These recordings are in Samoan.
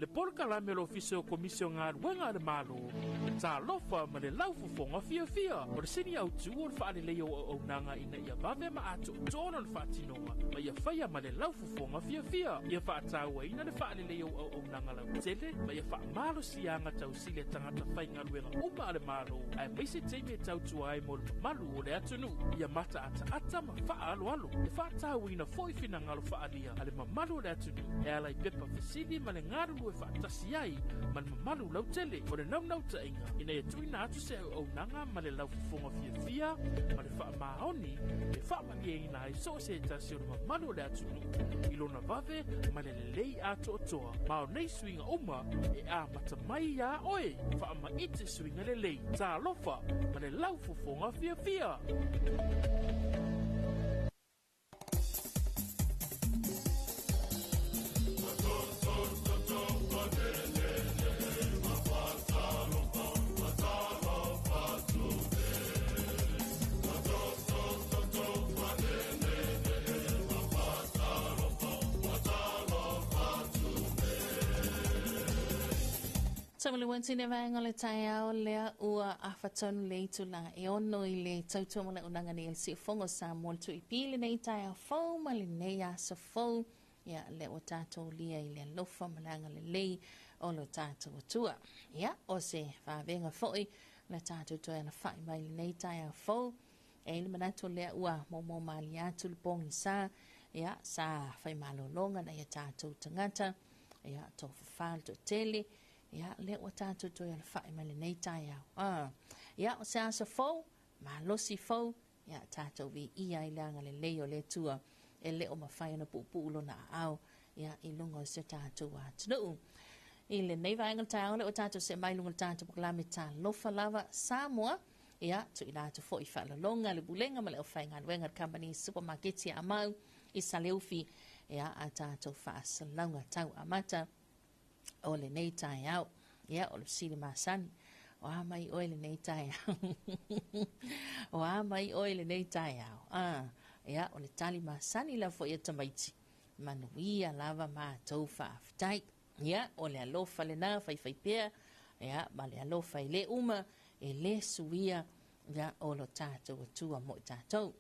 Le polokalame o le Ofisa o Komisi o Galuega a le Malo, Talofa ma le laufofoga fiafia. O le sini autu o le faaleleia o auaunaga ina ia vave ma atoatoa lona faatinoga ma ia faia ma le laufofoga fiafia. Ia faatauaina le faaleleia o auaunaga lautele ma ia faamalosiaga tausili a tagata faigaluega uma a le Malo, aemaise taimi e tautua ai mo le mamalu o le atunuu. Ia mataataata ma faaaloalo. E faatauaina foi finagalo faaalia a le mamalu o le atunuu e ala i pepa fesili ma le galulue faatasi ai ma le mamalu lautele. O le naunautaiga ina ia tuuina atu se auaunaga ma le laufofoga fiafia ma le faamaoni e faamalieina ai so o se tasi o le mamalu o le atunuu i lona vave ma le lelei atoatoa. Ma o nei suiga uma e amata mai iā oe. Faamaite suiga lelei. Talofa ma le laufofoga fiafia. Tamalua le vaega o le taeao lea ua afa tonu le itula e 6 i le tautua ma le auaunaga nei a le Siufogo o Samoa le Tuipi lenei taeao fou ma lenei aso fou. Ia, lea ua tatou lia i le alofa ma le agalelei o lo tatou Atua. Ia, o se vavega foi le tatou toe alafai mai lenei taeao fou. E i ai le manatu lea ua momo malie atu le pogisa, ia, sa fai malologa nai a tatou tagata, ia, tofafa le toatele, ia, lea ua tatou toe alafai mai lenei taeao. Ah, ia, o se aso fou, malosi fou, ia, tatou viia ai le agalelei o le Atua e le o mafai ona puupuu lona aao, ia, i luga o si o tatou atunuu. I lenei vaega o le taeao lea ua tatou see mai i luga o le tatou polokalame Talofa Lava Samoa, ia, tuuina atu foi faaaloaloga le Pulega ma le aufaigaluega a le Kamupani Supamaketi a Amau i Saleufi, ia, a tatou faasalalauga tau amata o lenei taeao. Ia, o le fesili masani, o a mai oe lenei taeao? O a mai oe lenei taeao? Ah, ia, o le tali masani lava foi a tamaiti, manuia lava matou faafetai. Ia, o le alofa lena faifaipea, ia, ma le alofa e le uma, e le suia, ia, o lo tatou Atua mo i tatou.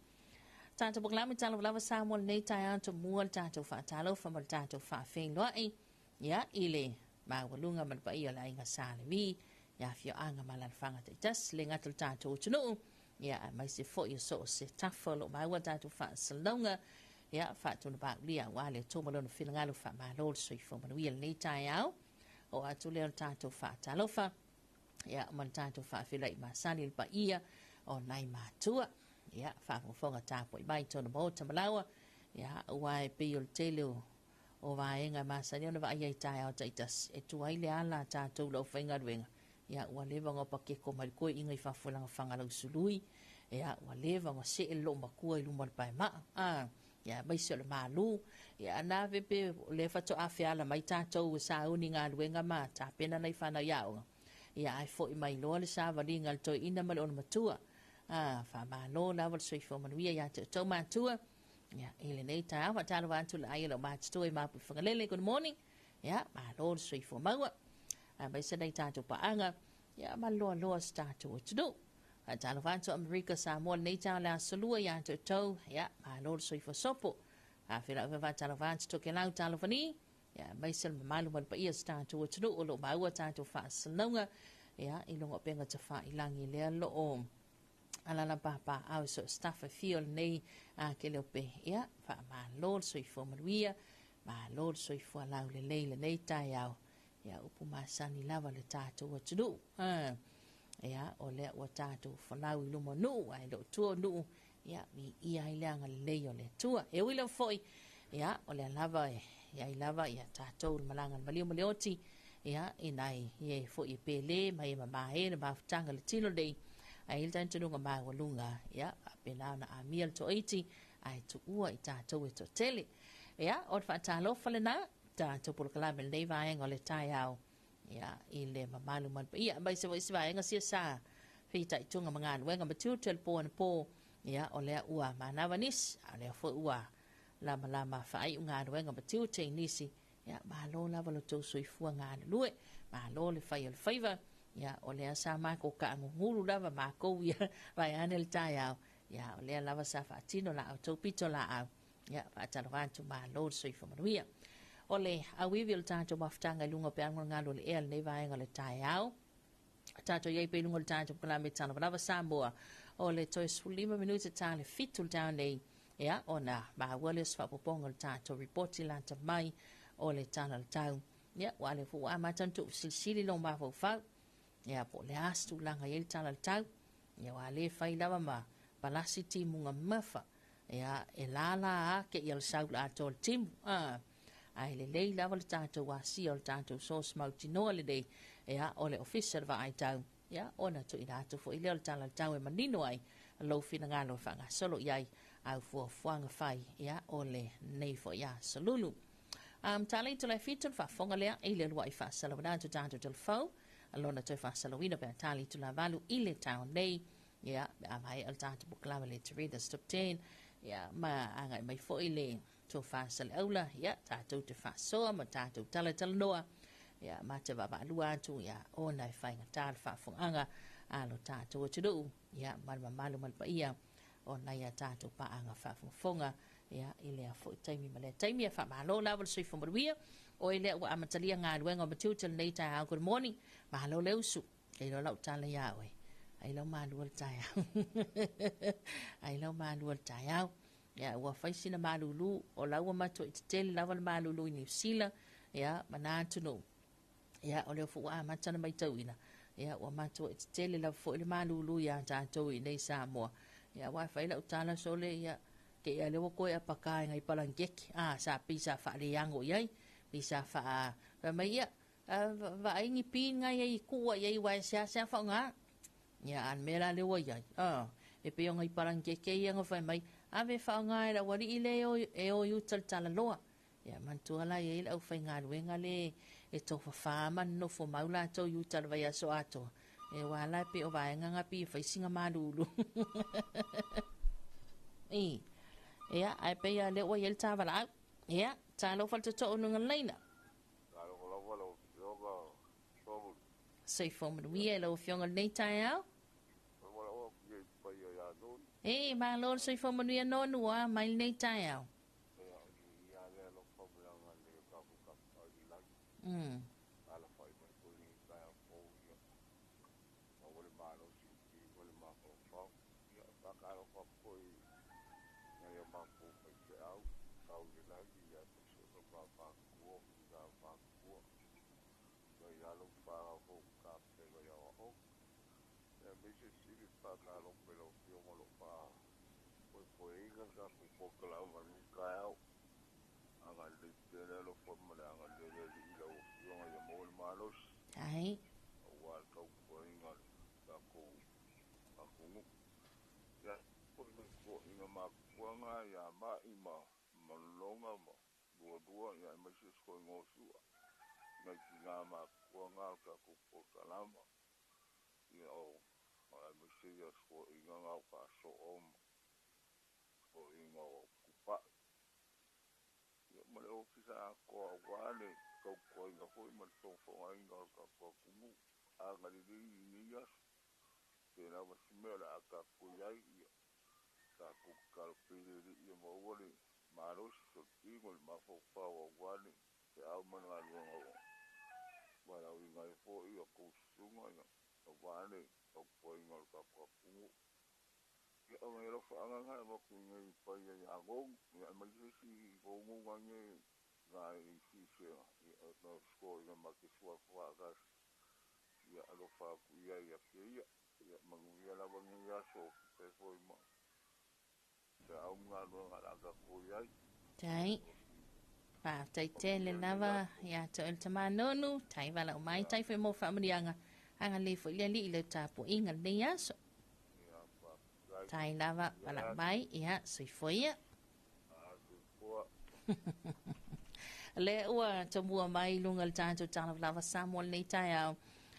Tatou polokalame Talofa Lava Samoa lenei taeao tomua le tatou faatalofa ma le tatou faafeiloai, ia, i le maualuga ma le paia o le aiga Sa Levi, ia afioaga ma alaalafaga taitasi, le gata o le tatou atunuu, ia, aemaise foi o so o se tafa o lo o maua tatou faasalalauga, ia, faatonupaulia aua le Atua ma lona finagalo faamalo le soifua manuia lenei taeao. O atu lea o le tatou faatalofa, ia, ma le tatou faafeiloai masani i le paia o nai matua, ia, faafogafoga tapuai mai tonu maota ma laua, ia, aua e pei o le tele o o vaega e masani ona vaaia i taeao taitasi, e tuai le ala a tatou le aufaigaluega, ia, ua leva ona pakeko mai le koiina i fafo i lana fagalausului, ia, ua leva ona see le loomatua i luma o le paemaa, a, ia, aemaise o le malu, ia, na pe o lea faatoa feala mai tatou e sauni galuega ma tapena nai fanau i aoga, ia, ae foi mai loa le savaliga a le toeaina ma le olomatua. A, faamalo lava le soifua manuia ia te outou matua. Ia, i lenei taeao, faatalofa atu le ai o le matutua i Mapu i Fagalele, good morning. Ia, malo le soifua maua. Aemaise nai tatou paaga, ia, ma loaloa se tatou atunuu. Faatalofa atu Amerika Samoa lenei taeao le aso lua ia te outou, ia, malo le soifua sopo. Faafeiloai faatalofa atu Tokelau talofa ni, ia, aemaise le mamalu ma le paia o se tatou atunuu o lo o maua tatou faasalalauga, ia, i luga o upega tafailagi lea loo alala papaaao i so o se tafa e fia o lenei a Keleope. Ia, faamalo le soifua manuia, malo le soifua laulelei lenei taeao. Ia, upu masani lava le tatou atunuu. Ah, ia, o lea ua tatou folau i luma o nuu, ae le o tua o nuu, ia, viia ai le agalelei o le Atua. E ui lava foi, ia, o lea lava e i ai lava ia tatou le malaga le maliu ma le oti, ia, i nai e foi e pele ma e mamae le mafutaga le tino nei, ae i le talitonuga maualuga, ia, faapena ona amia le toaiti, ae tuua i tatou e toatele. Ia, o le faatalofa lena, tatou polokalame lenei vaega o le taeao, ia, i le mamalu ma le paia, aemaise foi si vaega sia sa fitaituga ma galuega ma tiute o le po anapo, ia, o lea ua manava nisi, a o lea foi ua lamalama faaiu galuega ma tiute i nisi, ia, malo lava lo tou soifua galulue, malo le fai o le faiva, ia, o lea sa matou kaagugulu lava makou ia vaeane le taeao, ia, o lea lava sa faatino la outou pito laau, ia, faatalofa atu malo le soifua manuia. O le auivi o le tatou mafutaga i luga o peau o le galu o le ea lenei vaega o le taeao, tatou iai pe i luga o le tatou polokalame Talofa Lava Samoa, o le toe 15 minute ta le 7 le taeao nei, ia, ona maua lea o se faaopoopoga o le tatou ripoti lata mai o le tala o le tau. Ia, ua lea foi ua amata ona tuufesilisili lou mafaufau, ia, po o le a se tulaga i ai le tala o le tau. Ia, ua le fai lava ma palasi timuga mamafa, ia, e lala ake ia le sau le atoa o le timu. Ah, ae lelei lava le tatou asia o le tatou source mautinoa lenei, ia, o le ofisa o le vaai tau, ia, ona tuuina atu foi lea o le tala o le tau e manino ai lou finagalo e faagasolo i ai au fuafuaga fai, ia, o lenei foi aso lulu. Tala i tula e 7 le faafofoga lea i le uluai faasalauina atu tatou telefou, lona toe faasalauina pe a tali i tula 8 i le taeao nei, ia, pe a maea le tatou polokalame le Tereda's Top 10, ia, ma agai mai foi le tofa Saleaula, ia, tatou te faasoa ma tatou talatalanoa, Ia, ma te vaavaalua atu, ia, ona e faigata le faafofogaaga a lo tatou atunuu, ia, ma le mamalu ma le paia o nai a tatou paaga faafogafoga, ia, i lea foi taimi ma lea taimi. E faamalo lava le soifua manuia. O e lea ua amatalia galuega o matiute lenei taeao. Good morning. Malo le usu. E iloa lau tala iā oe. Ai lau malua le taeao. Ai lau malua le taeao. Ia, ua fai sina malulu, o la ua matuai tetele lava le malulu i Niu Sila, ia, ma na atunuu. Ia, o lea foi ua amata ona matauina, ia, ua matuai tetele lava foi le malulu iā tatou i inei i Samoa. Ia, aua e fai lau tala sole, ia, te i a lea ua toe apaka i nai palangeke, a, sa pei sa faaleago i ai, pei sa faa, fai mai, ia, vaai ni pi nai ai i kuua i ai aua e seasea faaaoga. Ia, a o le mea la lea ua i ai, a, e pei o nai palangeke ia na fai mai, ave e faaaoga e le aualii lea e o i uta i le talaloa. Ia, manatua la e i ai le aufaigaluega le e tofafa ma nonofo mau latou i uta i le vaiaso atoa, e aua la e pei o vaega na pei e fai sina malulu. I, ia, ae pei lava o lea ua i ai le tavalaau. Ia, talofa le tootoo i luga o le laina. Talofa lava lau Afioga Solomon. Soifua manuia i lau Afioga i lenei taeao. Ua atu i paia ia Nonu. E, malo le soifua manuia Nonu ua mai lenei taeao. Ia, ia le alofa ma le agalelei o tatou Tapaau i le lagi. Alafai mai foi i lenei taeao fou, ia maua le malosi i le tino ma le mafaufau. Ia, faatalofa atu foi i nai a matou faifeau tau i le lagi, ia aemaise o tama matutua ma tina matutua, nai alo ma fanau foi ua tapena i aoaoga. Ia aemaise sili faatalofa i lau Afioga o lo o faafoefoeina le tatou polokalame i lenei taeao. Agalelei pea le alofa ma le agalelei o le Alii i lau Afioga ia maua le malosi aua le tautuaina o le tatou atunuu. Ia foi nai toeaiina matutua na ia Mai ma Malologa ma Lualua ia aemaise si toeaina o Sua, nai tina matutua na o le tatou polokalame. Ia o aemaise ia toeaiina na o Faasoo ma toeaiina o Tupai. Ia ma le Ofisa atoa aua le tautuaina foi ma le fogafogaina o le tatou atunuu. Agalelei i lenei aso, pe lava se mea o le a tatou i ai, ia tatou tatalo pea i le Alii ia maua le malosi o le tino i le mafaufau aua le feau ma le galuega ua valaauina ai foi a outou susuga aua le tautuaina o le tatou atunuu. Ia, o nai alofaaga na e avatu i nei paia ia Gou, ia aemaise isi Gouga nge na i sisega, ia na scoina ma te suafa faatasi, ia alofa atu i ai ia te ia, ia manuia lava lenei aso, faapea foi ma feau ma galuega o le a tatou i ai. Tai. Faafetai tele lava ia te oe le tama Nonu, tai valaau mai, tai foi mo faamanuiaga. Agalelei foi le Alii i lau tapuaiga lenei aso. Tai lava valaau mai, ia soifua ia. Lea ua tomua mai i luga o le tatou Tala Lava Samoa lenei taeao,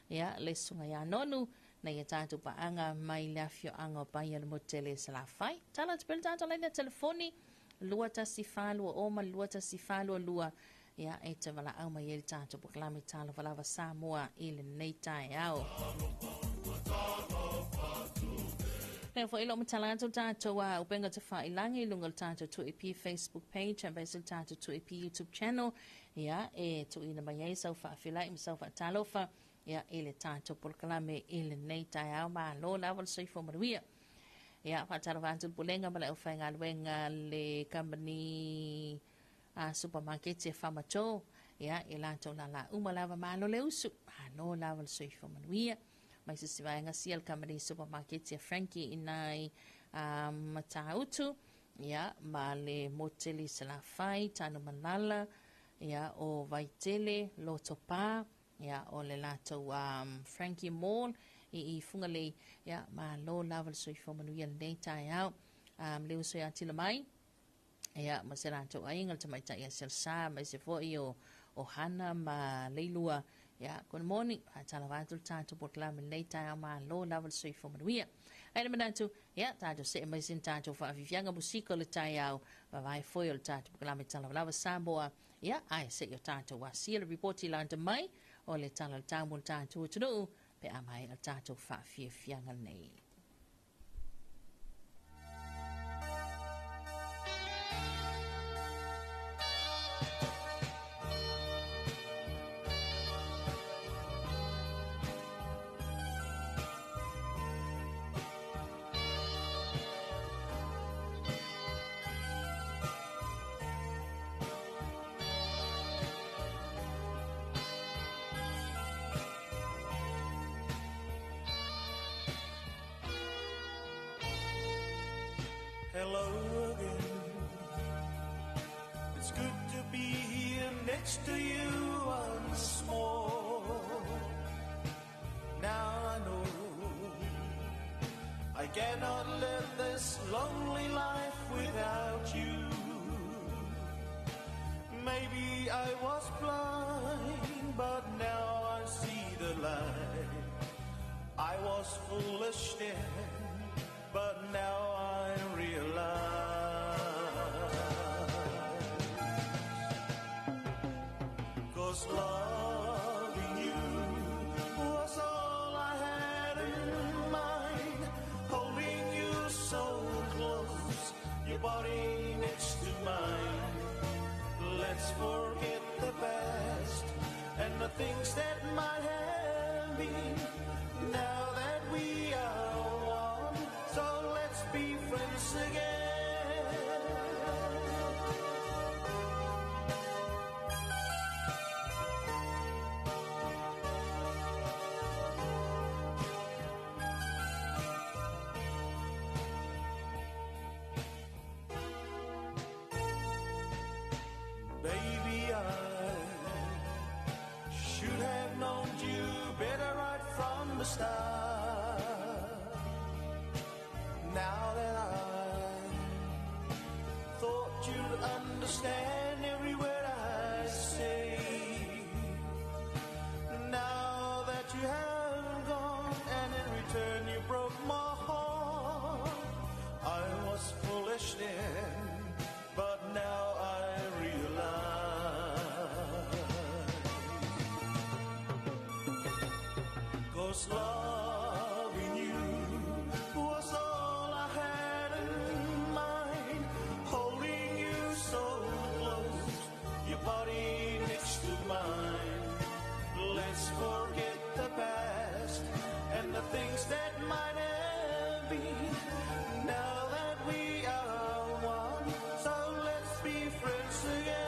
ia le susuga ia Nonu, nai a tatou paaga mai le afioaga o Paia le Motu-tele i Salafai. Tala atu pea le tatou laina telefoni 21420 ma le 21422, ia e te valaau mai ai le tatou polokalame Talofa Lava Samoa i lenei taeao. Lea foi lo matala atu tatou a upenga tafailangi i luga o le tatou 2AP Facebook page aemaise le tatou 2AP YouTube channel, ia e tuuina mai ai sau faafeiloai ma sau faatalofa, ia i le tatou polokalame i lenei taeao. Malo lava le soifua manuia. Ia faatalofa atu le Pulega ma le aufaigaluega le kamupani a supamaketi e Famato, ia i latou lala uma lava. Malo le usu, malo lava le soifua manuia. Mai se isi vaega sia le kamupani supamaketi a Frankie i nai Matautu, ia ma le Moteli i Salafai, Tanumalala, ia o Vaitele, Lotopa, ia o le latou Frankie Mall i Fugalei. Ia malo lava le soifua manuia lenei taeao. Le uso ia tila mai, ia ma se latou aiga, le tamaitai ia Selsa, aemaise foi o Hana ma Leilua. Ia, good morning. Faatalofa atu le tatou polokalame lenei taeao. Malo lava le soifua manuia. Ai le manatu, ia, tatou see mai sina tatou faafiafiaga musika o le taeao, vavae foi o le tatou polokalame Tala Lava Samoa. Ia, ae se i o tatou asia le ripoti lata mai o le Tala o le Tau mo le tatou atunuu pe a maea le tatou faafiafiaga nei. Hello again. It's good to be here next to you once more. Now I know I cannot live this lonely life without you. Maybe I was blind, but now I see the light. I was foolish then, but now I realize. 'Cause loving you was all I had in mind. Holding you so close, your body next to mine. Let's forget the past and the things that might have been. Now that we are one, so let's be friends again. Baby, I should have known you better right from the start. Now that I thought you'd understand every word I say. Now that you have gone and in return you broke my heart. I was foolish then, but now I realize. 'Cause loving you was all I had in mind. Holding you so close, your body next to mine. Let's forget the past and the things that might have been. Now that we are one, so let's be friends again.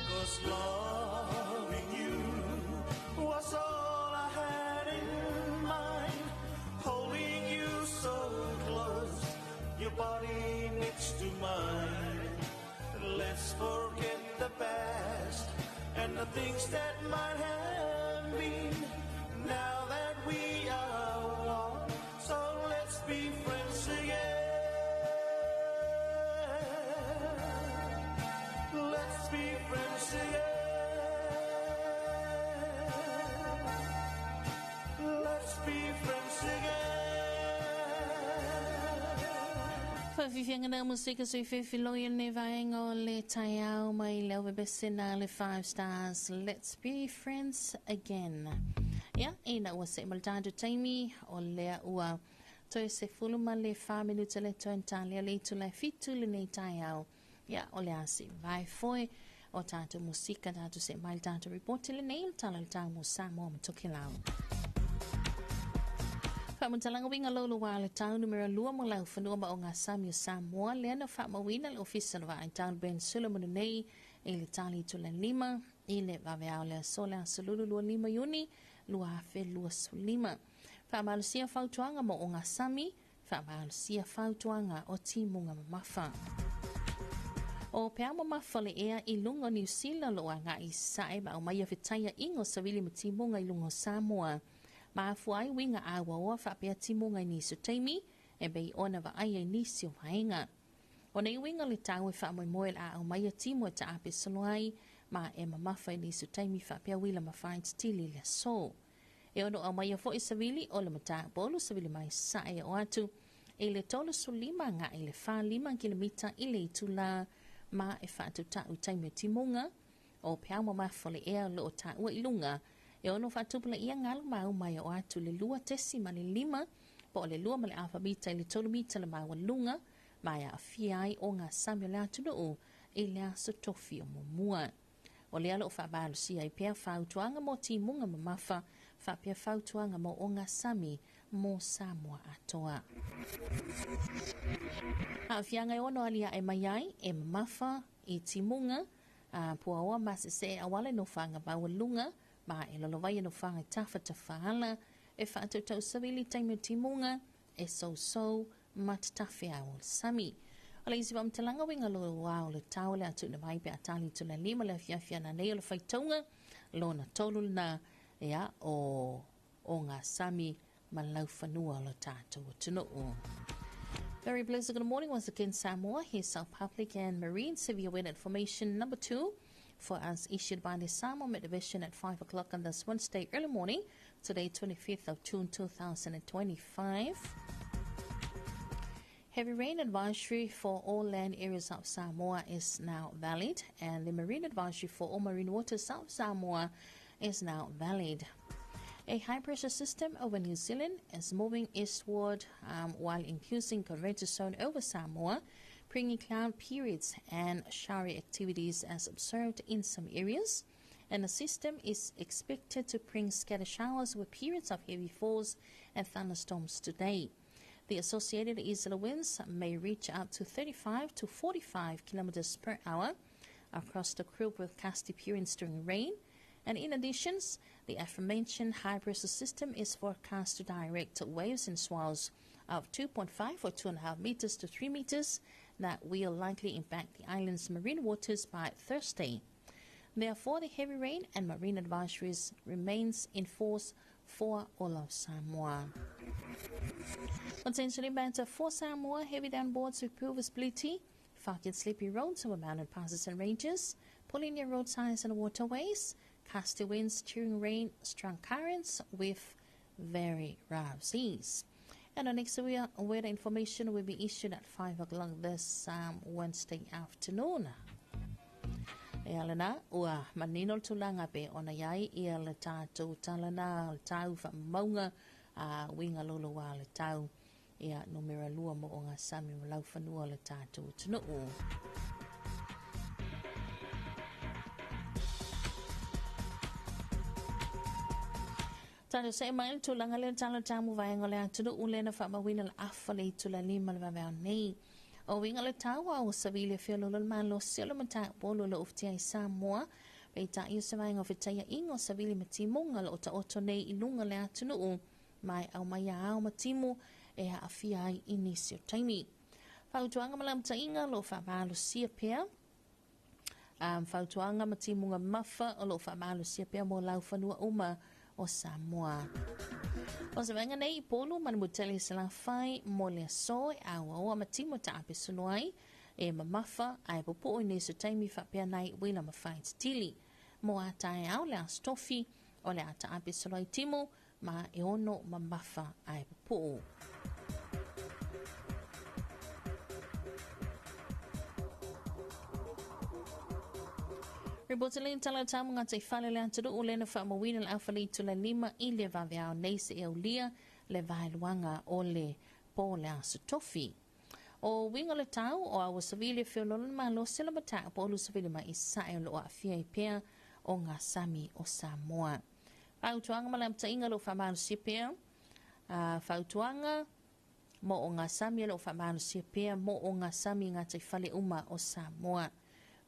'Cause loving you was all I had in mind. Holding you so close, your body next to mine. Let's forget the past and the things that might have been. Now that we are one, so let's be friends again. Let's be friends again. Let's be friends again. Faafiafiaga na musika sui fefiloi o lenei vaega o le taeao mai le auvevese na le Five Stars Let's Be Friends Again. Ia, ina ua see ma le tatou taimi o lea ua toe 14 minute le toe talia le itula e 7 lenei taeao. Ia, o le a se vae foe o tatou musika tatou see mai le tatou ripoti lenei le Tala o le Tau mo Samoa ma Tokelau. Faamatalaga uiga loulua le tau numera 2 mo laufanua ma ogasami o Samoa lea na faamauina le Ofisa o le Vaai Tau Ben Solomon nei i le tali itula 5 i le vaveao le aso le aso 25 Iuni 2025. Faamalosia fautuaga mo ogasami. Faamalosia fautuaga o timuga mamafa. O peau mamafa le ea i luga o Niu Sila o lo o agai i sasae ma aumaia fetaiaiga o savili ma timuga i luga o Samoa. Ma afua ai uiga auaoa faapea timuga i nisi o taimi e pei ona vaaia i nisi o vaega. O nei uiga o le tau e faamoemoe o le a aumaia timu e taape solo ai ma e mamafa i nisi o taimi faapea uila mafaititili i le aso. E ono aumaia foi savili o le matapolu savili mai sae e oo atu i le 35 agai i le 45 kilomita i le itula ma e faatutau i taimi o timuga o peau mamafa o le ea o lo o taua i luga e ono faatupulaia galu mauma e oo atu i le 2.5 po o le 2.5 mita i le 3 mita le maualuga ma e aafia ai ogasami o le atunuu i le aso tofi o muamua. O lea o lo o faamalosia ai pea fautuaga mo timuga mamafa faapea fautuaga mo ogasami mo Samoa atoa. Aafiaga e ono aliae mai ai e mamafa i timuga, a puaoa ma sesee auala i nofoaga maualuga ma e lolovaia nofoaga i tafatafaala e faatautau savili i taimi o timuga, e sousou ma tatafe ao o le sami. O le isi faamatalaga uiga loa o le tau o le a tuuina mai pe a tali itula 5 le afiafi ana nei o le faitauga lona tolu lena ia o ogasami ma laufanua o lo tatou atunuu. Very blessed good morning once again, Samoa. Here's our public and marine severe weather information number 2 for us issued by the Samoa Met Division at 5 o'clock on this Wednesday early morning, today 25th of June 2025. Heavy rain advisory for all land areas of Samoa is now valid, and the marine advisory for all marine waters of Samoa is now valid. A high-pressure system over New Zealand is moving eastward while increasing convective zone over Samoa, bringing cloud periods and showery activities as observed in some areas. And the system is expected to bring scattered showers with periods of heavy falls and thunderstorms today. The associated easterly winds may reach up to 35 to 45 kilometers per hour across the group with gusty periods during rain. And in addition, the aforementioned high-pressure system is forecast to direct waves and swells of 2.5 or 2.5 meters to 3 meters that will likely impact the island's marine waters by Thursday. Therefore, the heavy rain and marine advisories remains in force for all of Samoa. Potentially better for Samoa, heavy downpours with poor visibility, foggy and sleepy roads over mountain passes and ranges, pulling near roadsides and waterways, gusty winds during rain, strong currents with very rough seas. And the next weather information will be issued at 5 o'clock this Wednesday afternoon. Ia lena, ua manino le tulaga pei ona i ai ia le tatou talana o le tau faamauga a uiga loloa o le tau ia numera 2 mo ogasami ma laufanua o le tatou atunuu. Tatou see mai le tulaga lea tala tamu vaega o le atunuu lea na faamauina le afa le itula 5 le vaveao nei. O uiga le tau a ua savili e feoloolo le malosi o le mataupu o lo o ufitia i Samoa, peitai o se vaega o fetaiaiga o savili ma timuga o lo o taoto nei i luga o le atunuu ma e aumaia ao ma timu e aafia ai i nisi o taimi. Fautuaga ma lamataʻiga o lo o faamalosia pea fautuaga ma timuga mafa o lo o faamalosia pea mo laufanua uma o Samoa. O se vaega nei i Upolu ma le Mutele i Salafai mo le aso e auaoa ma timu e taape solo ai e mamafa ae pupuu i nisi o taimi faapea nai uila ma faititili. Mo a taeao le aso tofi o le a taape solo ai timu ma e ono mamafa ae pupuu. Ripoti le tala tamu ngā te whale le atunuu le na whaamawina le awhale tula 5 i le vaveao nei se e aulia le vaeluaga o le po le aso tofi. O uiga o le tau o aua savili e feoloolo le malosi o le mataupu o ulu savili mai i sae o lo o aafia ai pea ogasami o Samoa. Fautuaga ma lamataʻiga o lo o faamalosia pea fautuaga mo ogasami o lo o faamalosia pea mo ogasami i gataifale uma o Samoa.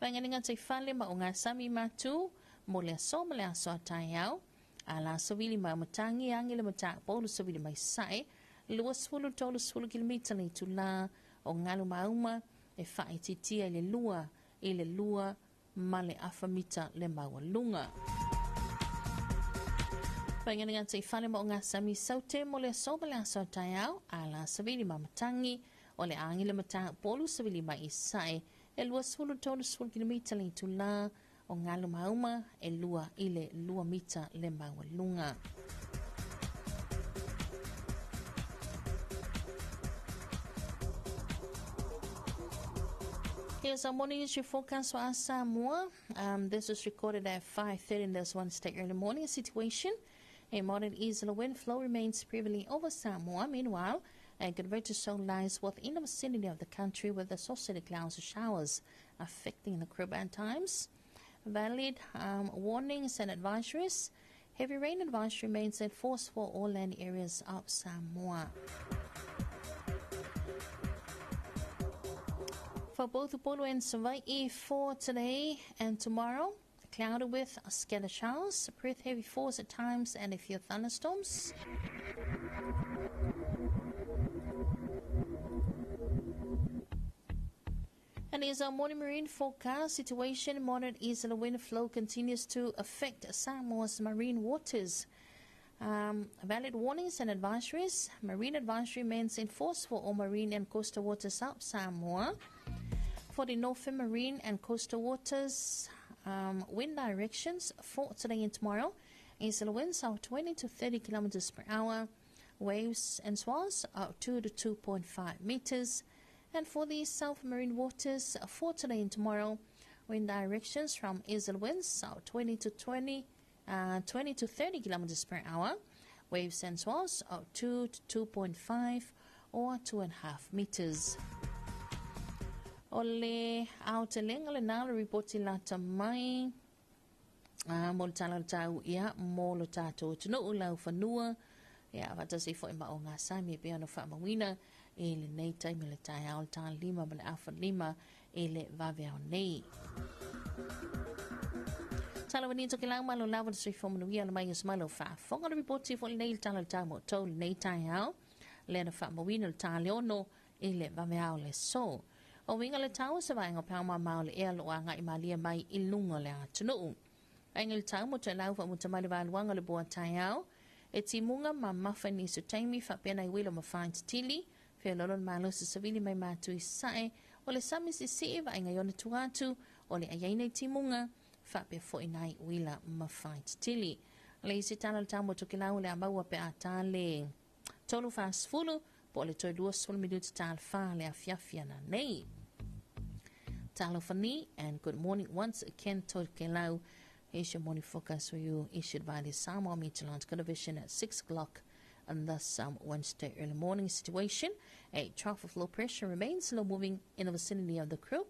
Vaega ni gataifale ma ogasami matu mo le aso ma le aso a taeao a la savili mai o matagi agi le mataupu o ulu savili mai sae 20-30 kilomita le itulā o galu mauma e faaitiitia i le 2 i le 2.5 mita le maualuga. Painga te fale mo ngā sami saute mo le aso ma le aso taeao a la savili mamatagi o le agi le matā polu savili mai i sae e 20-30 kilomita le itulā o galu mauma e 2 i le 2 mita le maualuga. Here's our morning issue forecast for our Samoa. This was recorded at 5:30 in this Wednesday early morning situation. A moderate easterly wind flow remains prevailing over Samoa. Meanwhile, a convergent zone lies within the vicinity of the country with associated clouds and showers affecting the Caribbean times. Valid warnings and advisories. Heavy rain advisory remains in force for all land areas of Samoa. For both Upolu and Savai'i for today and tomorrow, cloudy with scattered showers, pretty heavy falls at times and a few thunderstorms. And here's our morning marine forecast situation. Moderate easterly wind flow continues to affect Samoa's marine waters. Valid warnings and advisories. Marine advisory remains in force for all marine and coastal waters of Samoa. For the northern marine and coastal waters, wind directions for today and tomorrow. Easterly winds are 20 to 30 kilometers per hour. Waves and swells are 2 to 2.5 meters. And for the south marine waters for today and tomorrow, wind directions from easterly winds are 20 to 30 kilometers per hour. Waves and swells are 2 to 2.5 or 2.5 meters. O le aotelega lena le ripoti lata mai mo le tala o le tau ia mo lo tātou atunuu lau fanua ia faatasi foʻi ma o gasami e pei ona faamauina i lenei taimi le taeao le 5:45 i le vaveao nei. Tala wani toke lau malo lava le soifua manuia le mai o se malo faafofoga le ripoti foʻi lenei le tala o le tau mo outou lenei taeao lea na faamauina le 6 i le vaveao le so. O winga le tau se vaenga pau mamao le ea lo anga i malia mai i lunga le atunuu. Ainga le tau mo te lau wa mutamai le valuanga le boa taeao. E timunga ma mafa ni su taimi whapena i wilo mawhai titili. Whia lolo malo se savili mai mātu i sae. O le sami si e vaenga iona tuatu. O le ayaina i timunga whapea fo i nai wila mawhai titili. Le isi tala le tau mo toke lau le amaua pe a tale. Tolu whaasfulu po le toi 20 minuta tal wha le afiafia na nei. Talofani and good morning once again, Tokelau. Here's your morning forecast for you, issued by the Samoa Meteorological Division at 6 o'clock on this Wednesday early morning situation. A trough of low pressure remains low moving in the vicinity of the crew.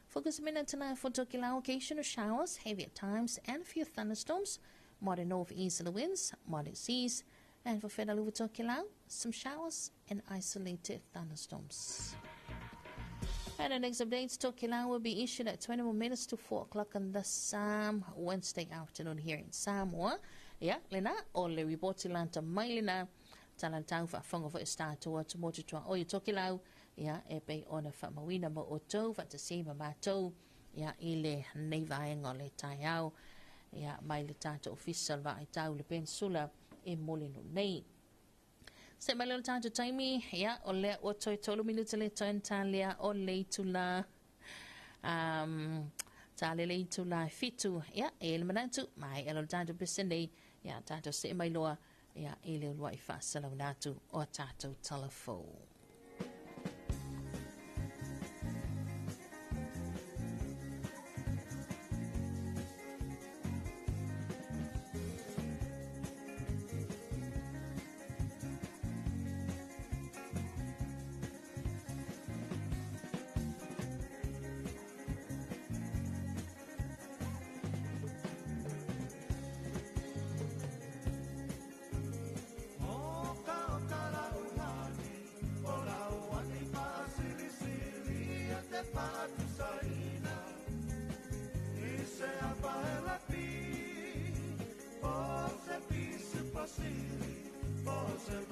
Focus minute tonight for Tokelau, occasional showers, heavy at times, and few thunderstorms. Moderate northeasterly winds, moderate seas, and for Fedalua Tokelau, some showers and isolated thunderstorms. And the next updates, Tokelau will be issued at 3:40 o'clock on this Wednesday afternoon here in Samoa. Yeah, lena, o le ripoti lanta mai lena, talantau whaafonga fo e statoa tumotu tua o i Tokelau, ia, e pei ona whaamauina mo o tau, whaatasi ma mātou, ia, i le nei vaenga o le taeao, ia, mai le tātou official wa i tau le pensula e molino nei. Se mai le tātou taimi, ia, o lea o toi 3 minuta le toen tā lea o le itula, tā le le itula 7, ia, e le manatu, mai e le tātou pesene, ia, tātou se mai loa, ia, e le ulua i whaasalau nātu o tātou telefo.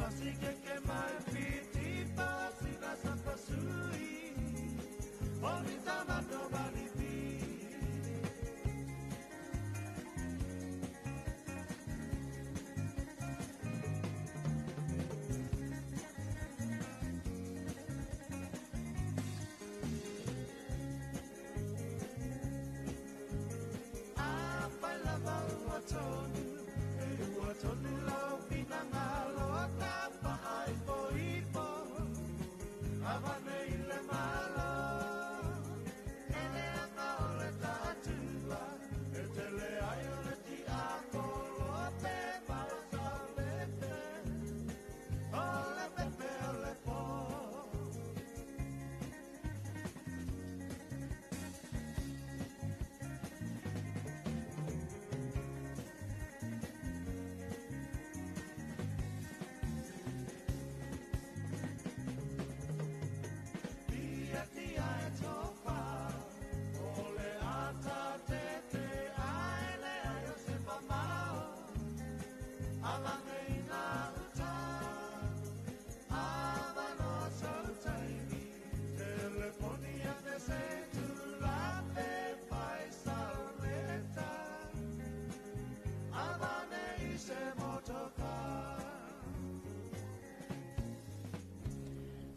Se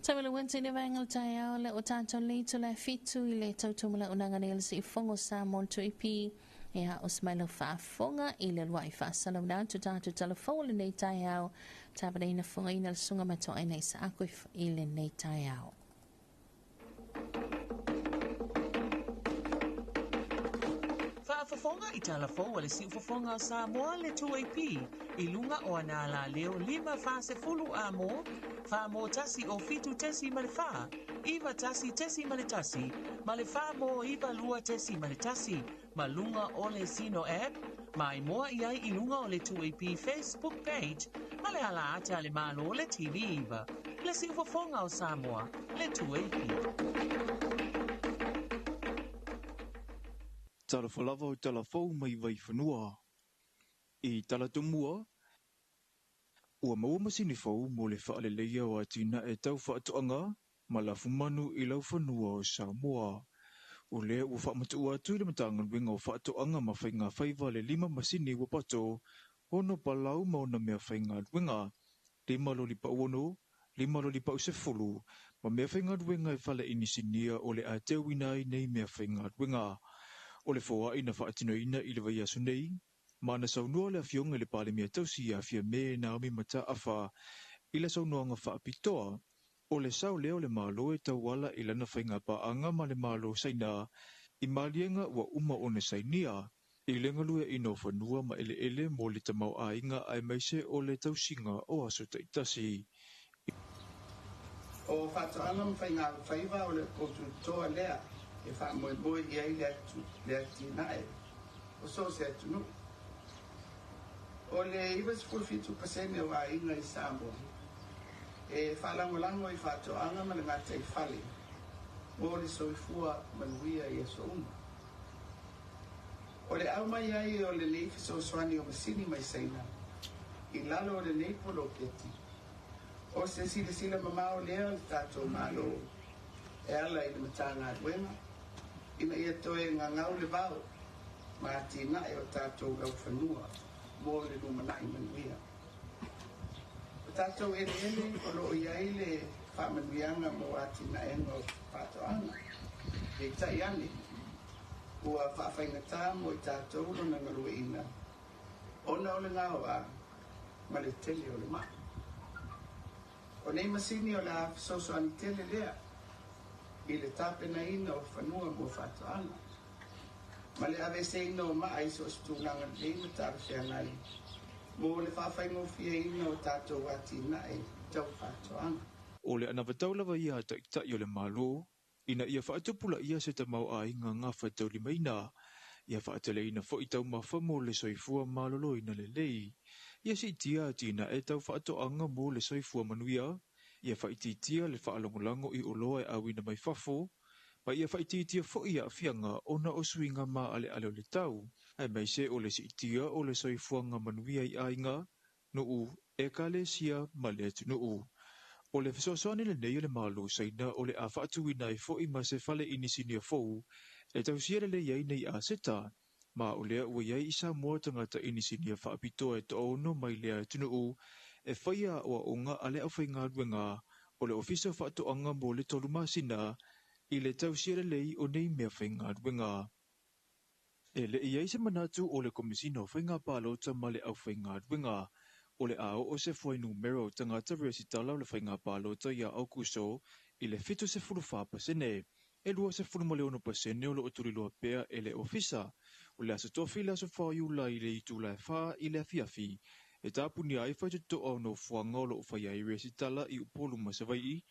Samela wente le vaenga o le taeao le o tatou le itula e fitu i le tautumalaaunaga nei o le Siufogo Samoa le 2AP. Ia, o se mai lau faafofoga i le uluai faasalauina atu tatou talafou o lenei taeao, tapenaina fogaina le susuga Matoaina Isaako i lenei taeao. Faafofoga i tala fou a le Siufofoga o Samoa le 2AP i luga o ana alaleo 5 40 a mo, 4 mo 1 o 7 tesi ma le 4, 9 1 tesi ma le 1, ma le 4 mo 9 2 tesi ma le 1, ma luga o le Zeno app, ma i moa i ai i luga o le 2AP Facebook page, ma le ala ata a le Malo le TV 9. Le Siufofoga o Samoa, le 2AP. Talofa lava o tala fou mai Vaifanua. I Talatumua, ua maua masini fou mo le faaleleia o atinae tau faatoaga ma lafumanu i laufanua o Samoa. O lea ua faamatuu atu i le Matagaluega o Faatoaga ma Faiga Faiva le 5 masini ua pato, 6 palau ma ona mea faigaluega, 5 loli pauono, 5 loli pausefulu, ma mea faigaluega e fale inisinia o le a teuina ai nei mea faigaluega. O le foai na faatinoina i le vaiaso nei, ma na saunoa le afioga i le Palemia tausi ia Fiame Naomi Mataafa i le saunoaga faapitoa, o le sao lea o le Malo e tauala i lana faigapaaga ma le Malo Saina i maliega ua uma ona sainia, i le galueaiina o fanua ma eleele mo le tamaoaiga aemaise o le tausiga o aso taitasi. O faatoaga ma faigafaiva o le poututoa lea e faamoemoe i ai le atinae o so o se atunuu. O le 97% o aiga i Samoa e faalagolago i faatoaga ma le gataifale mo le soifua manuia i aso uma. O le aumai ai o lenei fesoasoani o masini mai Saina i lalo o lenei poloketi, o se silasila mamao lea o le tatou Malo e ala i le Matagaluega ina ia toe gagau le vao ma atinae o tatou laufanua mo le lumanai manuia. O tatou eleele o loo i ai le faamanuiaga mo atinaega o faatoaga. Peitai ane, ua faafaigata mo i tatou lona galueaiina ona o le gaoa ma le tele o le maa. O nei masini o le a fesoasoani tele lea i le tapenaina o fanua mo faatoaga ma le aveeseina o maa i so o se tulaga lelei ma talafeagai mo le faafaigofieina o tatou atinae tau faatoaga. O le anavatau lava ia a taitai o le Malo, ina ia faatupulaia se tamaoaiga gafataulimaina, ia faateleina foi taumafa mo le soifua maloloina lelei, ia siitia atinae tau faatoaga mo le soifua manuia, ia faaitiitia le faalagolago i oloa e auina mai fafo, ma ia faaitiitia foi aafiaga ona o suiga maaleale o le tau, aemaise o le siitia o le soifuaga manuia i aiga, nuu, ekalesia ma le atunuu. O le fesoasoani lenei o le Malo Saina o le a faatuina ai foi ma se fale inisinia fou e tausia lelei ai nei aseta, ma o lea ua i ai i Samoa tagata inisinia faapitoa e 60 mai lea atunuu e faia aoaoga a le aufaigaluega o le Ofisa o Faatoaga mo le 3 masina i le tausia lelei o nei mea faigaluega. E le i ai se manatu o le Komesina o Faiga Palota ma le Aufaigaluega o le a oo se fuainumera o tagata resitala o le faiga palota ia Aukuso i le 74%, e 26% o loo tuliloa pea e le ofisa. O le aso tofi le aso 4 Iulai i le itula e 4 i le afiafi, e tapunia ai faitotoa o nofoaga o loo faia ai resitala i Upolu ma Savaii,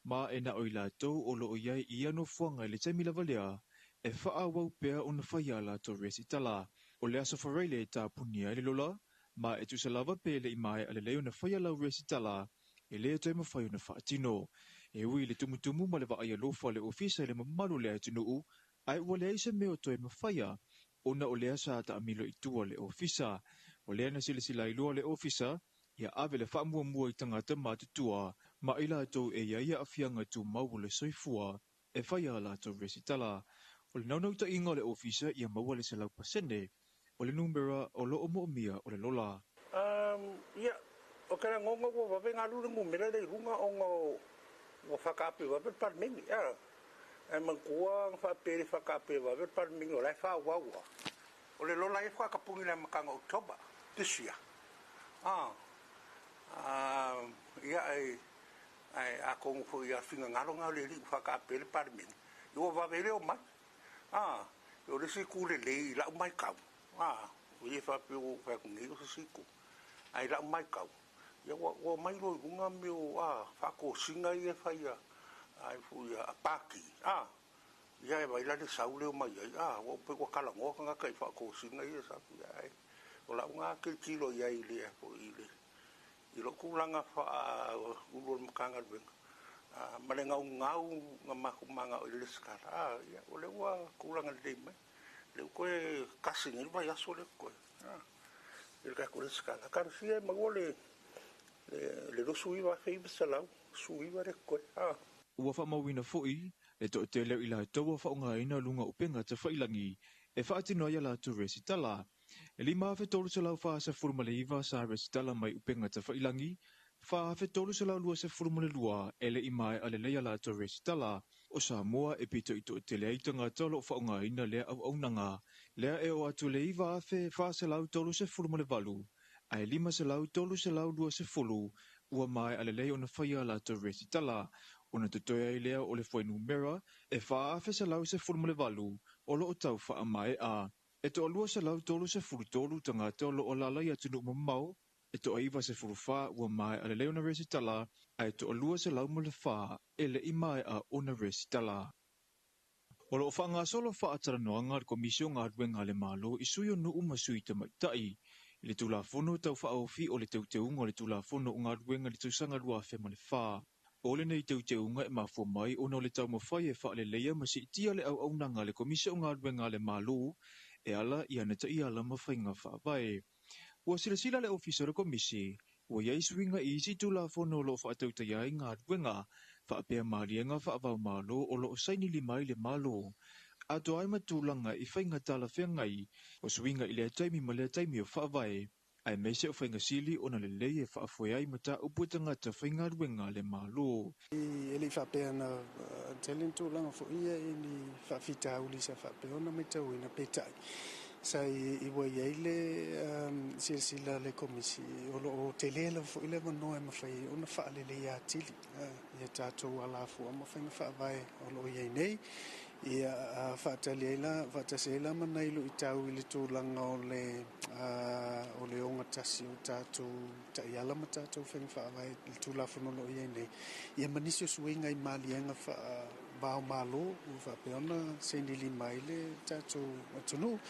ma e na o i latou o loo i ai i ia nofoaga i le taimi lava lea, e faaauau pea ona faia a latou resitala. O le aso Faraile e tapunia ai le lola, ma e tusa lava pe le i maea lelei ona faia lau resitala, e le toe mafai ona faatino. E ui i le tumutumu ma le vaai alofa a le ofisa i le mamalu o le atunuu, ae ua leai se mea o toe mafaia, ona o lea sa taamilo i tua le ofisa. O lea na silasila ai loa le ofisa, ia ave le faamuamua i tagata matutua, ma i latou e i ai aafiaga tumau o le soifua, e faia a latou resitala. O le naunautaiga o le ofisa ia maua le 100% o le numera o loo moomia o le lola. Ia, o ke lagona ua vave galu le numera lea i luga ona o Ua faakaape vave le Palemene a. Ae manatua na faapea e le faakaape vave le Palemene o la e faaauau lava. O le lola ia faatoa tapuni i le amataga o October this year. A, ia ae, ae atonu foi a finagalo na o le alii ua faakaape ai le Palemene, ia ua vave ai le omai. A, o le isi itu lelei i lau matau, a, e le faapea ua ou fai atu nei o se isi itu, ae i lau matau, ia ua omai loa i luga mea o faatosina ia e fai a Pati, a, ia e vaai la le sau lea omai ai, a, ua pei ua talanoa tagata i faatosina ia e sau, ia ae o lau na tilotilo i ai i le foi i lou tulaga faa-Ulu o le Matagaluega, ma le gaugau na matou manao i le resitala, a, ia o lea ua tulaga lelei mai. Lea ua toe tasi nei le vaiaso lea totoe, a, i le tatou resitala. Talosia e maua le 29,919 lea totoe, a. Ua faamauina foi le toatele o i latou ua faaaogaina luga o upega tafailagi e faatino ai a latou resitala. E 5,349 sa resitala mai upega tafailagi, 4,322 e le i maea lelei a latou resitala. O Samoa e pito i toatele ai tagata o lo o faaaogaina lea auaunaga, lea e oo atu le 9,438 ae 500,320 ua maea lelei ona faia a latou resitala. Ona totoe ai lea o le fuainumera e 4,118 o lo o tau faamaea. E toalua 133 tagata o lo o alaala i atunuu mamao, e toa 94 ua maea lelei ona resitala, ae toalua 104 e le i maea ona resitala. O lo o faagasolo faatalanoaga a le Komisi o Galuega a le Malo i sui o nuu ma sui tamaitai i le Tulafono Tau Faaofi o le Teuteuga o le Tulafono o Galuega i le tausaga 2004. O lenei teuteuga e mafua mai ona o le taumafai e faaleleia ma siitia le auaunaga a le Komisi o Galuega a le Malo e ala i ana taiala ma faiga faavae. Ua silasila le Ofisa o le Komisi, ua i ai suiga i isi Tulafono o lo o faatautaia ai galuega faapea maliega faava-o-Malo o lo o saini lima ai le Malo, atoa ai ma tulaga i faiga talafeagai o suiga i lea taimi ma lea taimi o faavae, aemaise o faiga sili ona lelei e faafoe ai mataupu a tagata faigaluega a le Malo. E le i faapea na tele ni tulaga foi ia i ni faafitauli sa faapea ona matauina, peitai sa i ua i ai le silasila a le Komisi o lo o tele lava foi le avanoa e mafai ai ona faaleleia atili ia tatou alafua ma faiga faavae o lo o i ai nei. Ia faatali ai la, faatasi ai la ma nai luitau i le tulaga o le o le ogatasi o tatou taiala ma tatou faiga faavae i le Tulafono o lo o i ai nei, ia ma nisi o suiga i maliega faava-o-Malo ua faapea ona saini lima ai le tatou atunuu,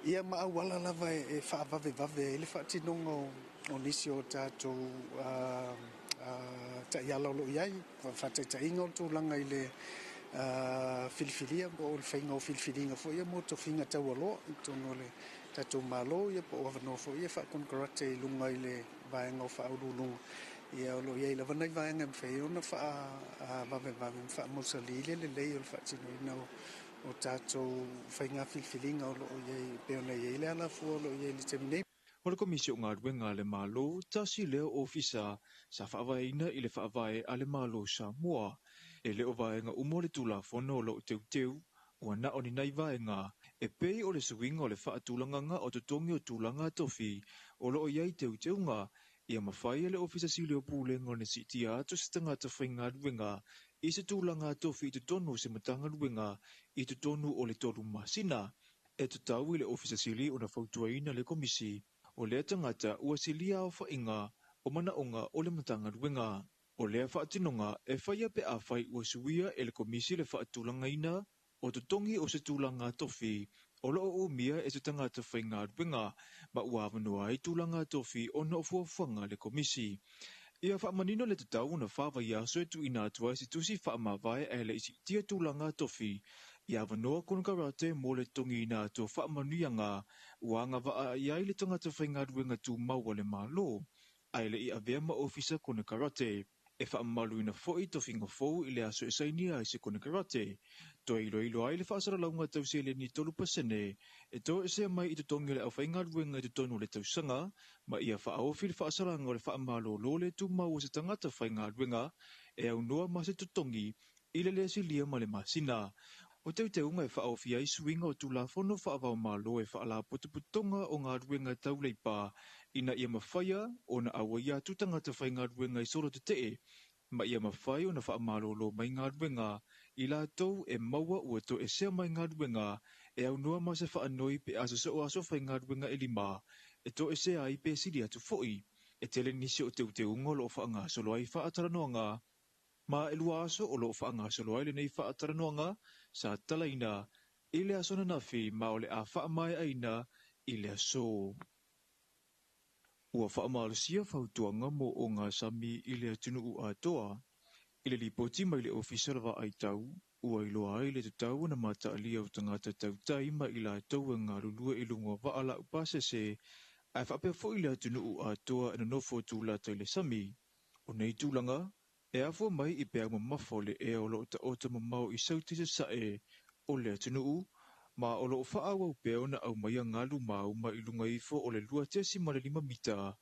ia ma auala lava e faavavevave ai le faatinoga o nisi o tatou taiala o lo o i ai, faataitaiga o le tulaga i le filifilia po o le faiga o filifiliga foi ia mo tofiga taualoa i totonu o le tatou Malo, ia po o avanoa foi ia faakonekarate i luga i le vaega o faauluuluga, ia o lo o i ai lava nai vaega e mafai ai ona faavavevave ma faamausali le lelei o le faatinoina o tatou faiga filifiliga o lo o i ai pei ona i ai le alafua o lo o i ai i le taimi nei. O le Komisi o Galuega a le Malo, tasi lea ofisa sa faavaeina i le faavae a le Malo o Samoa. E le o vaega uma o le Tulafono o lo o teuteu, ua na o ni nai vaega, e pei o le suiga o le faatulagaga o totogi o tulaga tofi o lo o i ai teuteuga, ia mafai e le Ofisa Sili o Pulega ona siitia atu se tagata faigaluega i se tulaga tofi i totonu o se Matagaluega i totonu o le 3 masina. E tatau i le Ofisa Sili ona fautuaina le Komisi o lea tagata ua silia aofaiga o manaoga o le Matagaluega. O lea faatinoga e faia pe afai ua suia e le Komisi le faatulagaina o totogi o se tulaga tofi o lo o umia e se tagata faigaluega ma ua avanoa ai tulaga tofi ona o fuafuaga a le Komisi. Ia faamanino le tatau ona 4 vaiaso e tuuina atu ai se tusi faamavae ae le i siitia tulaga tofi ia avanoa konekarate mo le totogiina atu o faamanuiaga ua agavaa i ai le tagata faigaluega tumau a le Malo ae le i avea ma ofisa konekarate. E faamamaluina foi tofiga fou i le aso e sainia ai se konekarate. Toe iloilo ai le faasalalauga tau seleni 3% e toesea mai i totogi o le aufaigaluega i totonu o le tausaga, ma ia faaofi le faasalaga o le faamalolo le tumau o se tagata faigaluega e aunoa ma se totogi i le lē silia ma le masina. O teuteuga e faaofia ai suiga o Tulafono faavaomalo e faalapotopotoga o galuega tau leipa ina ia mafaia ona auaia atu tagata faigaluega i solo tetee ma ia mafai ona faamalōlō mai galuega i latou e maua ua toesea mai galuega e aunoa ma se faanoi pe a sosoo aso faigaluega e 5 e toesea ai pe sili atu fo'i. E tele nisi o teuteuga o loo faagasolo ai faatalanoaga ma e 2 aso o loo faagasolo ai lenei faatalanoaga sa talaina i le aso ananafi ma o le a faamaeaina i le aso. Ua faamalosia fautuaga mo ogasami i le atunuu atoa. I le lipoti mai le ofisa o le vaaitau, ua iloa ai le tatau ona mataalia o tagata tautai ma i latou e galulue i luga o vaa laupasese ae faapea fo'i le atunuu atoa e nonofo tulata i le sami. O nei tulaga, e afua mai i peau mamafa o le ea o loo taoto mamao i sauti sasae o le atunuu, ma o loo faaauau pea ona aumaia galu mauma i luga ifo o le 2.5 mita.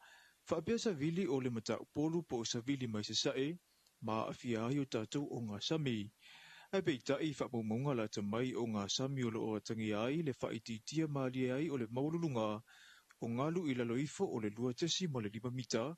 Faapea savili o le mataupolu po o savili mai sasae, ma aafia ai o tatou ogasami. Ae peitai faamaumauga lata mai ogasami o loo atagia ai le faaitiitia malie ai o le maualuluga o galu i lalo ifo o le 2.5 mita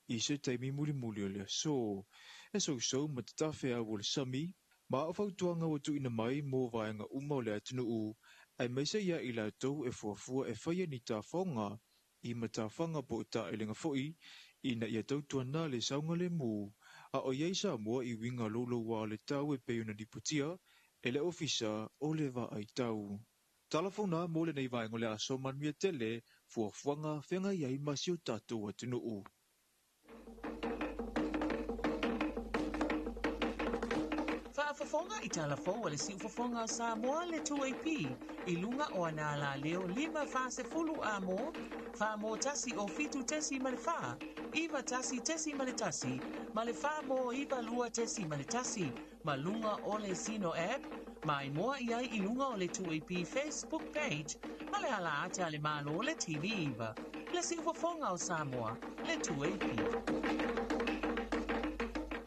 i se taimi mulimuli o le aso. E sousou ma tatafeau o le sami, ma o fautuaga ua tuuina mai mo vaega uma o le atunuu, aemaise ia i latou e fuafua e faia ni tafaoga i matafaga po o taelega fo'i ina ia tautuana le saogalemu a o iai Samoa i uiga louloua o le tau e pei ona lipotia e le ofisa o le vaaitau. Talafona mo lenei vaega o le aso manuia tele fuafuaga feagai ai ma si o tatou atunuu. Faafofoga i talafou a le siufofoga o Samoa le 2AP i luga o ana alaleo 5 40 amo, 4 mo 1 o 7.4, 9 1.1, ma le 4 mo 9 2.1, ma luga o le Sino app, mai moa i ai i luga o le 2AP Facebook page, ma le ala ata le malo le TV iva. Le siufofoga o Samoa, le 2AP.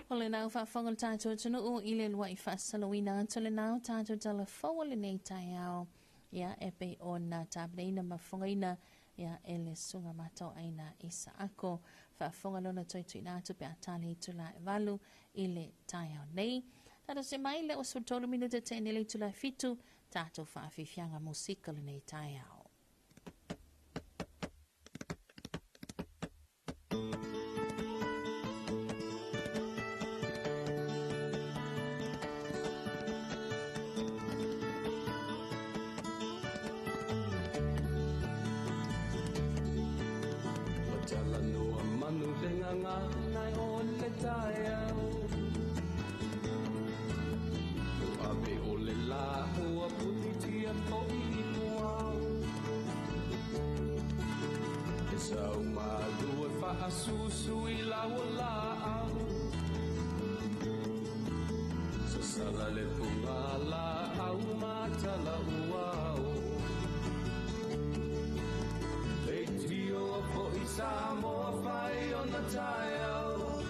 O le nau faafofoga le tatou atunuu i le lua'i faasalauina atu le nau tatou talafou o lenei taeao. Ia e pei ona tapenaina ma fofogaina ia e le susuga matauaina Isaako. Faafofoga lona toe tuuina atu pe a tali itula e 8 i le taeao nei. Tatou se mai le 13 minute te'e le itula e 7 tatou faafiafiaga musika lenei taeao. Talanoa manu le gagana o le taeao. Ave o le la ua putitia fo'i i puao. E sau malu e faasusu i lau o laau. Sasala le puga laau matala uao. Le tio fo'i Samoa fai o na taeao.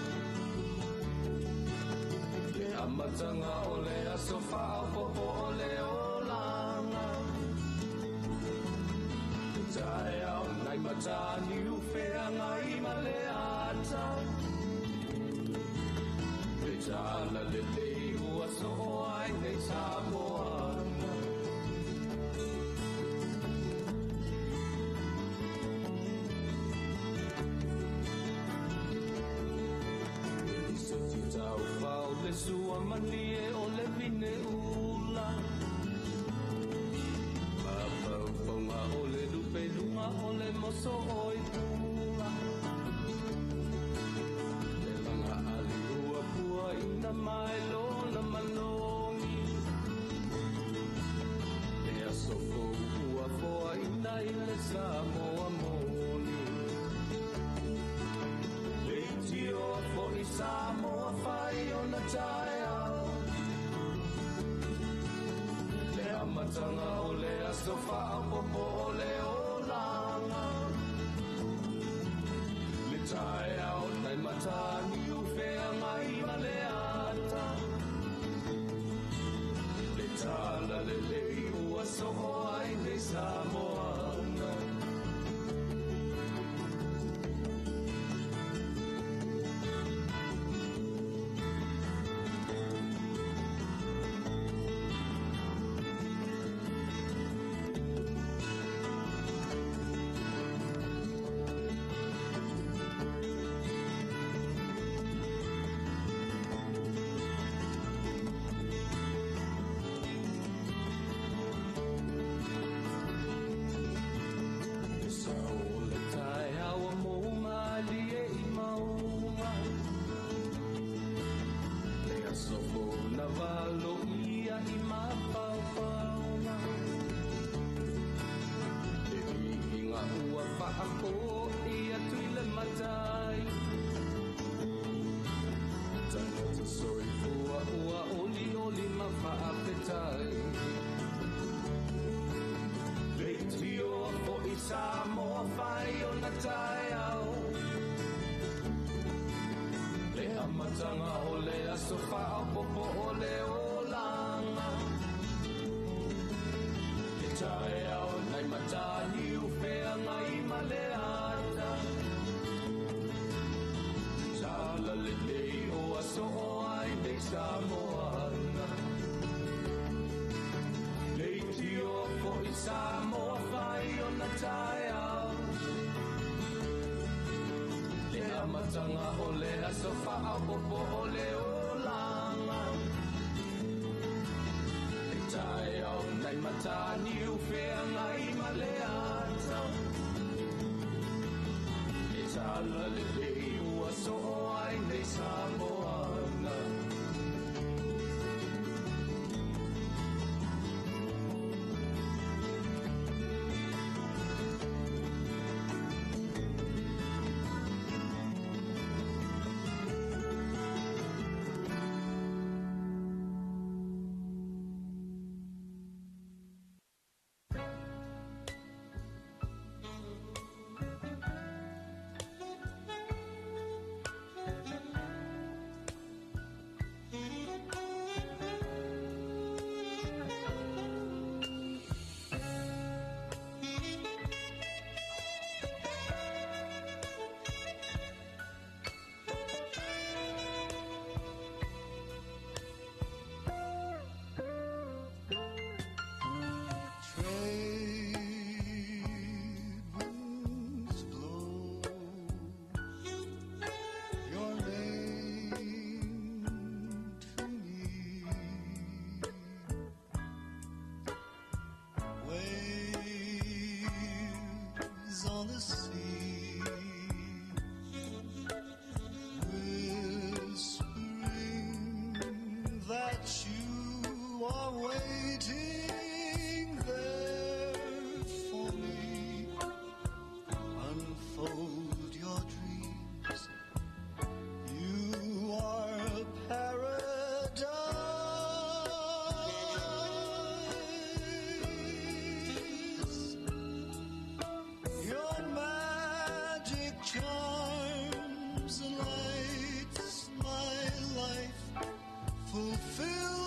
Le amataga o le aso faaopoopo o le olaga. Le taeao nai mataniu feagai ma le ata. Le tala lelei ua soo ai nei Samoa. Tau fau le sua malie o le vine ula. Ma pau paunga o le lupe lunga o le moso oi pula. Le langa ali ua pua ina mai lona manogi. Le aso fou ua foa ina i le Samoa moni. Le tio fo'i Samoa fai o na taeao. Le amataga o le aso faaopoopo o le olaga. Le taeao nai mataniu feagai ma le aso o ai nei Samoa. Samoa whai o na tai au. Le amatanga o le aso whaopopo o le olanga. Le tai au nai matani u whea ngai ma le ata. Tala le lei o aso o ai nei Samoa. Le tio fo i Samoa whai o na tai au. Le amatanga o le aso whaopopo o le olanga. Le tai au nai matani u whea ngai ma le ata. Le tala le lei ua so o ai nei Samoa. On the sea, whispering that you are waiting there for me. Unfold your dreams, you are a paradise. Your magic charms and lights my life, fulfill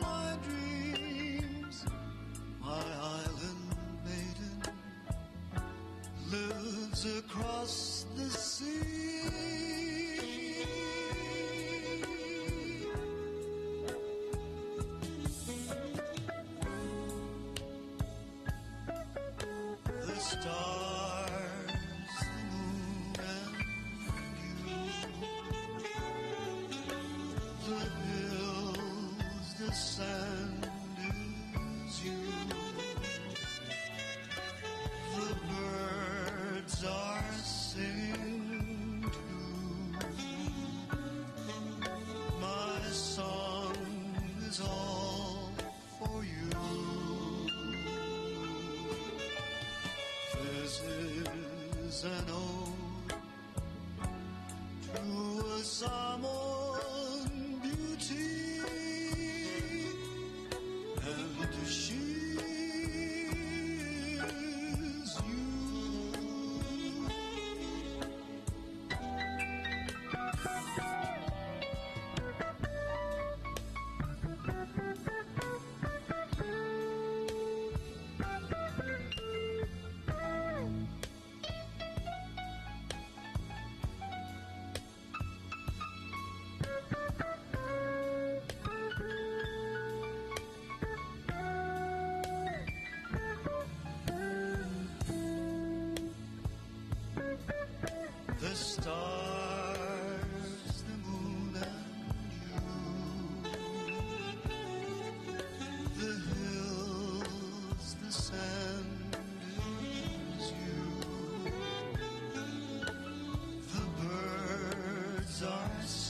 my dreams. My island maiden lives across the sea. The stars, the moon, and you, the hills, the sand is you. The birds are singing too. My song is all for you. This is an ode to a Samoan beauty, and she is you.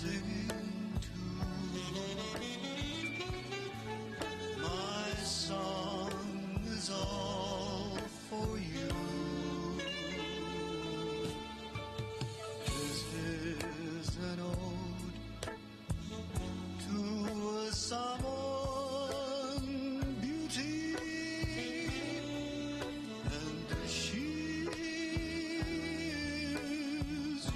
singing too. My song is all for you. This is an ode to a Samoan beauty, and she is you.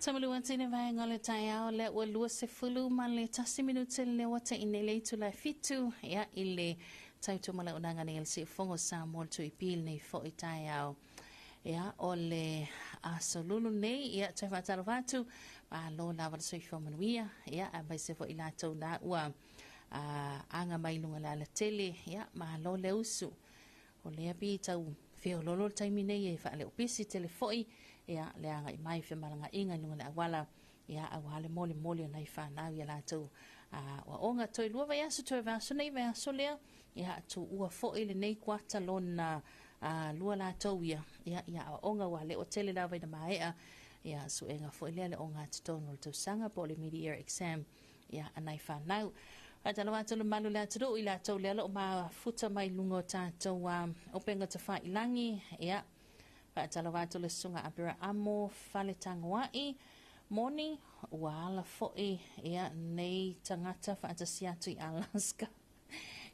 Tamalua atu i le vaega o le taeao lea ua 21 minute le ua taʻi le itula e 7 ia i le tautua ma le auaunaga nei a le Siufogo o Samoa le 2AP i lenei foi taeao. Ia o le aso lulu nei ia toe faatalofa atu malo lava le soifua manuia ia aemaise foi i latou na ua aga mai luga le alatele ia malo le usu. O lea pei tau feololo le taimi nei e faaleopisi tele foi ia le agai mai femalagaaiga i luga le auala ia aua le molimoli o nai fanau ia latou aoaoga. Toe 2 vaiaso, toe vaiaso nei vaiaso lea ia tuua foi lenei kuata lona lua latou ia ia ia aoaoga ua le o tele lava ina maea ia suega foi lea le ogatotonu o le tausaga po o le mid-year exam ia a nai fanau. Faatalofa atu le mamalu o le atunuu i latou lea o lo o mafuta mai luga o tatou upega tafailagi. Ia, faatalofa atu le susuga Aperaamo Faletagoai. Moni, ua ala foi ia nei tagata faatasi atu i Alaska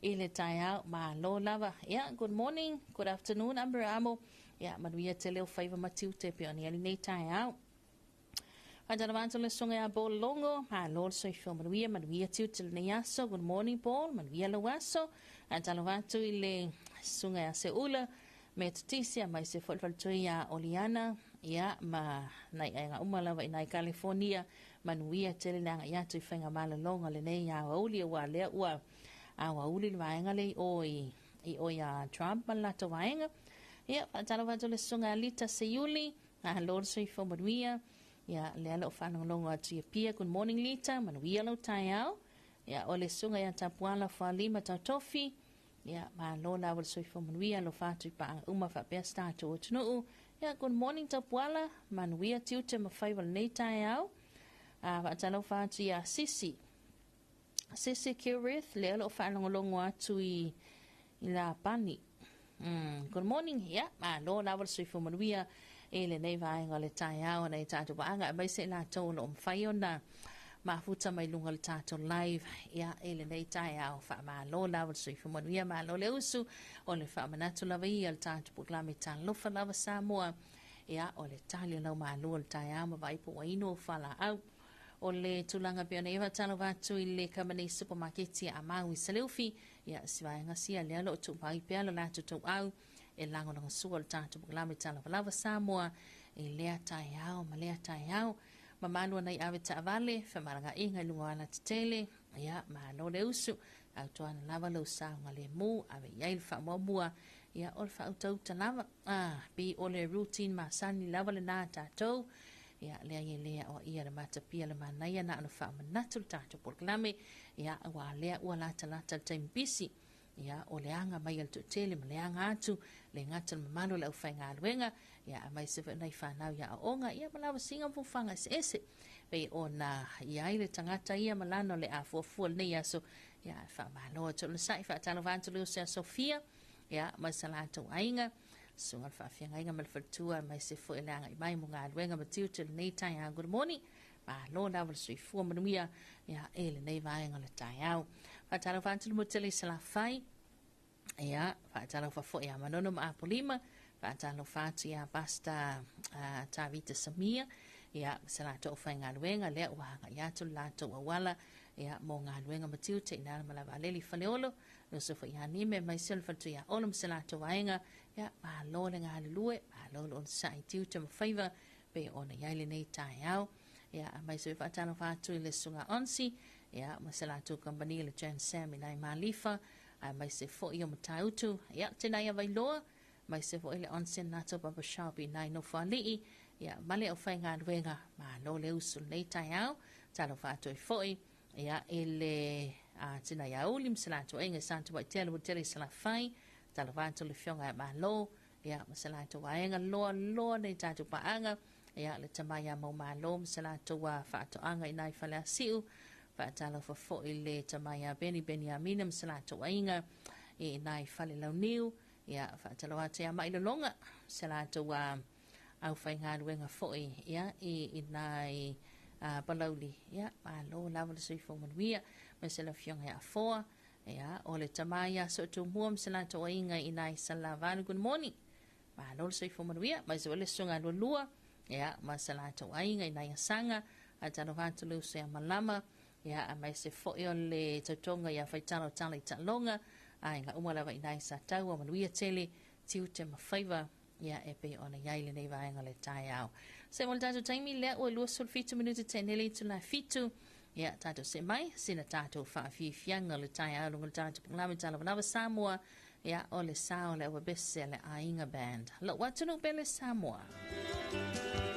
i le taeao. Malo lava. Ia, good morning, good afternoon, Aperaamo. Ia, manuia tele o faiva ma tiute pe o ni ali nei taeao. Faatalofa atu le susuga ia Paul Longo, malo le soifua manuia, manuia tiute lenei aso. Good morning Paul, manuia lau aso. Faatalofa atu i le susuga ia Seula, Metotisi, aemaise foi le faletua ia Oliana, ia ma nai aiga uma lava i nai California. Manuia tele le agai atu i faiga malologa lenei aoauli, aua lea ua aoauli le vaega lea i o i o ia Trump ma le latou vaega. Ia, faatalofa atu le susuga ia Lita Seiuli, malo le soifua manuia. Ia, lea o lo o faalogologo atu i Apia. Good morning Lita, manuia lau taeao. Ia, o le susuga ia Tapuala Fualima Tautofi. Ia, malo lava le soifua manuia, alofa atu i paaga uma faapea se tatou atunuu. Ia, good morning Tapuala, manuia tiute ma faiva lenei taeao. Faatalofa atu ia Sisi. Sisi Kilrith, lea o lo o faalogologo atu i Lapani. Good morning, ia, malo lava le soifua manuia i lenei vaega o le taeao na i tatou paaga, aemaise i latou o lo o mafai ona mafuta mai luga o le tatou live ia i lenei taeao. Faamalo lava le soifua manuia, malo le usu, o le faamanatu lava ia le tatou polokalame Talofa Lava Samoa. Ia, o le tali o lau malo o le taeao ma vaai po ua inu o fualaau. O le tulaga pei ona ia faatalofa atu i le kamani supermarket a Mau i Saleufi. Ia, si vaega sia lea o lo o tumau pea lo latou tauau e lagolagosua le tatou polokalame Talofa Lava Samoa i lea taeao ma lea taeao. Mamalu ona i ave taavale, femalagaaiga i luga o alatetele. Ia, malo le usu, autuana lava lou saogalemu, ave i ai le faamuamua. Ia, o le faautauta lava. Pei o le routine masani lava lena tatou. Ia, lea ia lea o ia le matapia le manaia na ona faamanatu le tatou polokalame. Ia, ua lea ua latalata le taimi pisi. Ia, o le aga mai o le toatele ma le aga atu, le gata le mamalu o le aufaigaluega. Ia, aemaise foi nai fanau ia aoga, ia ma lavasiga ma fuafuaga eseese. Pei ona iai le tagata ia ma lana o le afuafua lenei aso. Ia, faamalo atu le sai, faatalofa atu le uso ia Sofia. Ia, ma sa latou aiga, susuga le faafeagaiga ma le faletua, aemaise foi le agai mai mo galuega ma tiute lenei taeao. Good morning. Malo lava le soifua manuia ia e lenei vaega o le taeao. Faatalofa atu le motele i Salafai. Ia, faatalofa foi ia Manono ma Apolima. Faatalofa atu ia Pastor Tavita Samia. Ia, sa latou faigaluega lea ua agai atu le latou auala. Ia, mo galuega ma tiute i nā le malaevaalele i Faleolo, le uso foi ia Nime aemaise o le faletua ia Olo ma se latou aiga. Ia, malo le galulue, malo le onosai i tiute ma faiva pei ona i ai lenei taeao. Ia, aemaise foi faatalofa atu i le Susuga Onsi, ia, ma se latou kamupani le Jan Sam i nai Malifa, aemaise foi o Matautu, ia, tēnā ia Vailoa, aemaise foi le Onsen Nato Barber Shop i nai Nofoalii, ia, ma le aufaigaluega, malo le usu i lenei taeao. Talofa atu ai foi, ia, i le tina ia Uli ma se latou aiga i Satupaitea le Hotele i Salafai. Talofa atu i le Afioga ia Malo, ia, ma se latou aiga loa loa nei tatou paaga, ia, le tama ia Maumalo ma se latou faatoaga i nai Faleasiu. Faatalofa foi i le tama ia Beni Beniamina ma se latou aiga i nai Falelauniu. Ia, faatalofa atu ia Mailologa ma se latou aufaigaluega foi, ia, i nai Palauli. Ia, malo lava le soifua manuia, ma se le afioga ia Afoa, ia, o le tama ia Sootumua ma se latou aiga i nai Salavalu. Good morning. Malo le soifua manuia, mai se le susuga lualua, ia, ma se latou aiga i nai Asaga. Faatalofa atu le uso ia Malama, ia, aemaise foi o le tautoga ia Faitala o Tala i Taaloga, aiga uma lava i nai Sataua, manuia tele, tiute ma faiva, ia, e pei ona i ai lenei vaega o le taeao. Se mo le tatou taimi lea ua 27 minute tenele i tula 7, ia, tatou se mai, sina tatou faafiafiaga o le taeao luga o le tatou polokalame Talavalava Samoa, ia, o le sao le auabese a le Aiga Band. Lou atunuu pele Samoa. Samoa.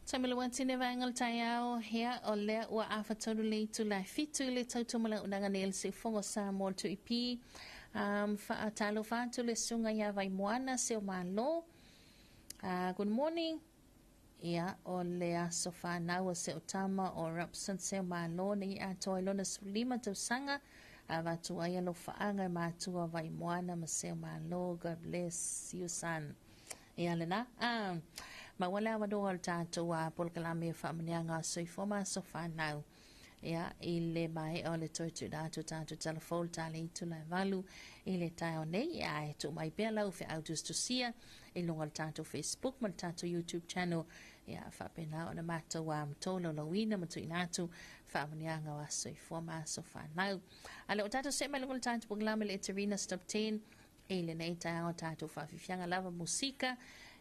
Taimalawanti ne vaega o le taeao, ia o lea ua afatolu le itula e fitu i le tautumalaunaga nei o le Siufogo o Samoa o le 2EP. Um, faatalofa atu le susuga ia Vaimoana Seomalo. Good morning. Ia, o le aso whanau o se tama o Robson Seomalo nei atoa i lona 15 tausaga. Avatu ai alofaga e matua Vaimoana ma Seomalo. God bless you, son. Ia lena, a maua le avanoa o le tatou a polokalame o faamanuiaga o soifua ma aso fanau. Ia, i le maea o le toe tuuina atu o tatou talafou le tala i tula e valu i le taeao nei, ia, e tuu mai pea lau feau tusitusia i luga o le tatou Facebook ma le tatou YouTube channel, ia, faapena ona matou a tolaulauina ma tuuina atu faamanuiaga o aso soifua ma aso fanau. A lea ua tatou see mai luga o le tatou polokalame le Eterina Stop 10 I lenei taeao tatou faafiafiaga lava musika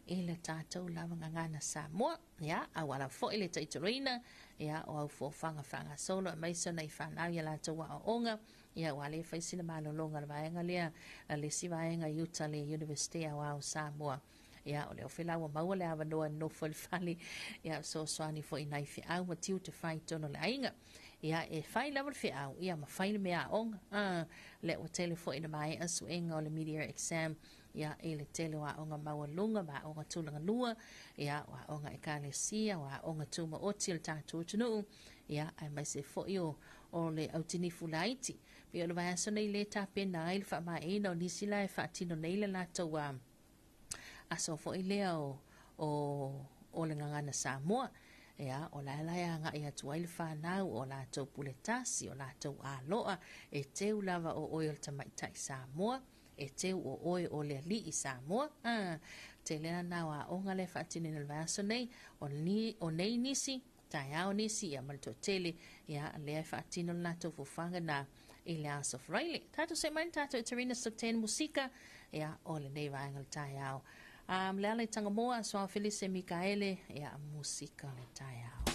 i le tatou lava gagana Samoa. Ia, auala foi le taitoloina, ia, o au fofaga faagasolo aemaise ona i fanau ia latou aoaoga, ia, ua le fai sina malologa le vaega lea, le isi vaega i uta le Universite Aoao Samoa. Ia, o le ofe la ua maua le avanoa e nofo i le fale, ia, fesoasoani foi i nai feau ma tiute fai i totonu o le aiga. Ia, e fai lava le feau, ia, ma fai le mea aoga. A, lea ua tele foi ina maea suega o le mid-year exam, ia, i le tele o aoga maualuga ma aoga tulagalua, ia, o aoga ekalesia, o aoga tumaoti o le tatou atunuu, ia, aemaise foi o, o le autinifu laiti. Pei o le vaiaso nei lea e tapena ai le faamaeaina o nisi la e faatino nei le latou a, aso foi lea o, o, o le gagana Samoa. Ia, o la e la e agai atu ai le fanau, o latou pule tasi, o latou aloa, e teu lava o oe o le tamaitai Samoa, e teu o oe o le alii Samoa. A, tele lana o aoga lea e faatinoina i le vaiaso nei, o, ni, o nei nisi, taeao nisi, ia ma le toatele, ia, lea e faatino le latou fofoga na i le aso Faraile. Tatou see mai le tatou Eterina Stop 10 musika, ia, o lenei vaega o le taeao. Um, le ala i Tangamoa, Soa Felise Mikaele, ia, musika o le taeao.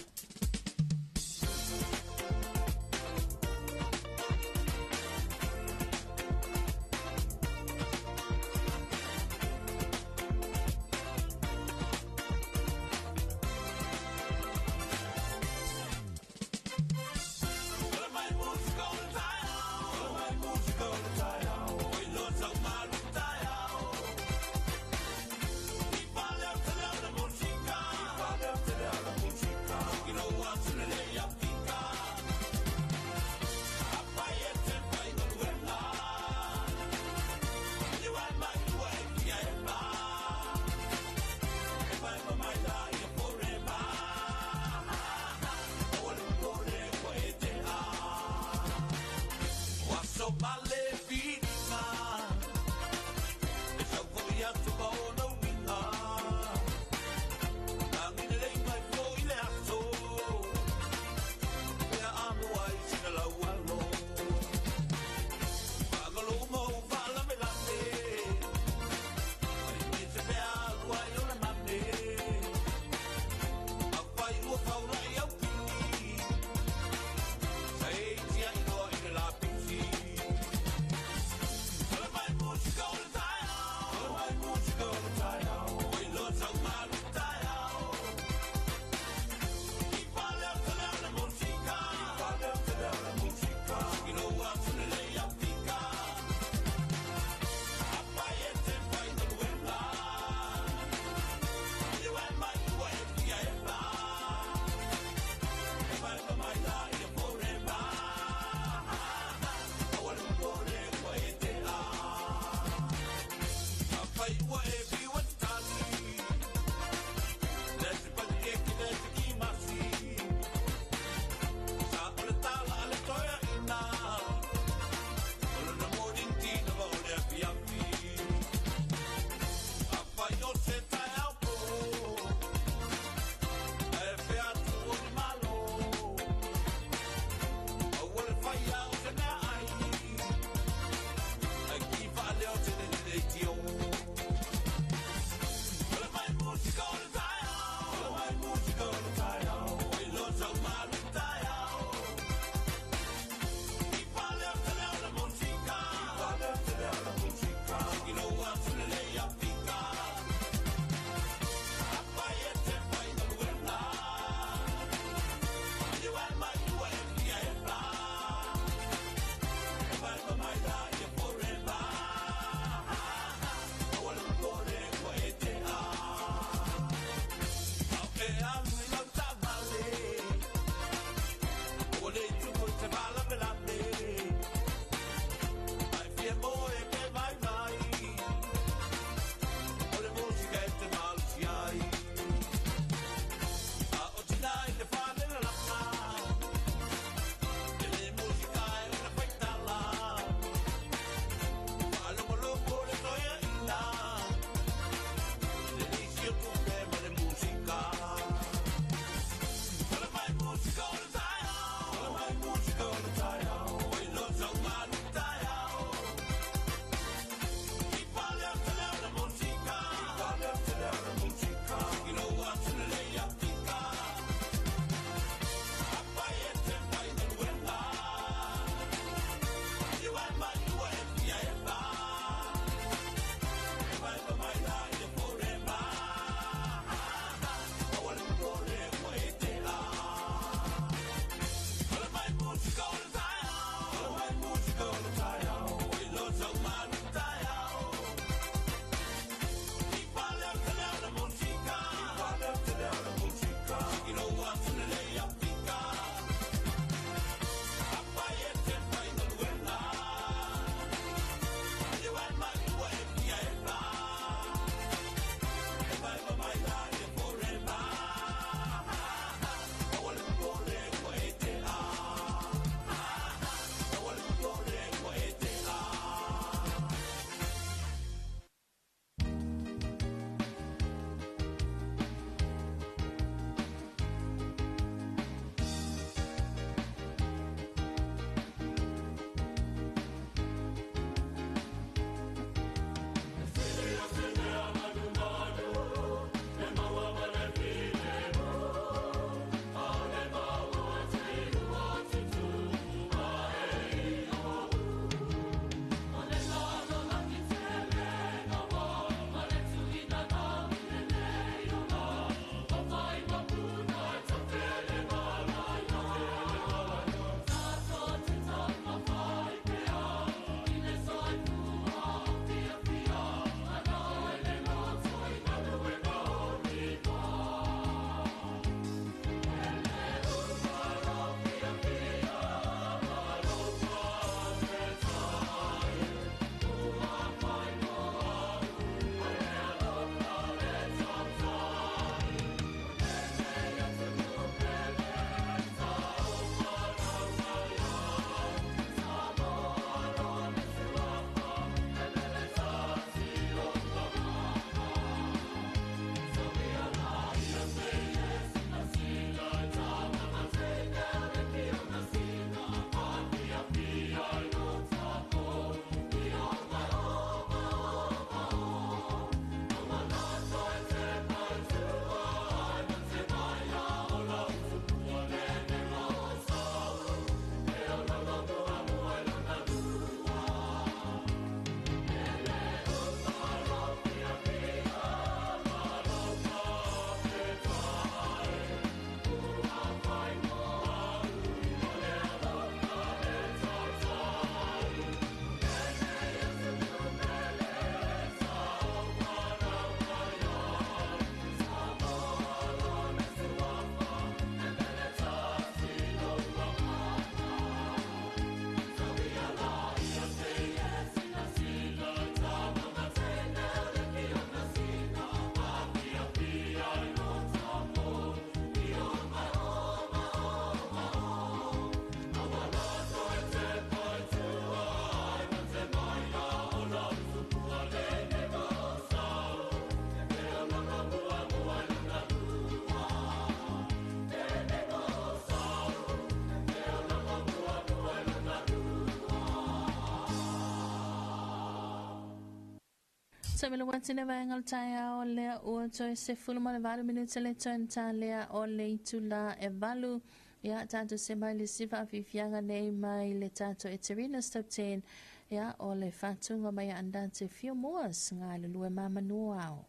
Sa mele wati le vaenga o le taeao lea ua toe 18 minute le toe ta lea o le itula e 8. Ia tatou se mai le si faafiafiaga nei mai le tatou Eterina Stop 10. Ia o le faatuga mai andate fio moas ngā le lue mamanua ao.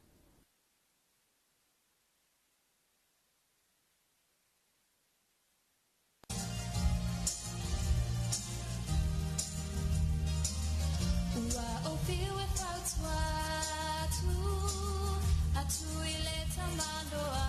Ua o fiu e fautua atu, atu i le tamaloa.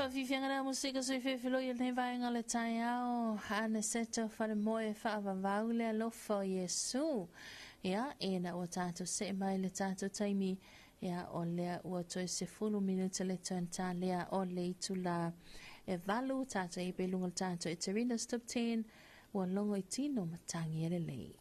Faafiafiaga lea musika sui fefeloi i lenei vaega o le taeao, Anaseto Falemoe faavavau le alofa o Iesu. Ia, ina ua tatou see mai le tatou taimi, ia, o lea ua toe 10 minute le toe talea o le itula e 8, tatou i pe luga o le tatou Eterina's Top 10, ua logo i tino matagi e lelei.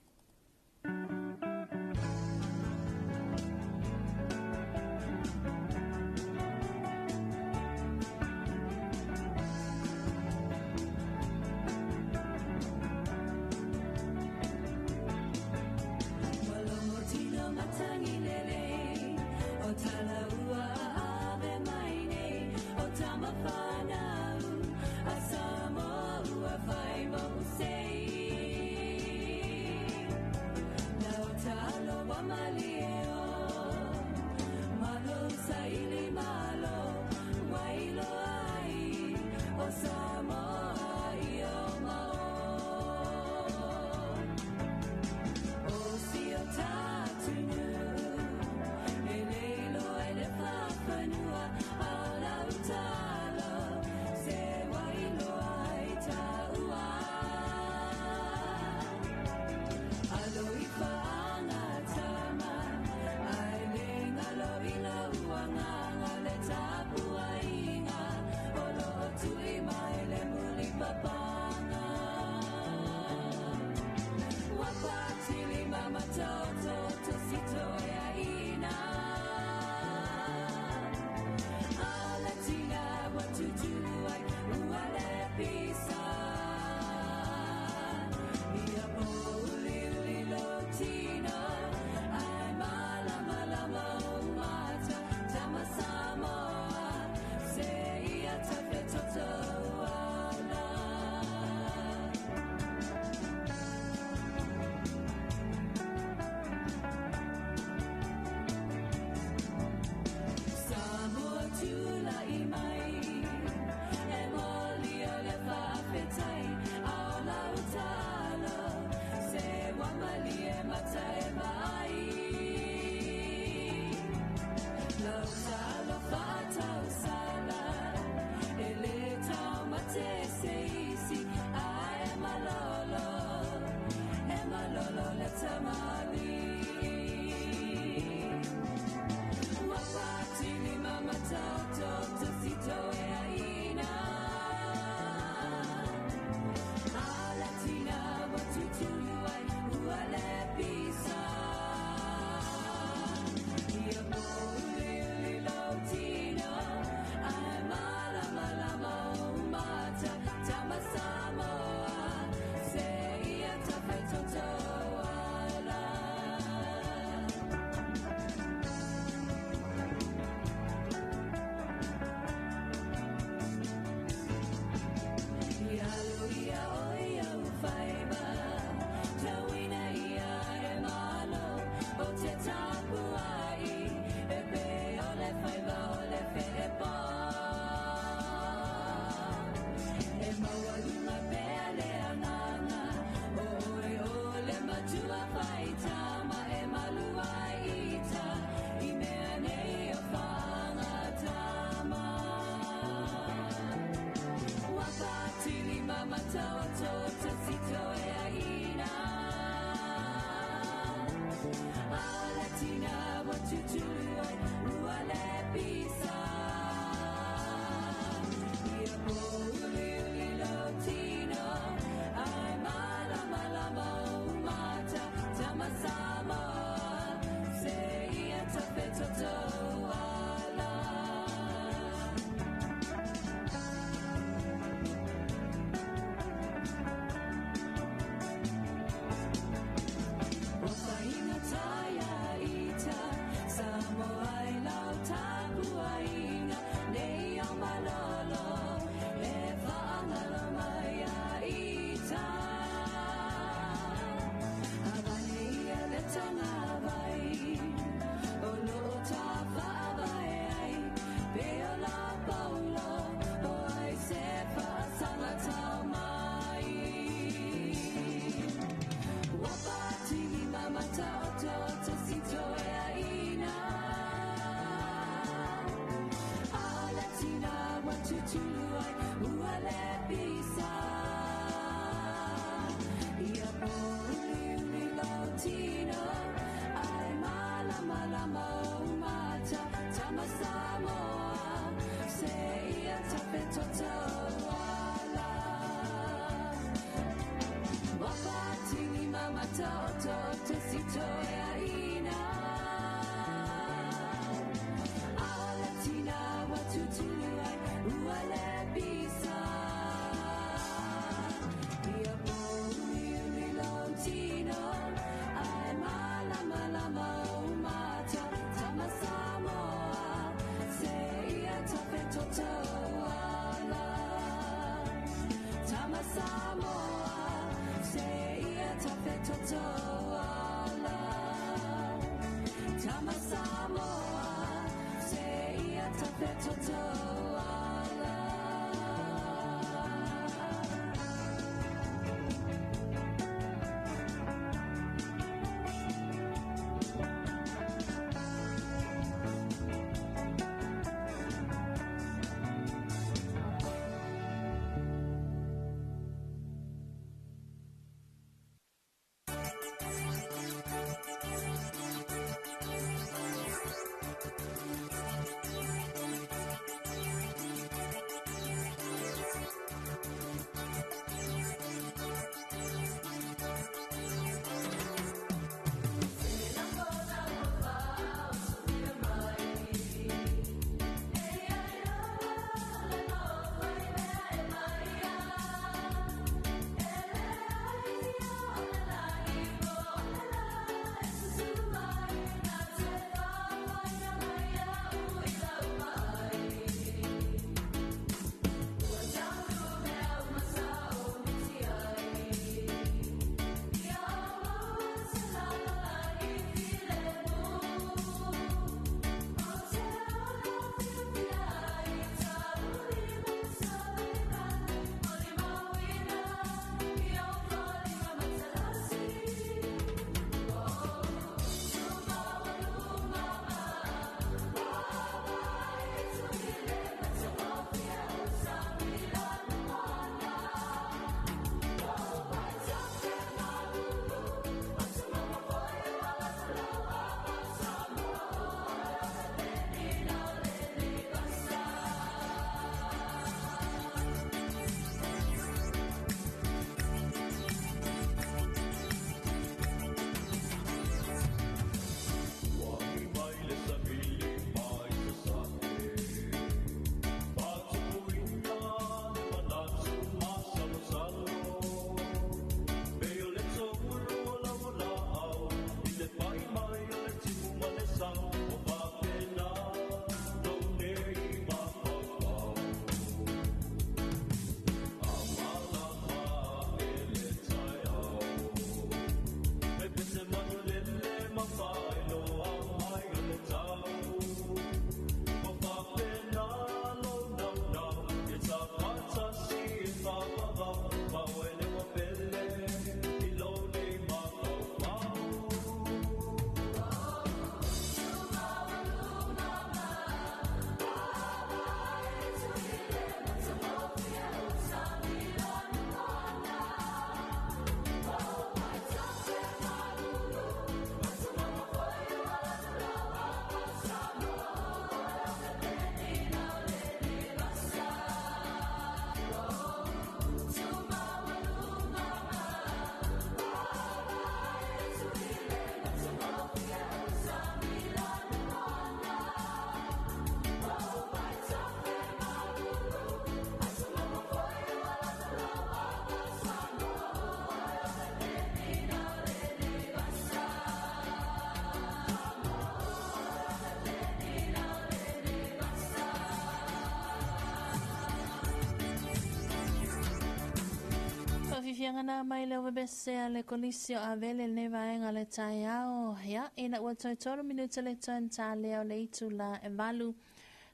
Faafiafiaga na mai le ovebese a le Kolisi o Avele i lenei vaega o le taeao. Ia, ina ua toe 3 minute le toe talea o le itula e 8,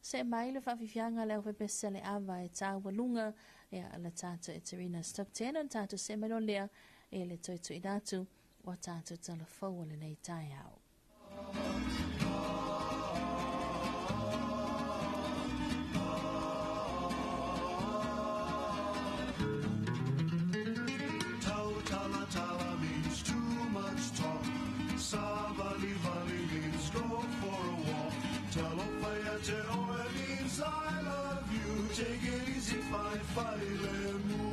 see mai le faafiafiaga a le ovebese a le ava e taualuga, ia, le tatou Eterina Stop 10, ona tatou see mai loa lea i le toe tuuina atu o tatou tala fou o lenei taeao. Tau tala tala means too much talk. Savali vali means go for a walk. Talofa ia te oe means I love you. Take it easy, fai fai le mu.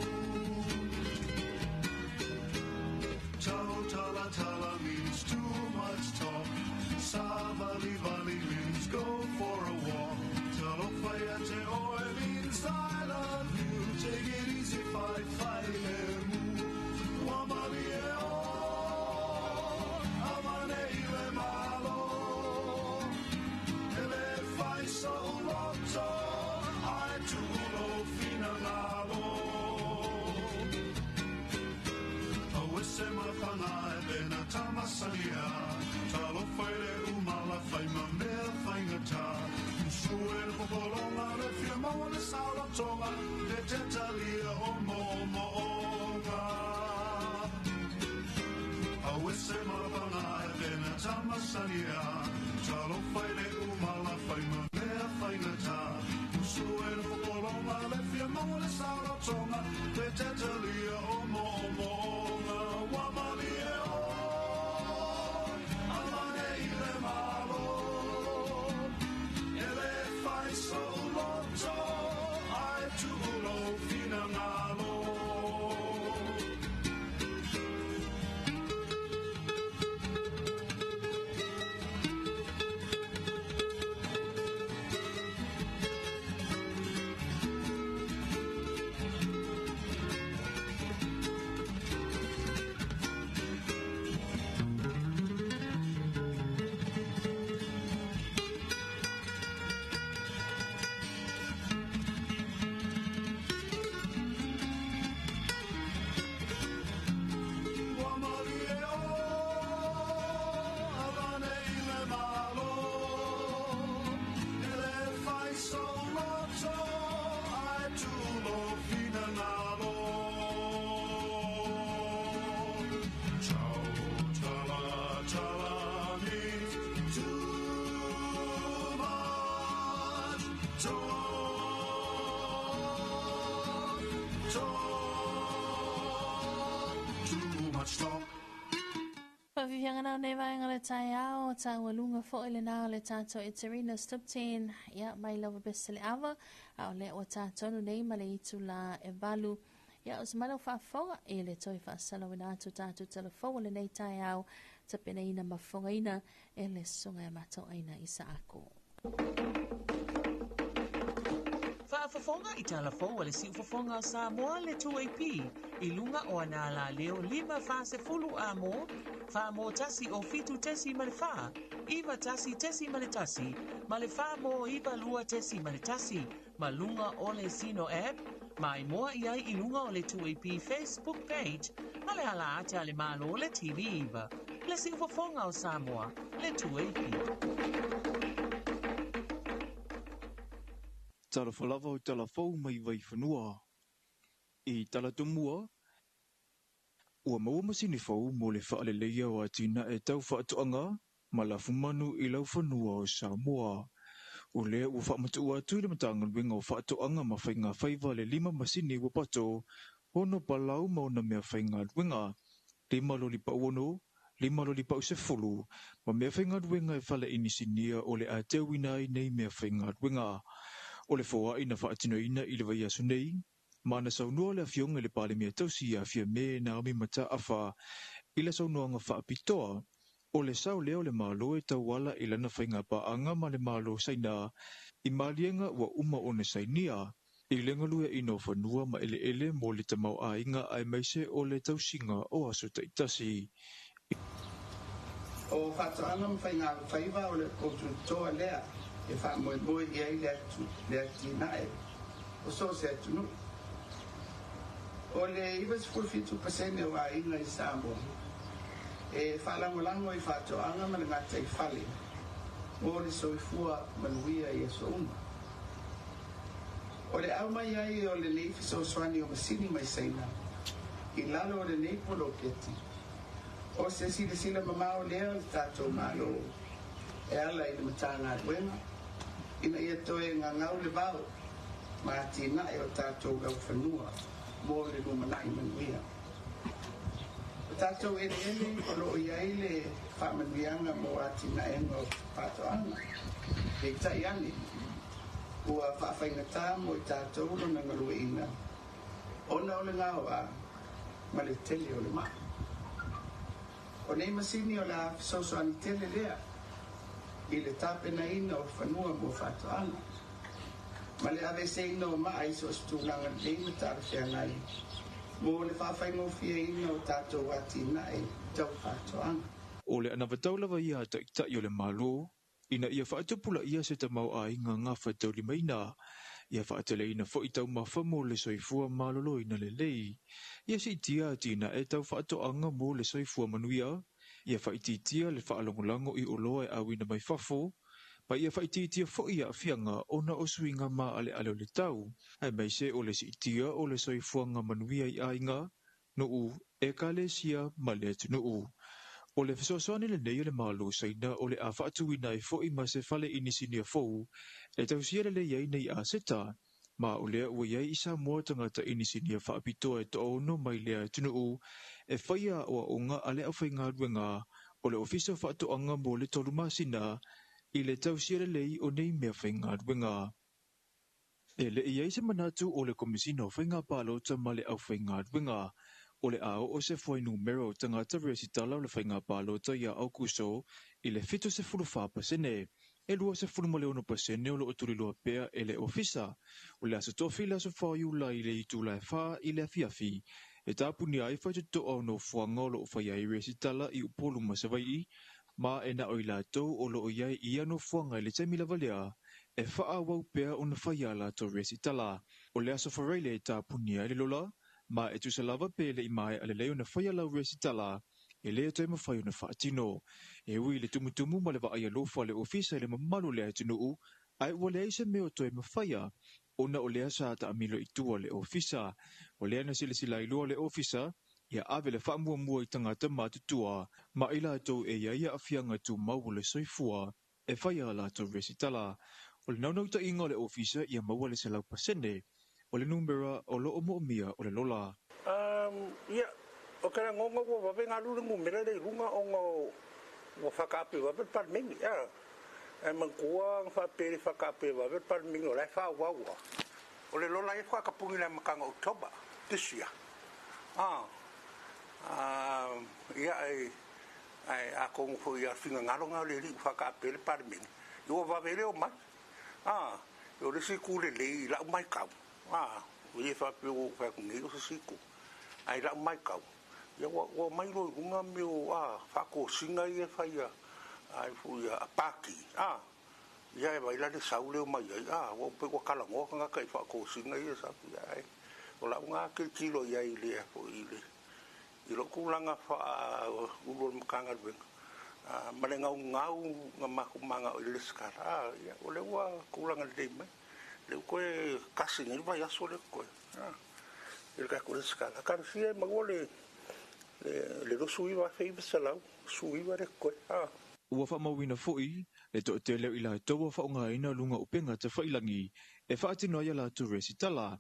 Tau tala tala means too much talk. Savali vali means go for a walk. Talofa ia te oe means I love you. Take it easy, fai fai le mu. Wamali e o, amane i le malo. Ele fai so loto, ai tulo finangalo. Awese malapanga e pena tamasania. Talofa i le umala fai ma mea faingata. Usue le popolonga le fia maua le saulotoga. Le tetalia o mo mo onga. Awese malapanga e pena tamasania. Talofa i le umala fai ma mea faingata. Usue le popolonga le fia maua le saulotoga. Le tetalia o mo mo onga. Wamali e o, amane i le malo. Ele fai so loto, ai tuulo finangalo. Wamali e o, avane i le malo. Ele fai so loto, ai tulo finangalo. Tau tala tala means too much talk, talk, too much talk. Faafiafiaga na nei vaega o le taeao, taualuga foi lena o le tatou Eterina Stop 10, ia, mai lava bese le ava, a o lea ua tatonu nei ma le itula e 8. Ia, o se mai lau faafofoga i le toe faasalauina atu tatou tala fou o lenei taeao, tapenaina ma fofogaina e le susuga ia matou aina i Saako. Faafofoga i talafou a le siufofoga o Samoa le 2AP i luga o ana alaleo 5 40 amo, 4 mo 1 o 7.4, 91.1, ma le 4 mo 92.1, ma luga o le Zeno app, ma i moa i ai i luga o le 2AP Facebook page, ma le ala ata le malo le TV iva. Le siufofoga o Samoa, le 2AP. Talofa lava o talafou mai Vaifanua. I Talatumua, ua maua masini fou mo le faaleleia o atinae tau faatoaga ma lafumanu i laufanua o Samoa. O lea ua faamatuua atu i le Matagaluega o Faatoaga ma Faiga Faiva le 5 masini ua pato, 6 palau ma ona mea faigaluega, 5 loli pauono, 5 loli pau 10, ma mea faigaluega e fale inisinia o le a teuina ai nei mea faigaluega. O le foai na faatinoina i le vaiaso nei, ma na saunoa le afioga i le Palemia tausi ia Fiame Naomi Mataafa i le saunoaga faapitoa, o le sao lea o le Malo e tauala i lana faigapaaga ma le Malo Saina i maliega ua uma ona sainia, i le galueaiina o fanua ma eleele mo le tamaoaiga aemaise o le tausiga o aso taitasi. O faatoaga ma faiga faiva o le koututoa lea e faamoemoe i ai le atinae o so o se atunuu. O le 97% o aiga i Samoa e faalagolago i faatoaga ma le gataifale mo le soifua manuia i aso uma. O le aumai ai o lenei fesoasoani o masini mai Saina i lalo o lenei poloketi, o se silasila mamao lea o le tatou Malo e ala i le Matagaluega ina ia toe gagau le vao ma atinae o tatou laufanua mo le lumanai manuia. O tatou eleele o loo i ai le faamanuiaga mo atinaega o faatoaga. Peitai ane, ua faafaigata mo i tatou lona galueaiina ona o le gaoa ma le tele o le maa. O nei masini o le a fesoasoani tele lea i le tapenaina o fanua mo faatoaga ma le aveeseina o maa i so o se tulaga lelei ma talafeagai mo le faafaigofieina o tatou atinae tau faatoaga. O le anavatau lava ia a Taitai o le Malo ina ia faatupulaia se tamaoaiga gafataulimaina, ia faateleina foi taumafa mo le soifua maloloina lelei, ia siitia atinae tau faatoaga mo le soifua manuia, ia faaitiitia le faalagolago i oloa e auina mai fafo, ma ia faaitiitia foi aafiaga ona o suiga maaleale o le tau, aemaise o le siitia o le soifuaga manuia i aiga, nuu, ekalesia ma le atunuu. O le fesoasoani lenei o le Malo Saina o le a faatuina ai foi ma se fale inisinia fou e tausia lelei ai nei aseta, ma o lea ua i ai i Samoa tagata inisinia faapitoa e toaono mai lea atunuu e faia aoaoga a le aufaigaluega o le Ofisa o Faatoaga mo le 3 masina i le tausia lelei o nei meafaigaluega. E le i ai se manatu o le Komesina o Faiga Palota ma le Aufaigaluega o le a oo se fuainumera o tagata resitala o le Faiga Palota ia Aukuso i le 74%, e 26% o loo tuliloa pea e le ofisa. O le aso Tofi le aso 4 o Iulai i le itula e 4 i le afiafi e tapunia ai faitotoa o nofoaga o loo faia ai resitala i Upolu ma Savaii, ma e na o i latou o loo i ai i ia nofoaga i le taimi lava lea e faaauau pea ona faia a latou resitala. O le aso Faraile e tapunia ai le lola, ma e tusa lava pe le i maea lelei ona faia lau resitala, e le toe mafai ona faatino. E ui i le tumutumu ma le vaai alofa a le ofisa i le mamalu o le atunuu, ae ua leai se mea o toe mafaia, ona o lea sa taamilo i tua le ofisa. O lea na silasila ai loa le ofisa, ia ave le faamuamua i tagata matutua ma i latou e i ai aafiaga tumau o le soifua e faia a latou resitala. O le naunautaiga o le ofisa ia maua le 100% o le numera o loo moomia o le lola. Ia, o ke lagona ua vave galu le numera lea i luga ona ua faataape vave le Palemene. Ae manatua na faapea e le faataape vave le Palemene o la e faaauau lava. O le lola ia faatoa tapuni i le amataga o October this year. Ia, ae atonu foi ia o le finagalo lena o le alii ua faataape le Palemene, ia ua vave ai le omai. O le isi itu lelei i lau matau, e le faapea ua ou fai atu nei o se isi itu, ae i lau matau, ia ua omai loa i luga mea o faatosina ia e fai a foi a pati, ia e vaai la le sau lea omai ai, ua pei ua talanoa tagata i faatosina ia e sau, ae o lau lena tilotilo i ai i le foi i lou tulaga faaulu o le Matagaluega, ma le gaugau na matou manao i le resitala, ia o lea ua tulaga lelei mai. Lea ua toe tasi nei le vaiaso lea totoe i le tatou resitala. Talosia e maua le 29,919 lea totoe. Ua faamauina foi le toatele o i latou ua faaaogaina luga o upega tafailagi e faatino ai a latou resitala.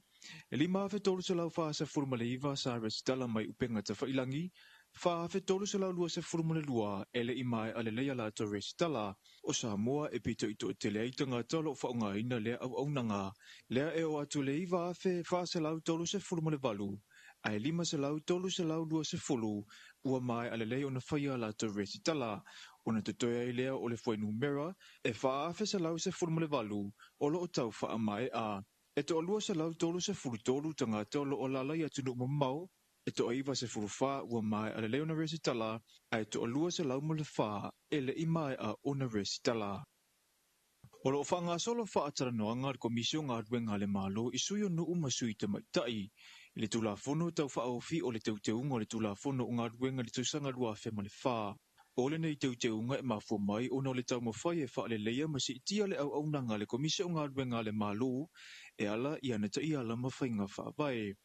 E 5,349 sa resitala mai upega tafailagi, 4,322 e le i maea lelei a latou resitala. O Samoa e pito i toatele ai tagata o loo faaaogaina lea auaunaga, lea e oo atu le 9,438 ae 5,320 ua maea lelei ona faia a latou resitala. Ona totoe ai lea o le fuainumera e 4,118 o loo tau faamaea. E 233 tagata o loo alaala i atunuu mamao, e 94 ua maea lelei ona resitala, ae 204 e le i maea ona resitala. O loo faagasolo faatalanoaga a le Komisi o Galuega a le Malo i sui o nuu ma sui tamaitai i le Tulafono Tau Faaofi o le Teuteuga o le Tulafono o Galuega i le tausaga 2004. O lenei teuteuga e mafua mai ona o le taumafai e faaleleia ma siitia le auaunaga a le Komisi o Galuega a le Malo e ala i ana taiala ma faiga faavae.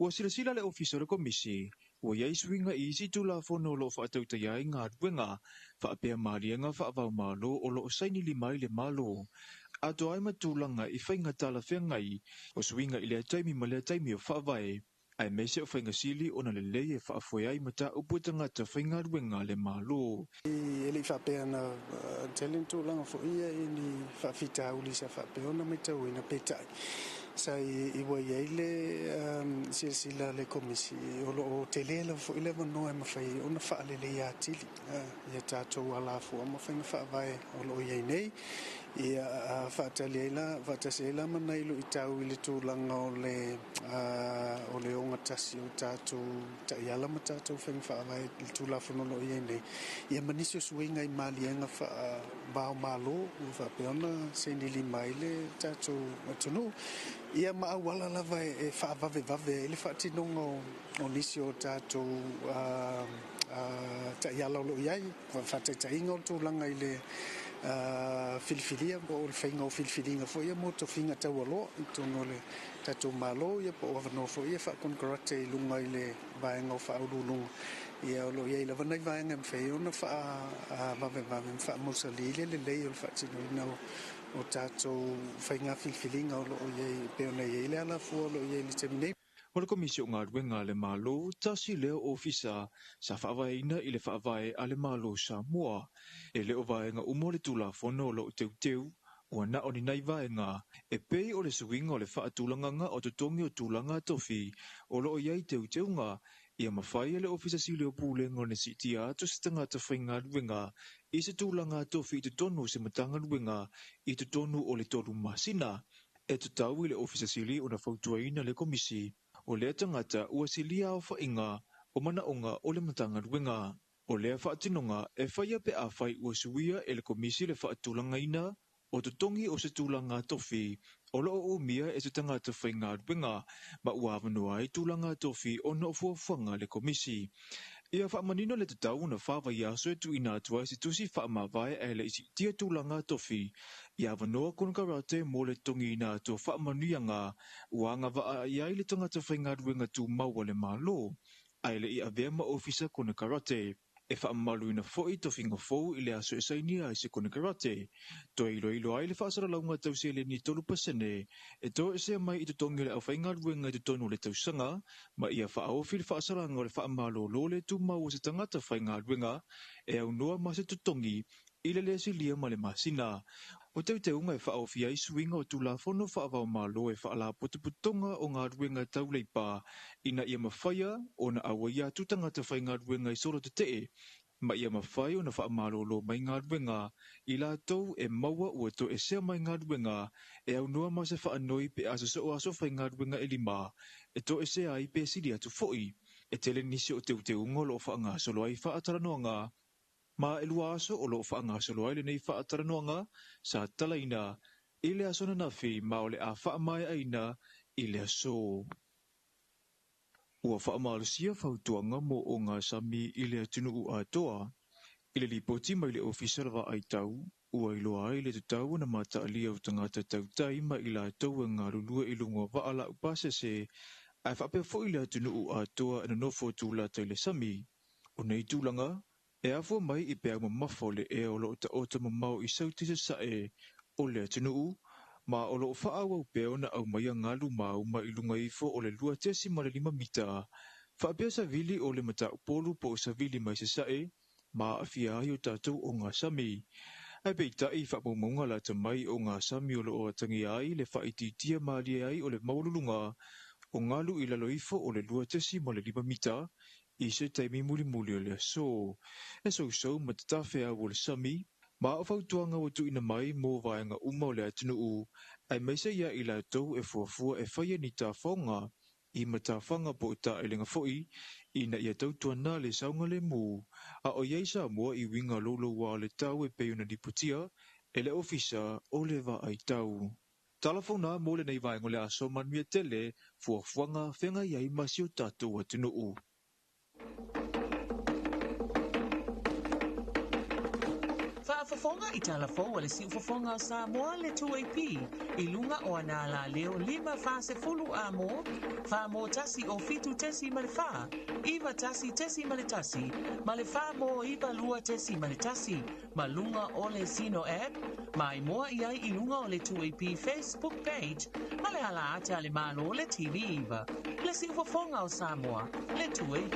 Ua silasila le Ofisa o le Komisi, ua i ai suiga i isi Tulafono o lo o faatautaia ai galuega faapea maliega faava-o-Malo o lo o saini lima ai le Malo, atoa ai ma tulaga i faiga talafeagai o suiga i lea taimi ma lea taimi o faavae, aemaise o faiga sili ona lelei e faafoe ai mataupu a tagata faigaluega a le Malo. E le i faapea na tele ni tulaga foi ia i ni faafitauli sa faapea ona matauina, peitai sa i ua i ai le silasila a le Komisi o lo o tele lava foi le avanoa e mafai ai ona faaleleia atili ia tatou alafua ma faiga faavae o lo o i ai nei. Ia faatali ai la, faatasi ai la ma nai luitau i le tulaga o le o le ogatasi o tatou taiala ma tatou faiga faavae i le Tulafono o lo o i ai nei, ia ma nisi o suiga i maliega faava-o-Malo ua faapea ona saini lima ai le tatou atunuu, ia ma auala lava e faavavevave ai le faatinoga o nisi o tatou taiala o lo o i ai, faataitaiga o le tulaga i le filifilia po o le faiga o filifiliga foi ia mo tofiga taualoa i totonu o le tatou Malo, ia po o avanoa foi ia faakonekarate i luga i le vaega o faauluuluga, ia o lo o i ai lava nai vaega e mafai ai ona faavavevave ma faamausali le lelei o le faatinoina o tatou faiga filifiliga o lo o i ai e pei ona i ai le alafua o lo o i ai i le taimi nei. O le Komisi o Galuega a le Malo, tasi lea ofisa sa faavaeina i le faavae a le Malo o Samoa. E le o vaega uma o le Tulafono o lo o teuteu, ua na o ni nai vaega, e pei o le suiga o le faatulagaga o totogi o tulaga tofi o lo o i ai teuteuga, ia mafai e le Ofisa Sili o Pulega ona siitia atu se tagata faigaluega i se tulaga tofi i totonu o se Matagaluega i totonu o le 3 masina. E tatau i le Ofisa Sili ona fautuaina le Komisi o lea tagata ua silia aofaiga o manaoga o le Matagaluega. O lea faatinoga e faia pe afai ua suia e le Komisi le faatulagaina o totogi o se tulaga tofi o lo o umia e se tagata faigaluega ma ua avanoa ai tulaga tofi ona o fuafuaga a le Komisi. Ia faamanino le tatau ona 4 vaiaso e tuuina atu ai se tusi faamavae ae le i siitia tulaga tofi, ia avanoa konekarate mo le totogiina atu o faamanuiaga ua agavaa i ai le tagata faigaluega tumau a le Malo, ae le i avea ma ofisa konekarate. E faamamaluina foi tofiga fou i le aso e sainia ai se konekarate. Toe iloilo ai le faasalalauga tau seleni 3% e toesea mai i totogi o le aufaigaluega i totonu o le tausaga, ma ia faaofi le faasalaga o le faamalolo le tumau o se tagata faigaluega e aunoa ma se totogi i le le silia ma le masina. O teuteuga e faaofi ai suiga o Tulafono faava-o-Malo e faalapotopotoga o galuega tau leipa ina ia mafaia ona auaia atu tagata faigaluega i solo tetee, ma ia mafai ona faamalolo mai galuega i latou e maua ua toesea mai galuega e aunoa ma se faanoi pe a sosoo aso faigaluega e 5 e toesea ai pe sili atu foi. E tele nisi o teuteuga o lo o faagasolo ai faatalanoaga, ma e 2 aso o lo o faagasolo ai lenei faatalanoaga sa talaina i le aso ananafi ma o le a faamaeaina i le aso. Ua faamalosia fautuaga mo ogasami i le atunuu atoa. I le lipoti mai le Ofisa o le Vaai Tau, ua iloa ai le tatau ona mataalia o tagata tautai ma i latou e galulue i luga o vaa laupasese, ae faapea foi le atunuu atoa e nonofo tulata i le sami. O nei tulaga, e afua mai i peau mamafa o le ea o lo o taoto mamao i sauti sasae o le atunuu, ma o lo o faaauau pea ona aumaia galu mauma i luga ifo o le 2.5 mita, faapea savili o le mataupolu po o savili mai sasae, ma aafia ai o tatou ogasami. Ae peitai faamaumauga lata mai ogasami o lo o atagia ai le faaitiitia malie ai o le maualuluga o galu i lalo ifo o le 2.5 mita i se taimi mulimuli o le aso. E sousou ma tatafeau o le sami, ma o fautuaga ua tuuina mai mo vaega uma o le atunuu, aemaise ia i latou e fuafua e faia ni tafaoga i matafaga po o taelega foi ina ia tautuana le saogalemu a o i ai Samoa i uiga louloua o le tau e pei ona lipotia e le Ofisa o le Vaai Tau. Tala fou na mo lenei vaega o le aso manuia tele fuafuaga feagai ai ma si o tatou atunuu. Faafofoga i tala fou a le siufofoga o Samoa le 2AP i luga o ana alaleo 5 40 amo, 4 mo 1 o 7.4, 91.1, ma le 4 mo 92.1, ma luga o le Zeno app, mai moa i ai i luga o le 2AP Facebook page, ma le ala ate a le malo le TV iva. Le siufofoga o Samoa, le 2AP.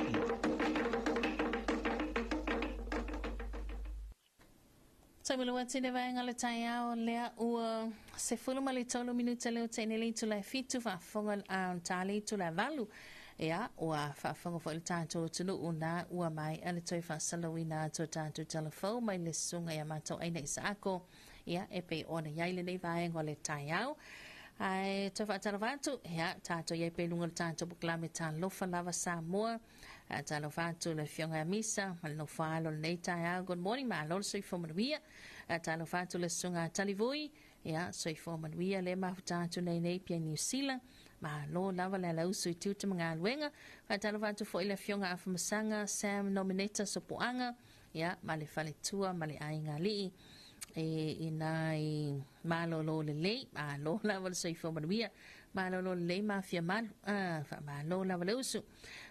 Taumilo atu le vaega o le taeao lea ua 13 minuta leo teine le itula e 7 faafofoga a ta le itula e 8. Ia, ua faafofoga foi le tatou atunuu na ua mai a le toe faasalauina atu o tatou talafou mai le susuga ia matou aina i Saako. Ia, e pei ona iai lenei vaega o le taeao. Ae toe faatalofa atu, ia, tatou iai pea i luga o le tatou polokalame Talofa Lava Samoa. Talofa atu le afioga ia Misa ma le nofo alo lenei taeao. Good morning, malo le soifua manuia. Talofa atu le susuga Talivui, ia, soifua manuia le mafuta atu nei nei pia New Zealand. Malo lava le alausu i tiute ma galuega. Faatalofa atu foi le afioga Afamasaga Sam Nomineta Sopoaga, ia, ma le faletua ma le aiga alii e ina i malolo lelei, malo lava le soifua manuia, malolo lelei ma afia malu, faamalo lava le usu.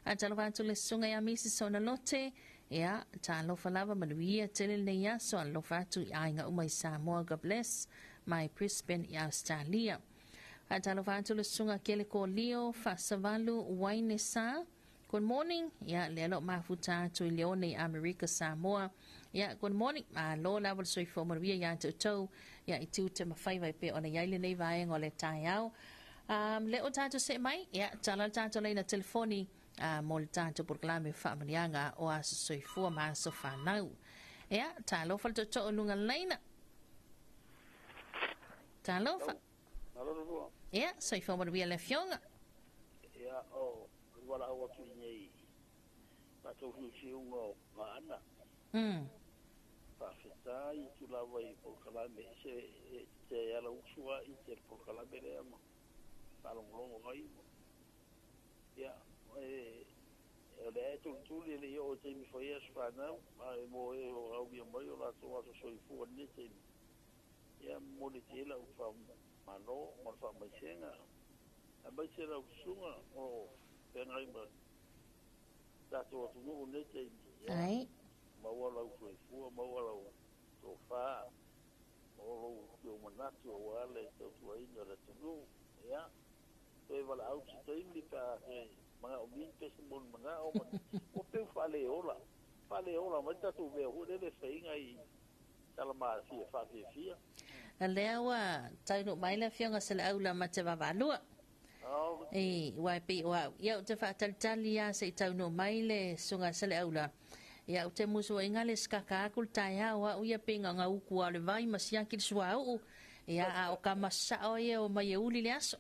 Talofa atu le susuga ia Mrs. Onalote, ia, talofa lava manuia tele lenei aso, alofa atu i aiga uma i Samoa, God bless my Brisbane i Australia. Talofa atu le susuga Kele Kolio, Faasavalu, Wainesa, good morning. Ia, lea lo mafuta atu i Leone i Amerika Samoa. Ia, good morning. Malo lava le soifua manuia ia te outou. Ia, i tiute ma faiva e pei ona iai lenei vaega o le taeao. Le o tatou see mai, ia, tala le tatou laina telefoni mo le tatou polokalame faamanuiaga o aso soifua ma aso fanau. Ia, talofa le tootoo luga laina. Talofa. Malo. Ia, soifua manuia le afioga. Ia, o wala au atu i nei tātou hiusiunga o Aana. Faafetai i tulaga i polokalame se e te ala usua i te polokalame lea ma faalogologo ai. Ia, e o lea e tulituli e le i oo taimi fai aso fanau, a e mo e o aulia mai o latou aso soifua lenei taimi. Ia, momoli tele lau faamalo ma le faamaisega. Aemaise lau susuga o feagai ma tatou atunuu lenei taimi. Ia, maua lau soifua, maua lau tofā, maua lou pio manatu aua le tautuaina o le atunuu. Ia, toe valaau se taimi pe a toe manaomia ni pese mo le manao ma ua peu faaleola. Faaleola mai tatou mea foi lele faiga i tala mafia faafiafia. Lea ua taunuu mai le afioga Saleaula ma te vaavaalua. E, ua e pei o au. Ia, ou te faatalitali lava se i taunuu mai le susuga Saleaula. Ia, ou te musuaiga le sikaka atu le taeao au ia pe gagauku lava o le vai ma siaki le suauu. Ia, a o ka masao ia o mai e uli le aso.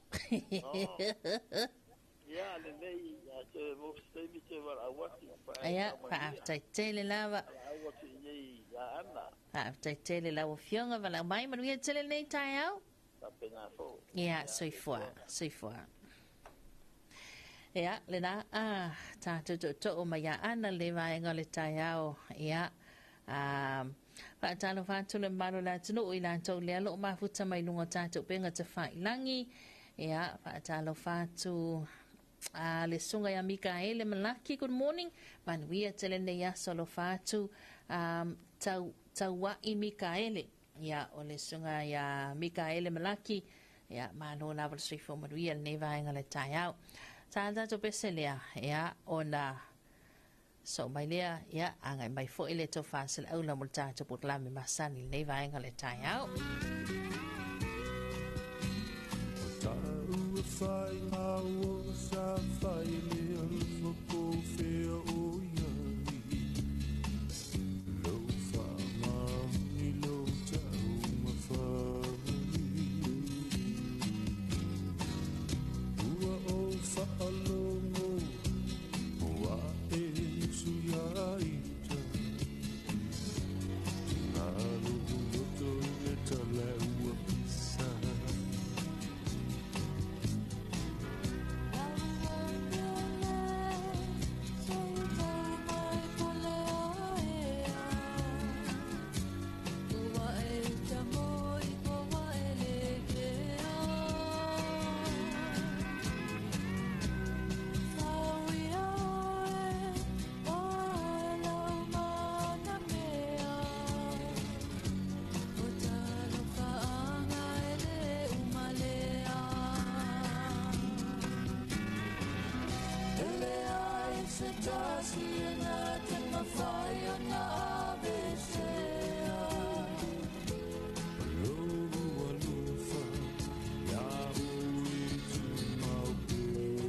Ia, lelei, a toe mo se taimi toe valaau atu. Ia, faafetai tele lava. Valaau atu i nei Aana. Faafetai tele lau afioga, valaau mai manuia tele lenei taeao. Faapena foi. Ia, soifua, soifua. Ia, lena a tatou tootoo mai ia Aana le vaega o le taeao. Ia, faatalofa atu le mamalu o le atunuu i latou lea o loo mafuta mai luga o tatou upega tafailagi. Ia, faatalofa atu a le susuga ia Mikaele Malaki, good morning. Manuia tele lenei aso alofa atu tau, tauai Mikaele. Ia, o le susuga ia Mikaele Malaki. Ia, malo lava le soifua manuia lenei vaega le taeao. Sa tatou pese lea, ia, ona so mai lea, ia, agai mai foi le tofa Saleaula mo le tatou polokalame masani lenei vaega le taeao. Taua whai ngā o sa whai le alofa ko whea o iai. Lau wha ngā lau tau ma whamani. Ua o whaalongo, ua e nusu ia ita. Te ngā lohu roto i le tala ua pisa. se tasi e na te mawhai o na avesea. Lou alofa ia oe tumau pea.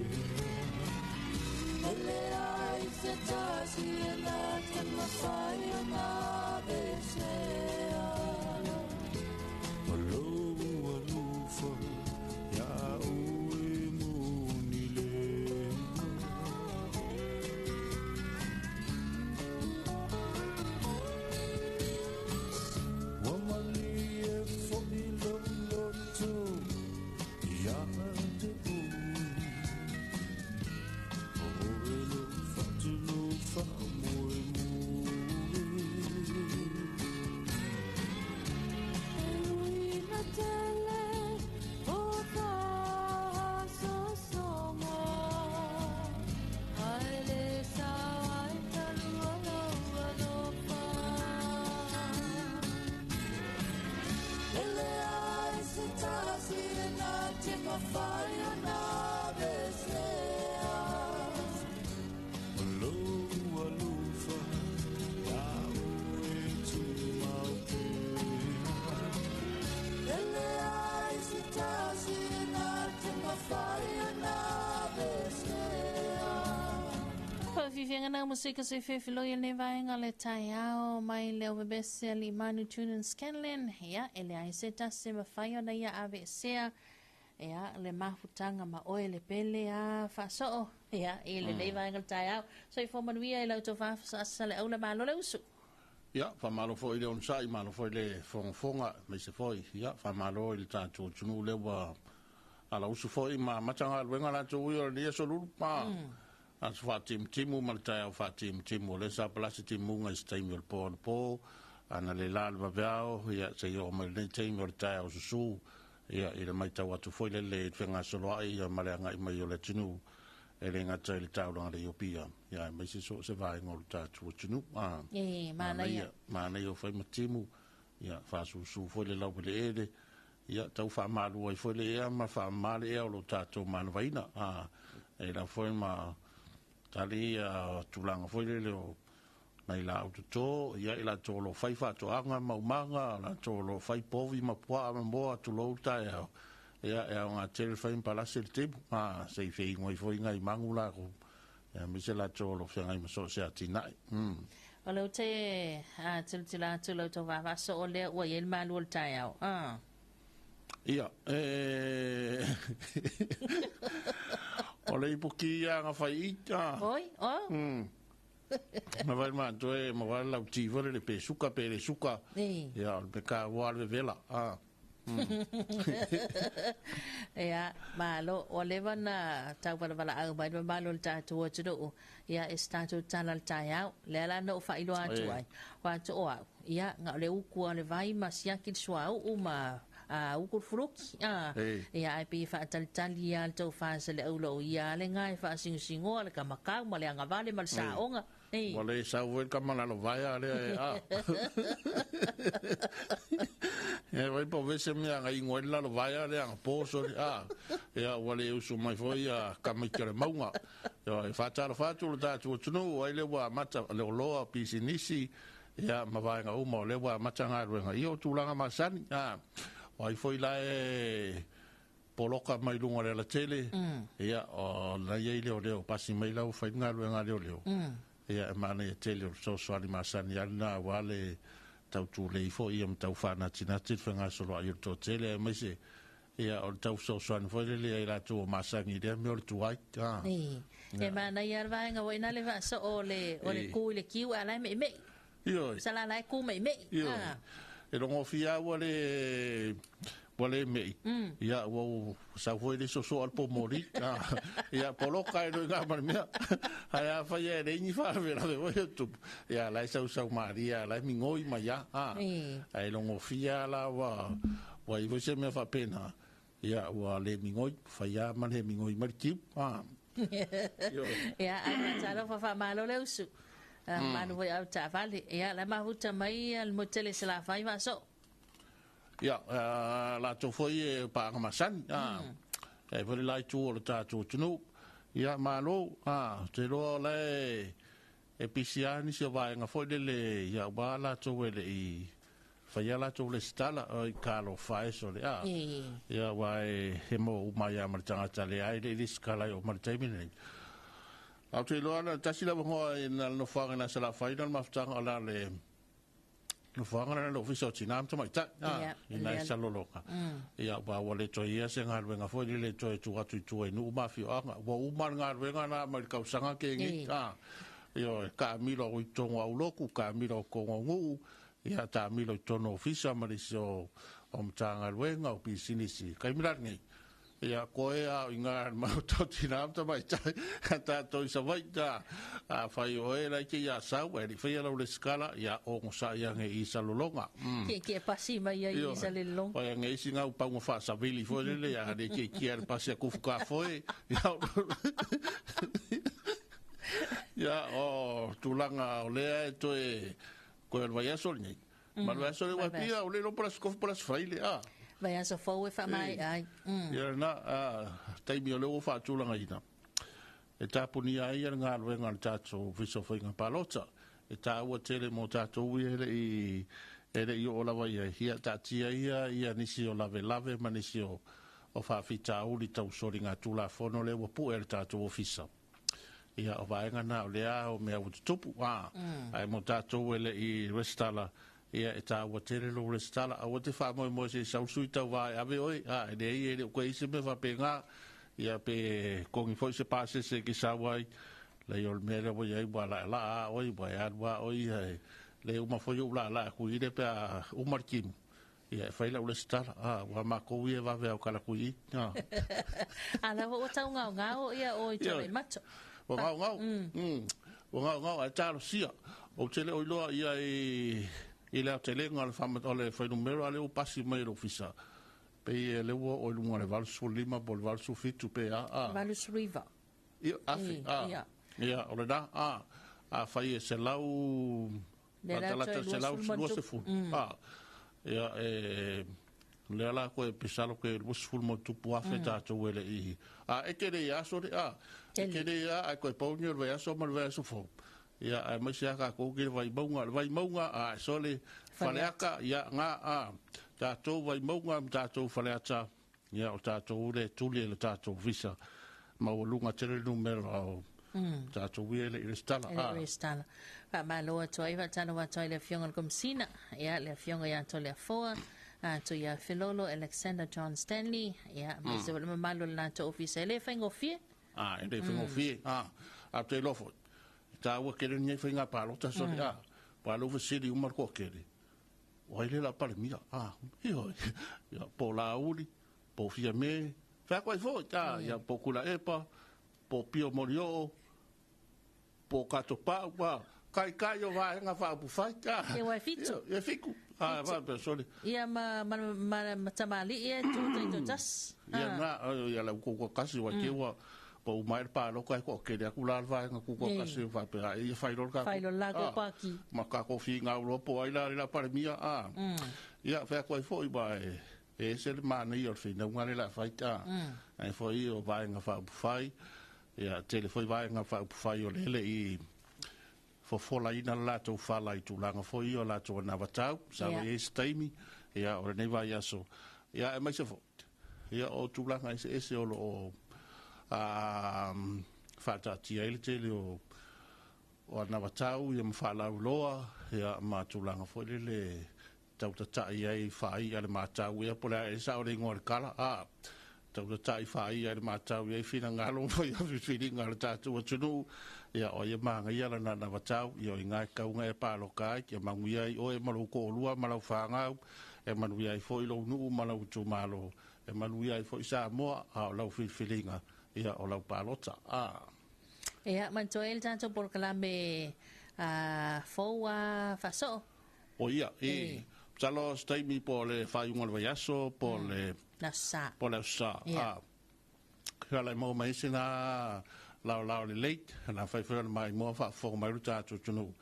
E leai se tasi e na te mawhai o na avesea. Lou alofa ia oe moni lea. Ua malie fo'i lou loto ia te oe. O oe lou fatu lou faamoemoe. E uina tele o faasosoga, ae le sao ai talu o lou alofa. E leai se tasi e na te mawhai o na avesea. Lou alofa ia oe tumau pea. E leai se tasi e na te mawhai o na avesea. Faafiafiaga na musika se fefiloi e le vaega le taeao mai le ovebese a Limanu Tunan Scanlon. Ia, e leai se tasi e mafai ona ia aveesea. Ia, le mafutaga ma oe le pele a faasoo. Ia, i lenei vaega le taeao. Soifua manuia i la outou faasaasa le aula malo le usu. Ia, faamalo foi i le onosai, malo foi le fogafoga, aemaise foi, ia, faamalo i le tatou atunuu lea ua alausu foi ma amata galuega latou ia o lenei aso lulu, ma aso faatimutimu ma le taeao faatimutimu o lea sa palasi timuga i se taimi o le po anapo, ana le la le vaveao, ia, seia oo mai lenei taimi o le taeao susū, ia, i le matau atu foi lele i le fegasoloai, ia, ma le agai mai o le atunuu, e le gata i le taulaga le Iopia, ia, aemaise so o se vaega o le tatou atunuu. E, manaia. Manaia o fai ma timu, ia, faasusu foi le laueleele, ia, tau faamalu ai foi le ea ma faamama le ea o lo tatou manavaina. E la foi ma tali ia tulaga foi lele o nai laau toto, ia, i latou o lo o fai faatoaga ma maumaga, latou o lo o fai povi ma puaa ma moa tulou le taeao, ia, e aoga tele le fai ma palasi le timu, se i feigo ai foi nai magu lakou, ia, aemaise latou o lo o feagai ma so o se atinae. O lea ou te tilotilo atu i la outou vaavaaso o lea ua i ai le malu o le taeao. Ia, o le ipuki ia na fai ita. Oi, oh. Ma vai matou e ma vai lau ti foi le pe suka pe le suka. Ia, o le ka ua le vela. Ia, malo, ua leva ona tauvalavalaau mai le mamalu o le tatou atunuu. Ia, e se tatou tala le taeao. Lea la na ou faailoa atu ai. Ua atu o au, ia, na o le uku lava o le vai ma siaki le suauu ma uku le fuluki. Ia, ae pei e faatalitali lava le tou faseleau o ia lava lena e faasingosingua le kamakau ma le agavale ma le saoga. Ua le sau foi le tama lalovaea lea e a. E vai po vese mea nga ingoa ai le lalovaea lea nga po soli a. Ia ua le usu mai foi ia tamaiti o le mauga. Ia e faatalofa atu lo tatou atunuu ai lea ua amata le oloa pisinisi ia ma vaega uma o lea ua amata galuega. Ia o tulaga masani a. O ai foi la e poloka mai luga o le alatele, ia, o lena i ai leoleo, pasi mai la ua fai le galuega a leoleo, ia, e manaia tele o le fesoasoani masani lava lena aua le tau tulei foi ia ma tau faanatinati le fegasoloai o le toatele, aemaise ia o le tau fesoasoani foi lele ia i latou o masani i lea mea o le tuai. E manaia lava le vaega foi lena le faasoo o le o le ku i le kiu a o la e meimei. Ioe. Sala la e ku meimei. Ioe. E logofia lava ua le ua le mei, ia ua ou sau foi le soso a le pomoli, ia poloka e loiga ma le mea. Ae afai e leai ni faalavelave foi o tupu, ia la e sausau malie lava, la e migoi mai lava. Ae logofia la ua ua i ai foi se mea faapena, ia ua le migoi, fai lava ma le migoi mai le tiu. Ia, ae faatalofa faamalo le usu. Malu foi au taavale. Ia, la e mafuta mai le motu tele i Salafai faasoo. Ia, latou foi e paaga masani, e foi le la itu o le tatou atunuu. Ia malo, a, te loa o lae e pisi lava nisi o vaega foi lele ia ua latou e le i faia latou lesitala o i talofa e sole a. Ia ua e he mo uma ia ma le tagata le ai le i lesitala i o ma le taimi lenei. Ae ou te iloa na tasi le avanoa i na le nofoaga na Salafai na le mafutaga o la le nofoaga lena le Ofisa o Tina ma Tamaitai a i nai Salologa. Ia ua le toe ia se galuega foi lele toe tuu atu i tua i nuu ma afioaga. Ua uma le galuega na mai le tausaga ke ngi a. Ioe, taamilo i totonu o aulotu, taamilo i totonu o nuu, ia taamilo i totonu o ofisa ma nisi o Matagaluega, o pisinisi. Taimi la lenei, ia koe a o i ina le maota o tina ma tamaitai a tatou i Savaii, a, afai o oe la e te i Asau ae le i faia lau resitala, ia onosai ane i Salelologa. Kiekie pasi mai ai i Salelologa. Fai ane isi gau pauga faasavili foi lele, a le kiekie le pasi a kufu kafoe. Ia, o tulaga o lea e toe koe o le vaiaso lenei. Ma le vaiaso le ua pia, o le iloa po o le aso Tofi po o le aso Faraile, a. Vaiaso fou e faamaea ai. Ia lena, a, taimi o lea ua faatulagaina, e tapunia ai le galuega a le tatou Ofisa o Faiga Palota. E taua tele mo tatou ia e le i oo lava i ai. Ia taatia ia ia nisi o lavelave ma nisi o faafitauli tau soliga tulafono lea ua pue e le tatou ofisa. Ia o vaega na o lea o mea ua tutupu. A, ae mo tatou e le i resitala, ia e taua tele lou resitala. Aua te faamoemoe se i sau sui tauva e ave oe. A, e leai e le o koe i se mea faapena. Ia pe kogi foi se pasese ki sau ai. Lei o le mea lea ua iai ua laa laa oe, ua e alu a oe ia e le uma foi ou laa laa kui ile pe a uma le timu. Ia e fai lau resitala. A, ua makou ia vave au kala kui i. A. A la ua tau ngao ngao ia o i tole mato. Ua ngao ngao. Ua ngao ngao ai talosia. O tele o iloa ia i le aotelega o le whamat o le whainumero a le o pasi mai le ofisa. Pe i le ua o i lunga le 85 po o le 87 pe a. A. 89. Ia, afe, a. Ia. Ia, o le na, a. A fai e selau, Le la lata toe selau 20 20. A. Ia, e, lea la koe pisalo ke 20 mu tupu afe tātou e le i. A, e te le i aso le, a. E te le a, ai koe pau ni o le vaiaso ma le vaiaso fou. Ia, ai mai se aka kou ki le Vaimauga, le Vaimauga, a, e sole, Faleata, ia, ngā, a, tātou Vaimauga ma tātou Faleata, ia, o tātou le tuli e le tātou visa, maualuga tele le numera o tātou ia e le i resitala. E le resitala. Faamalo atu ai, faatalofa atu ai le afioga le Komesina, ia le afioga ia Toleafoa, atu ia Felolo Alexander John Stanley, ia ma se le mamalu o le latou ofisa e le faigofie. A, e le faigofie, a, a te iloa foi. E taua tele lenei faiga palota sole, a, ua lou fesili uma le toatele. O ai le la palemia, a, ioe, ia, po Laauli, po Fiame, fai atu ai foi, a, ia, po Tuilaepa, po Pio Molioo, po Kato Pau, a, kai kai o vaega faaupufai, a. Ia, ua e fitu. Ia, e fiku. A, faapea sole. Ia ma tamalii e tu taitoatasi. Ia na, ia lau tutoatasi, ua te ua ua uma ai le paloka e toatele atu la le vaega tutoatasi faapea, ia fai loa le tatou. Fai loa le latou pati. Ma tatou finau loa po o ai la le la palemia, a. Ia, fai atu ai foi, ua e ese le manaia o le finauga le la fai, a. Ai foi o vaega faaupufai, ia tele foi vaega faaupufai o lele i fofolaina le latou fala i tulaga foi o latou anavatau, sa i ai se taimi, ia o lenei vaiaso, ia e maise foi. Ia o tulaga eseese o loo faataatia ai le tele o anavatau ia ma faalauiloa ia ma tulaga foi lele tautatai ai faia le matau ia po o le a e sao le igoa o le kala a tautatai faia le matau ia i finagalo ma ia filifiliga a le tatou atunuu ia o ia magaia lana anavatau ia o i ina e tau e paloka ai ia manuia ai oe ma lou toalua ma lau fanau e manuia ai foi lou nuu ma lau itumalo e manuia ai foi Samoa a o lau filifiliga ia o lau palota a. Ia, manatua ai le tatou polokalame a fou a faasoo. O ia, e, masalo se taimi po o le faaiuga o le vaiaso po o le Le Aso Sa. Po o le Aso Sa. Ia. A. Ala e maua mai ai sina laolao lelei, na fai foi o le maimoa faafofoga mai lo tatou atunuu.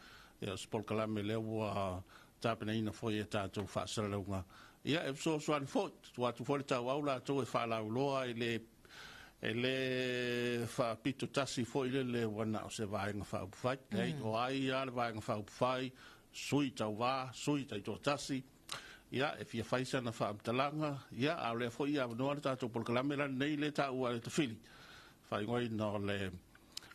Ia, o se polokalame lea ua tapenaina foi e tatou faasalalauga. Ia, e fesoasoani foi, tuu atu foi le tauau latou e faalauiloa i le E le faapito tasi foi lele ua na o se vaega faaupufai. Leai, o ai lava le vaega faaupufai, sui tauvā, sui taitoatasi, ia, e fia fai sana faamatalaga, ia, a o lea foi e avanoa le tatou polokalame la lenei lea e taua e le tafili, faaigoaina o le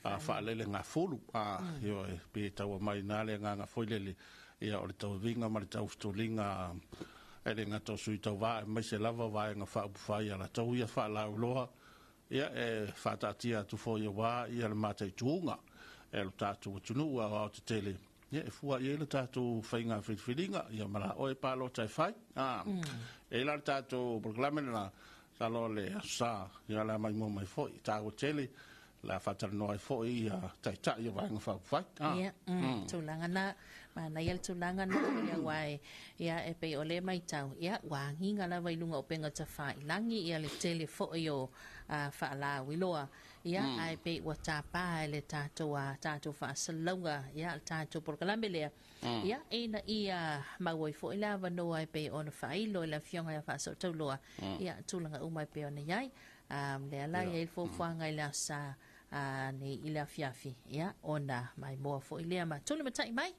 faalelegafulu. A, ioe, pe taua mai i ina le agaga foi lele, ia, o le tauaviga ma le taufutuliga e le gata o sui tauvā aemaise lava vaega faaupufai a latou ia faalauiloa. Ia, e faataatia atu foi aua ia le mataituga e lo tatou atunuu aoaotetele, ia, e fua i ai le tatou faiga filifiliga, ia ma la oe palota e fai. A, e i ai la le tatou polokalame lena, masalo o le Aso Sa, ia o le a maimoa mai foi, e taua tele, o le a faatalanoa ai foi ia Taitai o Vaega Faaupufai. Ia, tulaga na, manaia le tulaga na, ia aua e, ia e pei o lea matau, ia ua agiga lava i luga o upega tafailagi ia le tele foi o faalauiloa, ia ae pei ua tapa e le tatou tatou faasalalauga ia le tatou polokalame lea, ia ina ia maua ai foi le avanoa e pei ona faailo e le Afioga ia Faasootauloa, ia tulaga uma e pei ona i ai. Lea la e i ai le fuafuaga i le Aso Sa nei i le afiafi, ia, ona maimoa foi lea ma tulimatai mai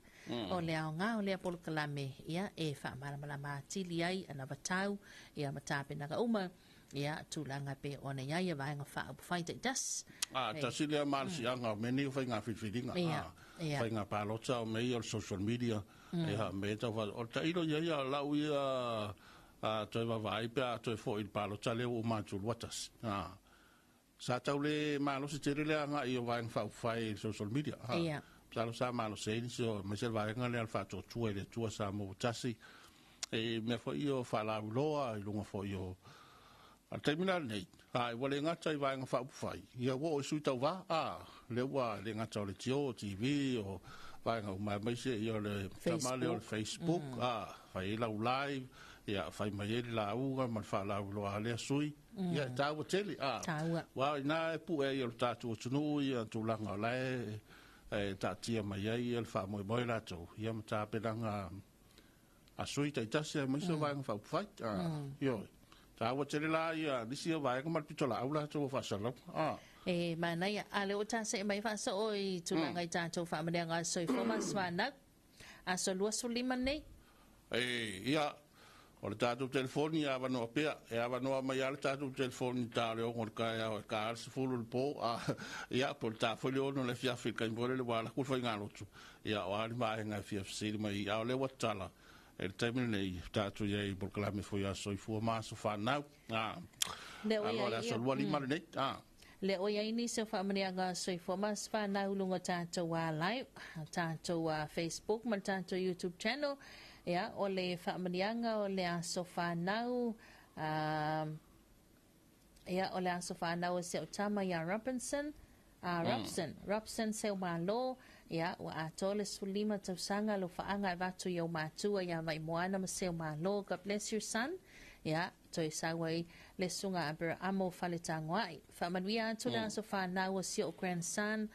o le aoga o lea polokalame, ia, e faamalamalama atili ai anavatau, ia, ma tapenaga uma, ia, tulaga e pei ona i ai vaega faaupufai taitasi. A, tasi lea malosiaga o mea nei o faiga filifiliga, faiga palota o mea ia o le social media, ia, mea tau o le tailo ia ia lau ia a toe vaavaai pe a toe foi i le palota lea ua uma atu 21. A, sa tau le malosi tele le agai o Vaega Faaupufai i le social media. A, masalo sa malosi ai nisi o, aemaise le vaega lea o le Faatuatua i le Atua Samoa ua Tasi, e mea foi ia o faalauiloa i luga foi o A le taimi la lenei, a, ua le gata i Vaega Faaupufai, ia ua oo i sui tauva, a, lea ua le gata o le tio, o TV, o vaega uma, aemaise ia o le tama lea o le Facebook, a, fai ai lau live, ia, fai mai ai le lauga ma le faalauiloa a lea sui, ia, e taua tele, a, aua o i ina e pue ai e lo tatou atunuu ia tulaga o la e taatia mai ai ia le faamoemoe latou, ia ma tapenaga a sui taitasi aemaise o Vaega Faaupufai. Ioe. Taua tele la ia nisi o vaega ma le pitolaau latou o faasalalauga. E manaia. A lea ua tasee mai faasoo i tulaga i tatou faamaneaga a soifua ma aso fanau. Aso 25 nei. E, ia, o le tatou telefoni e avanoa pea. E avanoa mai lava le tatou telefoni i le ta o le 6 i le taeao e ta lava le 10 i le po. Ia, po o le ta foi le 6 i le afiafi i le taimi foi lele ua alu atu le faigalotu. Ia, o a ni vaega e fia fesili mai ai, a o lea ua tatala i le taimi lenei, tatou i ai i polokalame foi a Soifua ma Aso Fanau. A, Lea ua alo i le ai aso ia, 25 lenei. A. Lea ua i ai nisi o faamanuiaga Soifua ma Aso Fanau i luga o tatou live, tatou Facebook ma le tatou YouTube channel. Ia, o le faamanuiaga o le aso fanau, ia, o le aso fanau o si au tama ia Robinson, Robson, Robson Seumalo, ia, ua atoa le 15 tausaga alofaaga e avatu i ou matua ia Vaimoana ma Seumalo. God bless you, son. Ia, toe sau ai le susuga Aberahamo Faletagoai. Faamanuia atu le aso fanau o si ou grandson,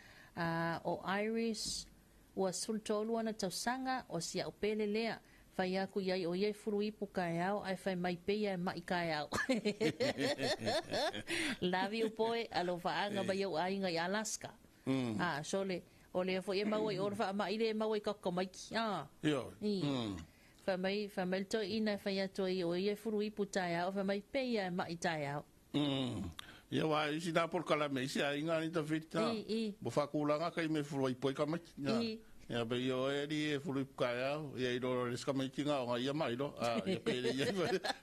o Iris, Ua 13 ana tausaga, o si a'u pele lea. Fai aku i ai o ia e fulu ipu kaeao ae fai mai peia e maʻi kaeao. Love you boy, alofaaga mai ou aiga i Alaska. A, sole, o lea foi e maua i o le faamaʻi lea e maua i Kakomaiki. A, i. Fai mai, fai mai le toeaina e fai atu ai o ia e fulu ipu taeao, fai mai peia e maʻi taeao. Ia wa isi na polokalame isi aiga ni tawhiti ta. I, i. Mo whakūlanga kai me fulu ai poi kamaiti. Ia. I. Ia pe ia oe ni e fulu ipu kai au. Ia i roro le skamaiti ngā o ngā ia mai lo. A, ia pere ia i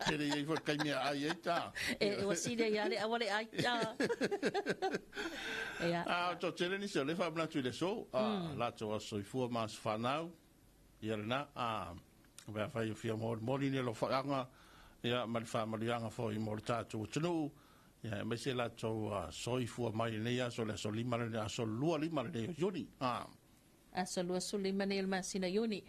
pere ia i fo kai mea ai ai ta. E, ua sili ai ale awale ai ta. Ia. A, o tō tele nisi o le whamanatu i le so. A, la tō aso i fua ma aso whanau. Ia lena, a, mea whai o fia molimoli ni lo whaanga, ia, ma le whaamalianga foi mo le tātou atunuu, ia, aemaise latou soifua mai lenei aso, le aso 5 lenei, aso 25 lenei o Iuni, a. Aso 25 nei o le masina Iuni.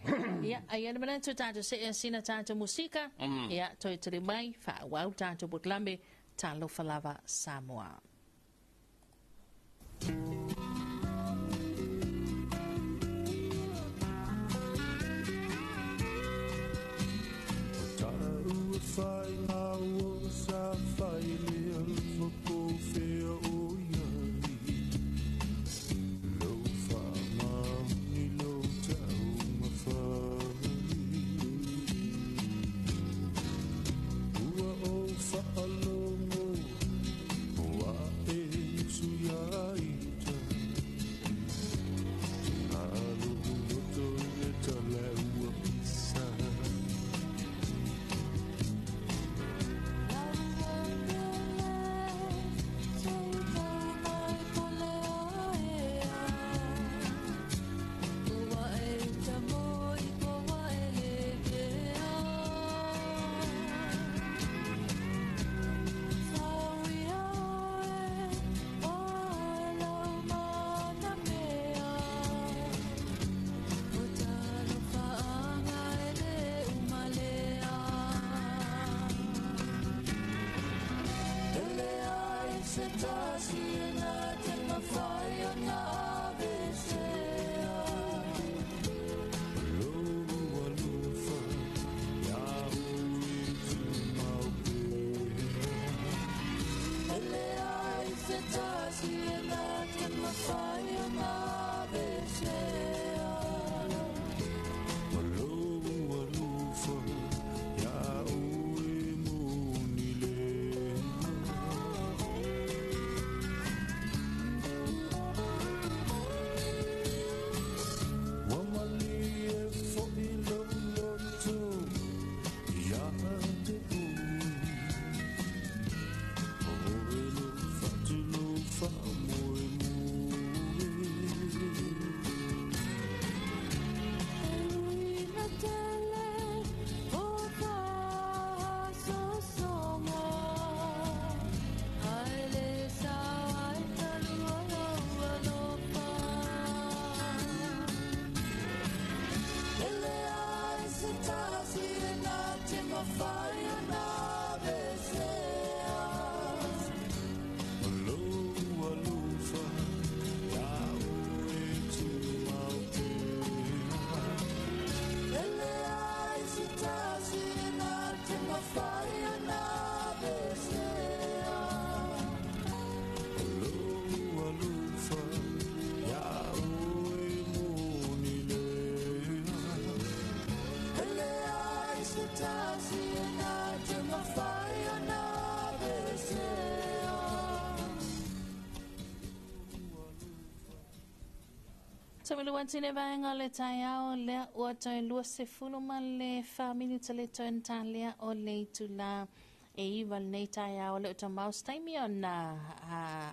Ia, ai ana manatu tātou see sina tātou musika. Ia, toe tali mai, faaauau tātou polokalame, Talofa Lava Samoa. Taua whai ngā o sa whai le alofa ko whea o tasi e na te mawhai o nā vesea. Lou alofa ia oe tumau pea. E leai se tasi e na te mawhai o nā vesea. Lou alofa ia oe moni lea. Ua malie fo'i lou loto ia te oe. O oe lou fatu lou faamoemoe. E uina tele o faasosoga. Ae le sao ai talu o lou alofa. E leai se tasi e na te mawhai o nā vesea. Lou alofa ia oe tumau pea. E leai se tasi e na te mawhai o nā vesea. Lou alofa ia oe moni lea. E leai se tasi e na te mawhai o nā vesea. Sa melu atu le vaega o le taeao lea ua toe 24 ma le 4 minuta le toe na talea o le itula e 9 lenei taeao le o tamau se taimi ona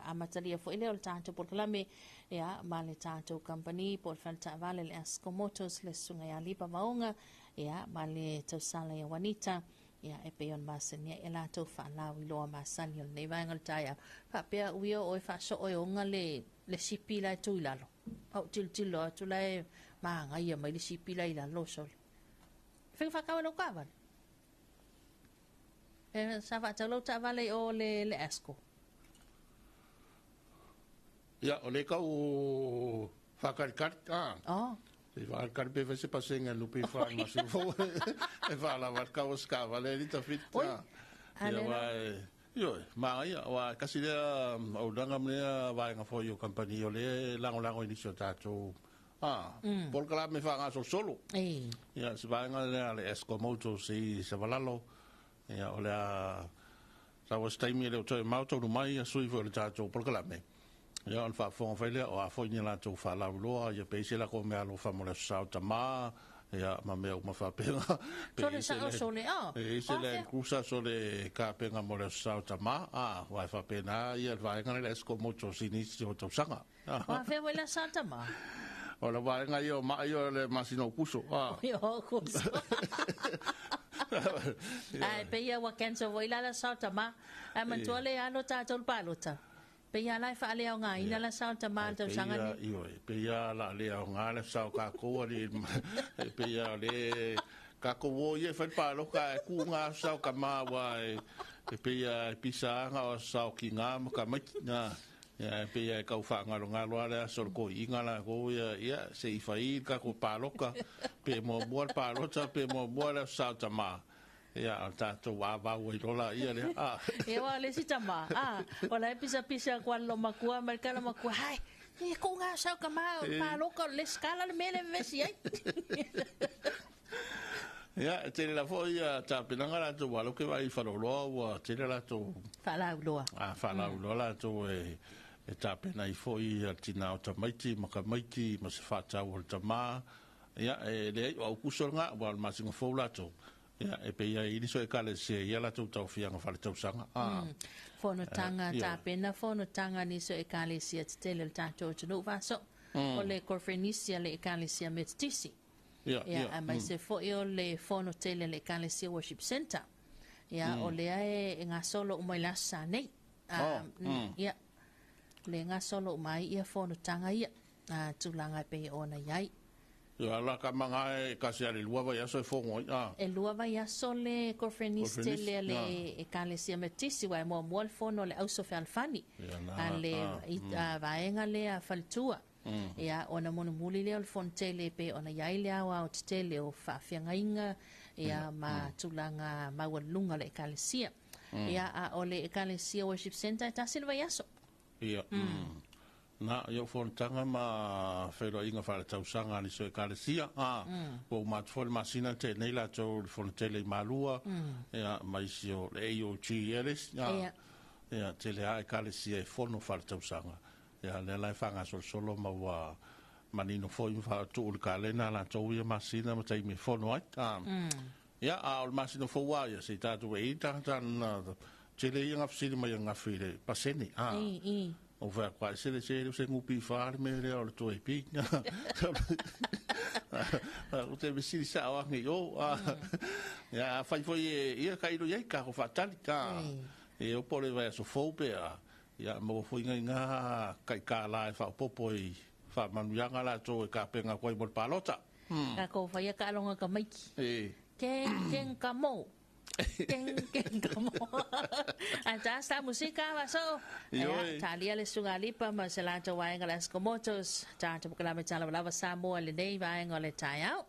amatalia fo'i lea o le tatou polokalame ia ma le tatou company po o le fale taavale le Asco Motors le susuga ia Lipa Vaoga ia ma le tausala ia Juanita ia e pei ona masani ai e latou faalauiloa masani o lenei vaega o le taeao. Faapea uia o e faasoo e oga le sipi la e tu i lalo. Au tilotilo atu la e magaia mai le sipi la i lalo sole. Faiga faakau e lau taavale. E sa faatau lau taavale i o le Asco. Ia, o le kau whakalikari. Ah. Oh. Se whakalikari pe whai se pasenga lupe i whae masu fo. E whaalawa kau o skava le rita fit. Oi. Ah. A Ia le wa la. e, ioe, maia, wa kasi lea au langa mlea vaenga foi o company o le lango lango i nisi o tātou. Ah, polokala me whaanga so solo. E. Ia, se vaenga lea le Esco Motors i Savalalo. Ia, o lea sa was taimi le o toe mau tonu mai a sui foi o le tātou polokalame. Ia, o le faafofoga fai lea, o a foi ni latou faalauiloa, ia pe isi la ko mea alofa mo le aso sao tamā, ia, ma mea uma faapenga. Pe Sole isi sao le- sole, oh. E isi Oh, le fea. cruiser sole kapenga mo le aso sao tamā, ah, wa e faapena, ia, le vaenga le Esco Motors i nisi o tausaga. Ah. Wa fea wai la sao tamā. O le vaenga ia o maa ia o le masina o kuso. Ah. Oi, o kuso. Ai, pe ia wa cancel voi la la sao tamā. Ai, mantua le alo tātou le palota. Pe ia lai whaalea o ngā ina la sao tamā le tausaga Pe ia, ni. ioi, pe ia la lea o ngā le sao kākou ali, pe ia le kākou o ia whai pāloka e ku ngā sao ka mā wā e, e pe ia e pisa anga o sao ki ngā ma ka maiti, nā. Ia, e pe ia e kau whaangalo ngalo ale aso le koi inga la ko ia, ia, se i whai kākou pāloka, pe mua mua le pālota, pe mua mua le sao tamā. Ia, o tātou wā wā i lola ia le, ah. E wa le si tamā. Ah, o la e pisa pisa kwa lo makua, ma le kala makua, hai, e ku ngā sao ka mā, o le pāloka, o le skala le mele vesi ai. Ia, e tele la foi ia tapenaga latou ua loke vai faloloa ua tele latou Faalauiloa. a faalauiloa latou e e tapena ai foi ia tina o tamaiti ma kamaiti ma se faatau o le tamā. Ia, e leai o aukuso lagā ua o le masina fou latou. Ia, e pei ai nisi o ekalesia ia latou taufiaga faletausaga. Ah. Fonotaga Ia. tapena fonotaga nisi o ekalesia tetele o le tatou atunuu faaso'o. O le Korofrenisia le ekalesia Metotisi. Ia, Ia, ia. a mai se fo'i o le fono tele le ekalesia Worship Center. Ia, o lea e gasolo uma i le aso sa nei. Oh, Ia, le gasolo uma ai ia fonotaga ia. Tulaga e pei ona iai. Ia la ka manga e kasi ale lua vai aso e fongo ai. Ah. E lua vai aso le conference Conference, tele a le ah. ekalesia Metisi wa e muamua le fono le auso fealofani Ia na, a le ah, a vaega lea faletua. Ia ona mulimuli lea o le fono tele pe ona iai le aoao tetele o faafeagaiga ia ma tulaga maualuluga o le ekalesia. Ia a o le ekalesia worship center e tasi le vaiaso. Ia. Na, ia o fonotaga ma feiloaiga faaletausaga a nisi o ekalesia. A, ua uma atu foi le masina na tea nei latou i le fono tele i Malua, ia, ma isi o le AOG Ellis. A, ia, tele lava ekalesia e fono faaletausaga. Ia, lea la e faagasolosolo ma ua manino foi ma faatuu i le kalena a latou ia masina ma taimi e fono ai. A, ia, a o le masina fou lava ia, se i tatou e i ai tagata na tele ia gafesili mai ananafi i le pasene. A, Ou fai atu, ai se se se ngupi fa le mea lea o le toe pi. O te vesili sa o angi o. Ia, a fai foi e ia ka ilo iai ka ko whaatali ka. E o pole vai aso fou pe a. Ia, maua foi ngai ngā kai kā la e whaopopo i whaamanuiaga latou e kapenga koe mo le palota. Ka ko whaia ka alonga ka maiki. E. Ken, ken ka mo. Ken, ken ka mo. Ae ta sa musika va so. Ioe. Ia, talia le suga lipa ma se latou vaega le Asko Motors. Tatou pokalame talavalava Samoa lenei vaega o le taeao.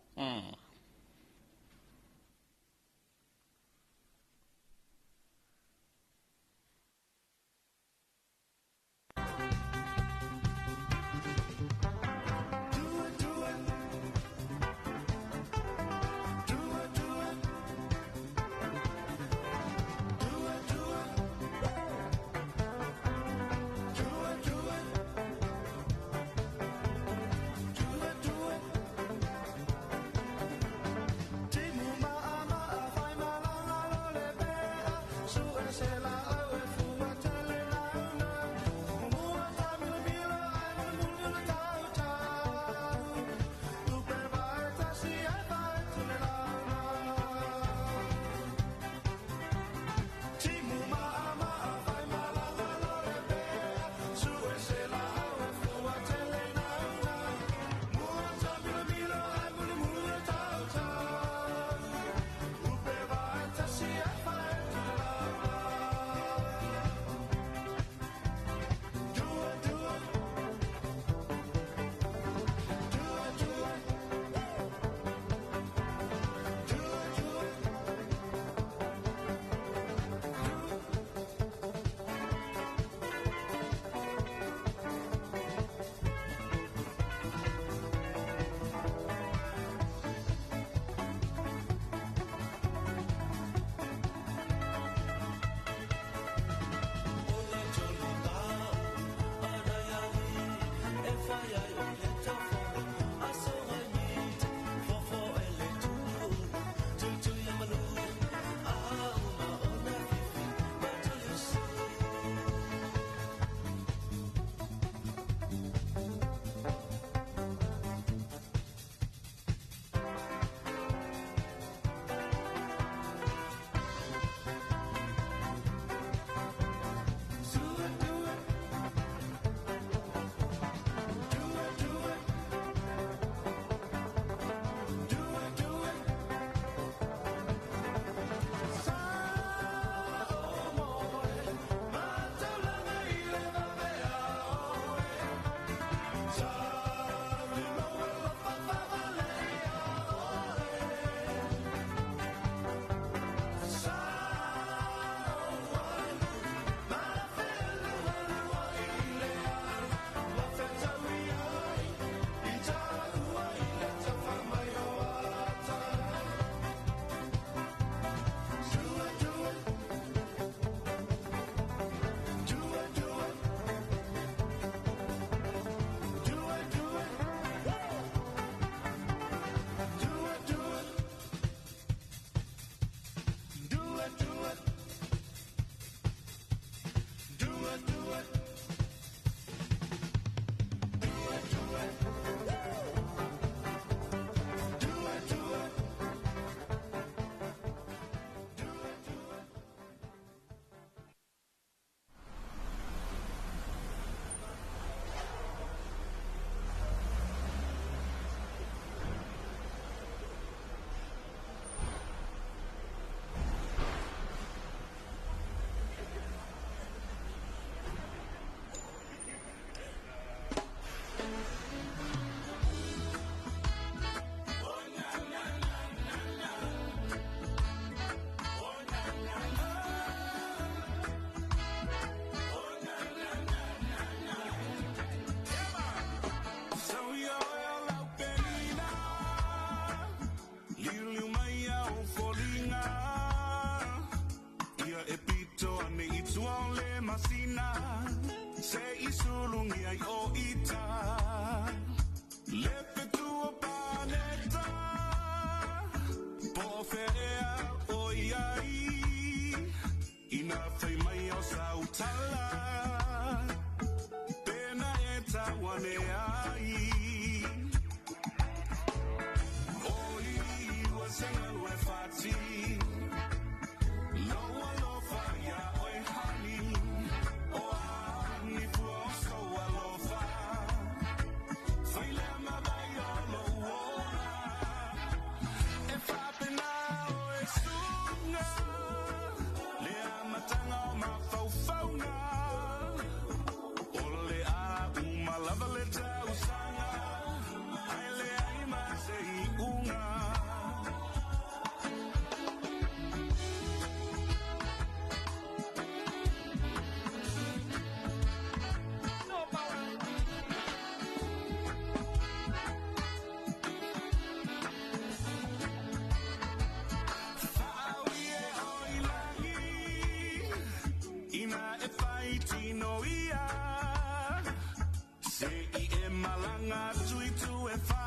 Maga tui tu e wha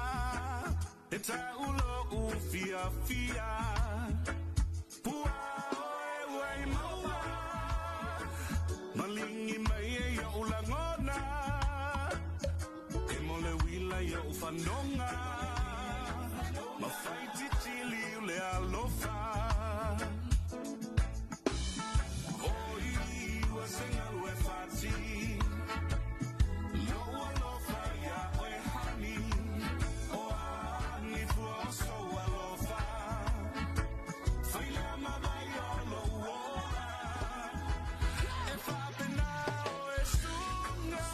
E taulo u fia fia Pua oe ua i maua Malingi mai e ia ulangona E mole wila ia ufanonga Mawhai titili ule alofa Oi ua sengalu e whati Lo alofa ia oe hani O ani fua o so alofa Whaila mawai o lo uola E whapena o e sunga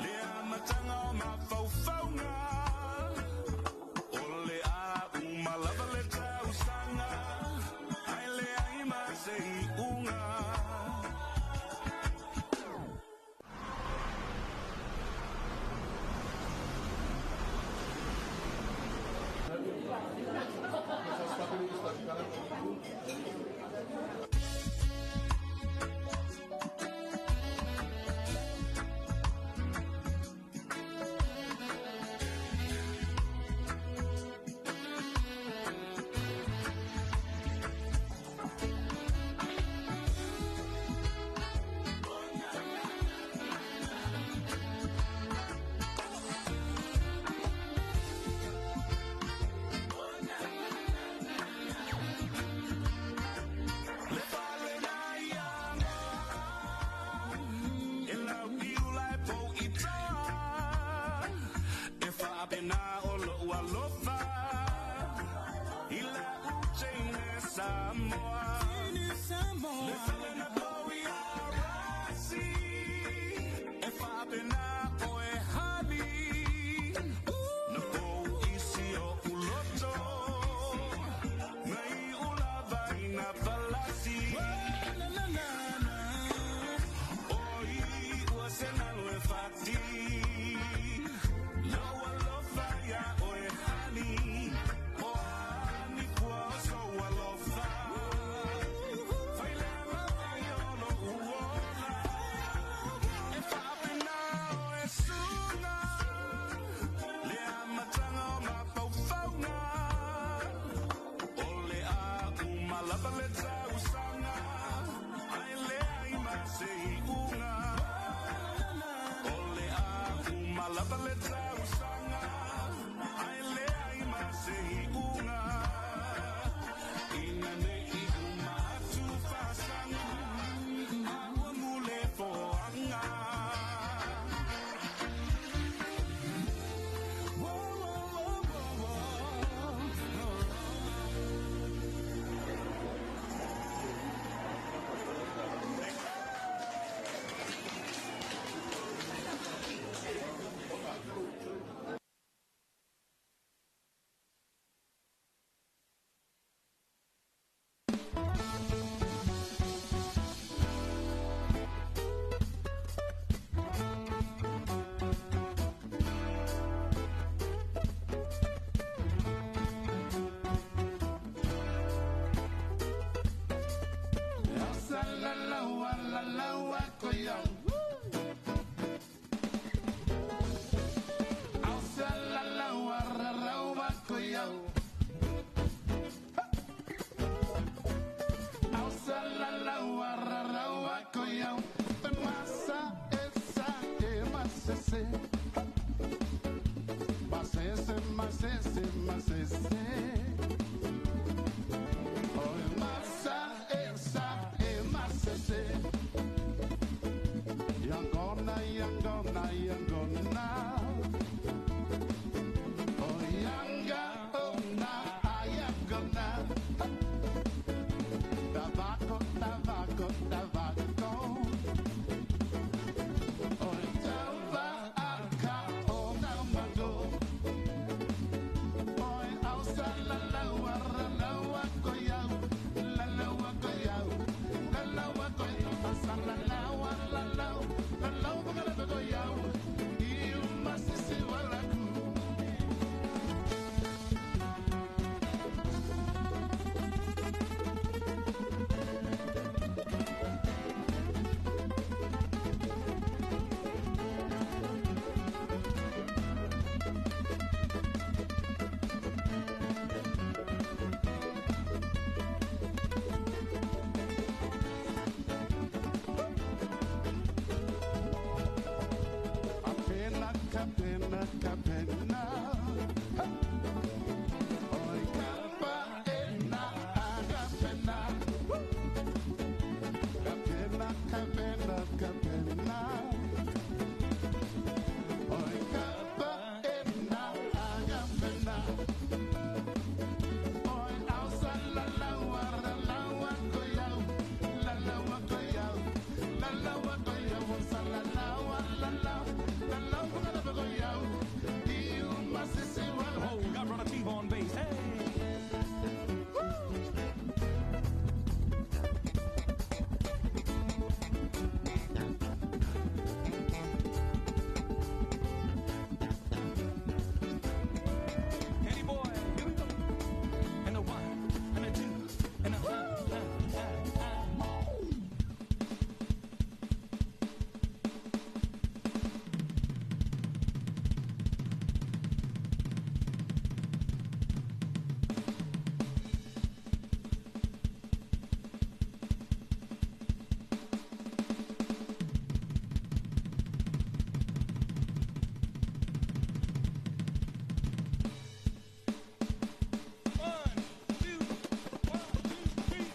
Lea matanga o mawhaufaunga O le a umalava le tausanga Ai le ai ma se i unga. Le fale na ianga E lau i ula e pou i toa E whaapena o lo alofa I la uteine Samoa Le fale na pou i arasi E whaapena o e hani Na pou isi o uloto Ngai ula vai na palasi Oi ua senalo e fati Lo alofa ia oe hani O ani fua o so alofa Failea mawai o lo uola E whaapena o e sunga Lea matanga o mapaufaunga O le a umalava le tausanga Ai le ai ma se i unga O le a umalava le tausanga Ai le ai ma se i unga Ina ne i uma atu whasanga A ua mule foanga. Whoa, whoa, whoa, whoa, whoa. Yangona, yangona, yangona. Oh, yanga, oh, na, yangona. Tabako, tabako, tabako. Oh, tava, aka, oh, namago. Oh, ausa, la, la, wa, ra, la, wa, koyau. La, la, wa, koyau. La, la, wa, koyau. Asa, la, la, wa, la, la, la, la, wa, la, la, koyau. Iu, Kapena, kapena. Oi kapaena, kapena. Kapena, kapena, kapena. Oi kapaena, kapena. Oi ausa la la wa la la wa koyau, la la wa koyau, la la wa koyau, sa la la wa la la, la la wa la koyau. You must say well. Oh, we got Brother T on bass. Hey. Kenny boy, here we go. And a one, and a two, and a One, two, one, two, three.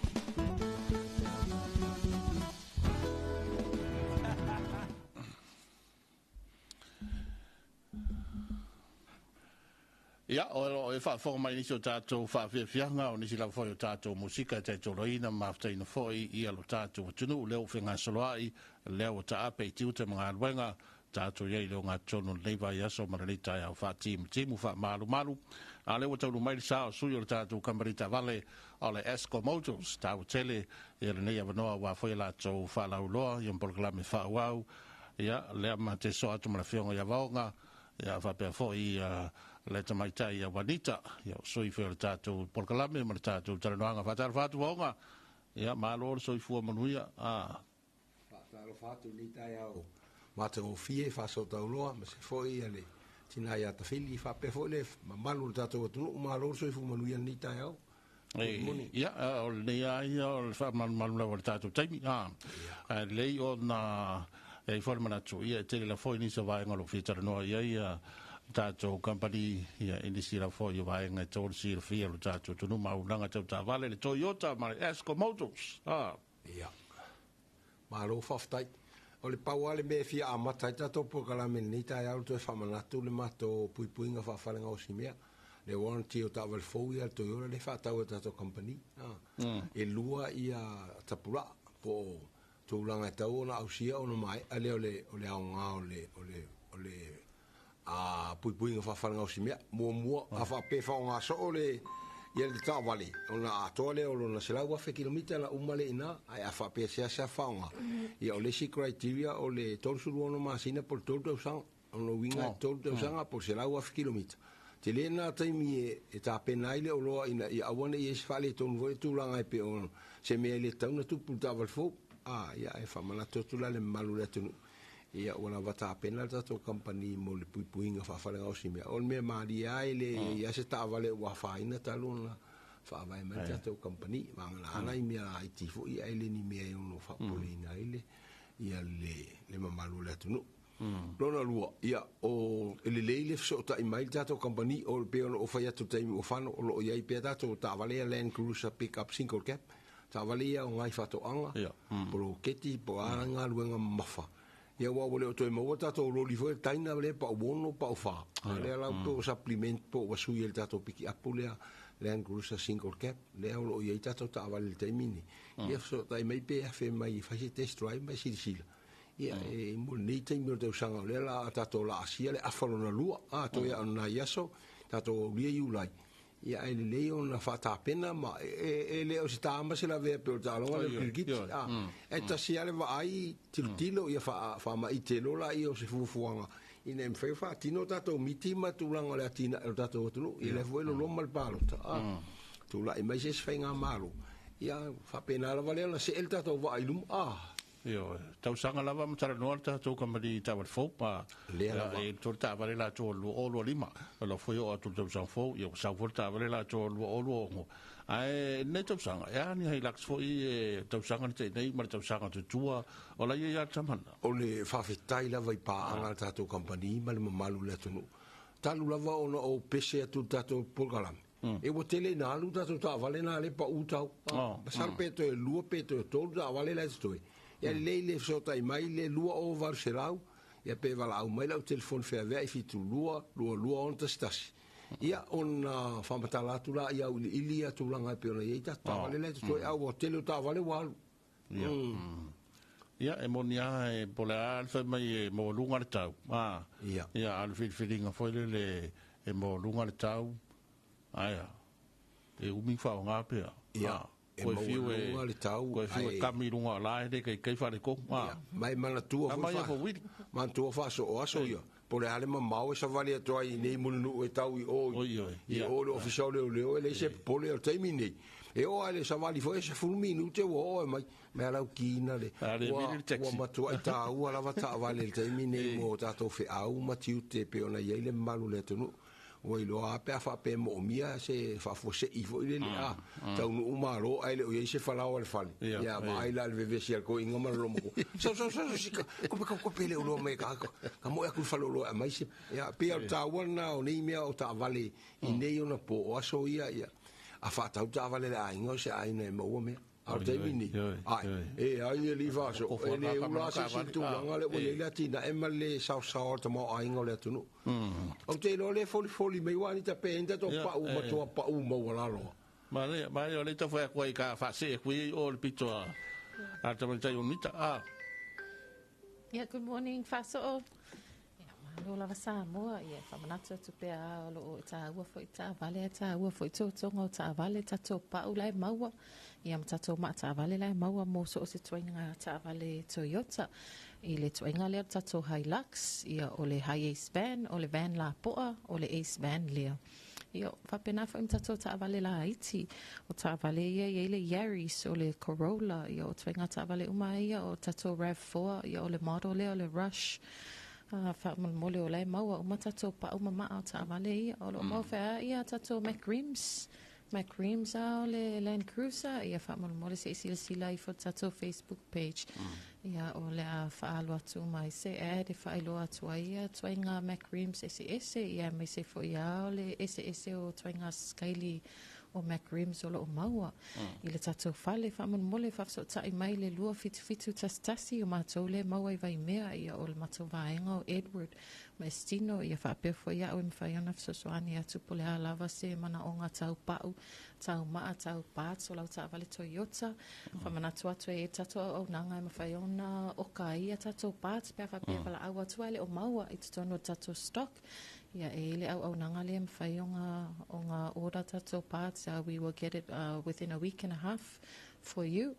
Ia, o lo e whaafonga mai nisi o tātou whaafiafianga, o nisi lava foi o tātou musika te toloina mafutaina foi ia lo tātou atunuu, leo whengasoloai, leo o taape i tiuta ma ngā luenga, tātou iai leo ngā tonu nei vai aso ma le tai au whaatimu timu wha malu malu. A leo o taunu mai sa o sui o le tātou kambarita vale o le Esco Motors, tāu tele, ia le nei awanoa wā foi lātou whaalauloa, ia mpolokalame whaawau, ia lea ma te so atu ma le fionga ia vaonga, ia whapea foi le tamaitai ia Wanita, ia o sui foi o le tātou polokalame ma le tātou talanoaga faatalofa atu vaoga, ia malo le soifua manuia. Faatalofa atu i lenei taeao matagofie faasootauloa ma se foi ia le tina ia tafili faapea foi le mamalu o le tatou atunuu malo le soifua manuia lenei taeao. Moni. Ia, o lenei a ia o le faamalumalu lava o le tātou taimi. Ae lelei ona e i foi le manatu, ia e tele la foi nisi o vaega o loo fia talanoa i ai ia tātou company, ia i nisi la foi o vaega e tau le silafia o le tātou atunuu ma auaunaga tau taavale le Toyota ma le Esco Motors. Ia. Malo faafetai. O le pau lava le mea e fia amata ai tatou polokalame i lenei taeao le toe faamanatu le matou puipuiga faafalega o simea. Le warranty o taavale fou ia le Toyota le faatau e tatou company. E lua ia tapulaa po o tulaga e tau ona ausia ona maea lea o le o le aoga o le o le o le a puipuiga faafalega o simea. Muamua a faapea e faaaoga soo le ia le taavale ona atoa lea o lona 100,000 kilomita na uma lea i ina ae a faapea seasea faaaoga ia o le isi criteria o le 36 masina po o le 3 tausaga ona uiga e 3 tausaga po o le 100,000 kilomita. Tele na taimi e tapena ai le oloa ina ia aua ne i ai se faaletonu foi le tulaga e pei o se mea e le tatau ona tupu i le taavale fou. Ia e faamanatu atu la le mamalu o le atunuu. Ia ua lava tapena le tatou company mo le puipuiga faafalega mea. O le mea malie ai le ia se taavale ua afaina talu ona faavae mai le tatou company. Vagana i mea laiti foi ae le ni mea e ono faapopoleina ai le ia le mamalu o le atunuu. Lona lua, ia o e lelei le fesootai mai le tatou company o le pei ona ou fai atu i le taimi ua fano o loo i ai pea tatou taavale ia Land Cruiser Pickup Single Cab. Taavale ia o ngai faatoaga, poloketi po o a galuega mamafa. Ia ua ua le o toe maua tatou loli foi le taina lea pau 6 pau 4. A lea la po o supplement po o ua sui ai le tatou pick-up lea Land Cruiser Single Cab lea o loo i ai tatou taavale i le taimi lenei. Ia fesootai mai pe afe mai e fai se test drive ma e silasila. Ia e mo lenei taimi o le tausaga o lea la a tatou laasia le afa lona lua a toe aa o nai aso tatou aulia Iulai. Ia ae lelei ona faatapena ma e le o se ta ma se lavea pe o le taaloga lea o le kirikiti. Ae tasi lava le vaai tilotilo ia faamaite loa laia o se fuafuaga ina ia mafai ona faatino tatou miti ma tulaga o le atinae o le tatou atunuu. Ia lea foi e loloma le palota. Tulai mai se isi faigamalo, ia faapena lava lea ona see le tatou vaa i luma. Ioe, tausaga lava ma talanoa le tatou kamupani i taavale fou, ma Lea lava. E tolu taavale latou o le 2025, o lau foi oo atu i le tausaga fou, ia ua sau foi le taavale latou o le 2026. Ae lenei tausaga, e a ni Hilux foi e tausaga na tea nei ma le tausaga tutua, o la e i ai lava le tamana. O le faafetai lava i paaga a le tatou kamupani ma le mamalu o le atunuu, talu lava ona ou pese atu i le tatou polokalame, E ua tele ina alu tatou taavale na lea pau tau. Masalo pe toe lua pe toe tolu taavale la e totoe. Ia lelei le fesootai mai le 20 800, ia pe valaau mai lau telefoni feaveai 72 22 611. Ia ona faamatala atu la ia auiliili ia tulaga e pei ona i ai tatou taavale la e totoe, a ua tele o taavale ua alu. Ia. Ia, e moni lava e po o le a le fai mai e maualuga le tau. Ia. Ia, a o le filifiliga foi lele e maualuga le tau, ae a, e umi ona faaaoga pe a. Ia, e maualuga le tau, Koe fiu e kami i luga o la e le kaikai faaletonu. Ia, ma e manatua foi Aumai e fauili. Manatua faasoo aso ia, po o le a le mamao e savali atu ai i nei mulinuu e tau i o i o le ofisa o leoleo, e leai se popole o le taimi lenei. E oo lava i le savali foi e 10 minute ua oo e mai, me alau kina le, ua matuai taua lava taavale i le taimi lenei mo tatou feau ma tiute e pei ona i ai le mamalu o le atunuu. Ua iloa lava pe a faapea e moomia se faafuasei foi lele, a taunuu malo ae le o i ai se falao a le fale, ia vaai la i le vevesi a le toeaina ma le loomatua. Sau, sau, sau, sau, sika, kope, kope, kope le oloa mai ka, ka moe atu i le fale oloa e aumai se. Ia, pei o le taua lena o nei mea o taavale i nei ona po o aso ia, ia, a faatau taavale a le aiga o se aiga e maua mea. A o le taimi lenei, ai, e ai e alii faaso, e le ula lava se isi i le tulaga lea ua i ai le atinae ma le saosaoa o le tamaoaiga o le atunuu. Ou te iloa o lea e folifoli mai aua Anita pe i ai ni tatou pau matua pau maualalo lava. Manaia, manaia o lea e tau fai atu ai ka faasee atu ia i o i le pito a le tamaitai o Nita. Yeah, good morning, Faasoo. Ia, malo lava Samoa. Ia, faamanatu atu pea a o loo e tāua foi taavale, e tāua foi totoga o taavale, tatou pau la e maua, ia ma tatou maa taavale la e maua mo so o se tuaiga taavale Toyota. I le tuaiga lea o le tatou Hilux, ia o le Hiace van, o le van lapoa, o le Ace van lea. Ia, faapena foi ma tatou taavale laiti. O taavale ia e i ai le Yaris, o le Corolla, ia o ituaiga taavale uma lava ia, o tatou RAV4, ia o le model lea o le Rush. Faamolemole o la e maua uma tatou pau ma maa o taavale ia. O lo o maua foi lava ia tatou Mac Rims, Mac Rims a o le Land Cruiser, ia faamolemole se i silasila ifo i le tatou Facebook page. Ia, o le a faaalu atu uma ai se ad e faailoa atu ai ia ituaiga Mac Rims eseese, ia aemaise foi lava o le eseese o ituaiga sikaili o Mac Rims o lo o maua i le tatou fale. Faamolemole faafesootai mai i le 27711, o matou lea e maua i Vaimea, ia o le matou vaega o Edward ma Estino, ia faapea foi au e mafai ona fesoasoani atu po o le a lava se manaoga tau pau, tau maa, tau parts o lau taavale Toyota. Faamanatu atu e i ai le tatou auaunaga e mafai ona oka ai a tatou parts pe a faapea e valaau atu ae le o maua i totonu o le tatou stock. Ia, e i ai le auaunaga lea e mafai ona order tatou parts, we will get it within a week and a half for you.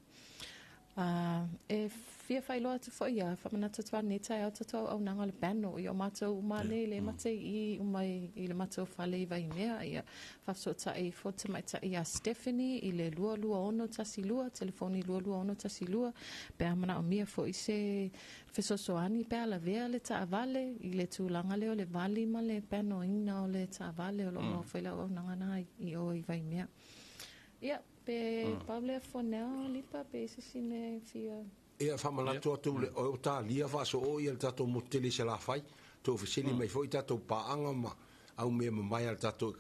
E fia faailoa atu foi ia, faamanatu atu nei taeao tatou auaunaga o le panel. Ia o matou uma nei le mate i uma i le matou fale i Vaimea. Ia, faafesootai ifo le tamaitai ia Stephanie i le 22612, telefoni 22612, pe a manaomia foi se fesoasoani pe a lavea le taavale i le tulaga lea o le vali ma le panel-ina o le taavale o lo o maua foi le auaunaga na i o i Vaimea. Ia, pe pau lea for now, Lipa, pe i se isi mea e fia. Ia, faamanatu atu le o talia faasoo ia le tatou motu tele i Salafai, tou fesili mai foi tatou paaga ma au mea mamae a le tatou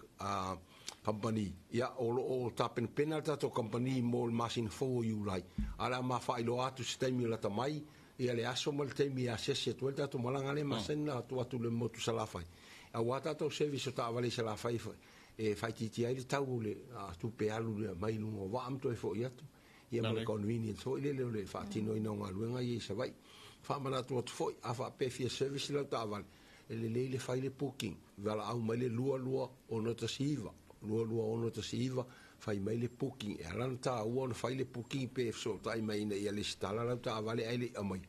kamupani. Ia, o lo o tapenapena le tatou kamupani mo le masina fou o Iulai, a o le a ma faailoa atu se taimi o lata mai, ia le aso ma le taimi e asiasi atu ai le tatou malaga lea masani ona atu atu i le motu Salafai, aua tatou service o taavale i Salafai e faaitiitia ai le tau o le tupe alu lea mai luga o vaa ma toe foi atu, ia ma le convenience foi lele o le faatinoina o galuega ia i Savaii. Faamanatu atu foi, a faapea e fia service lau taavale, e lelei le fai le booking, valaau mai le 22619, 22619, fai mai le booking. E ala ona taua ona fai le booking pe fesootai mai ina ia lesitala lau taavale ae le i aumaia,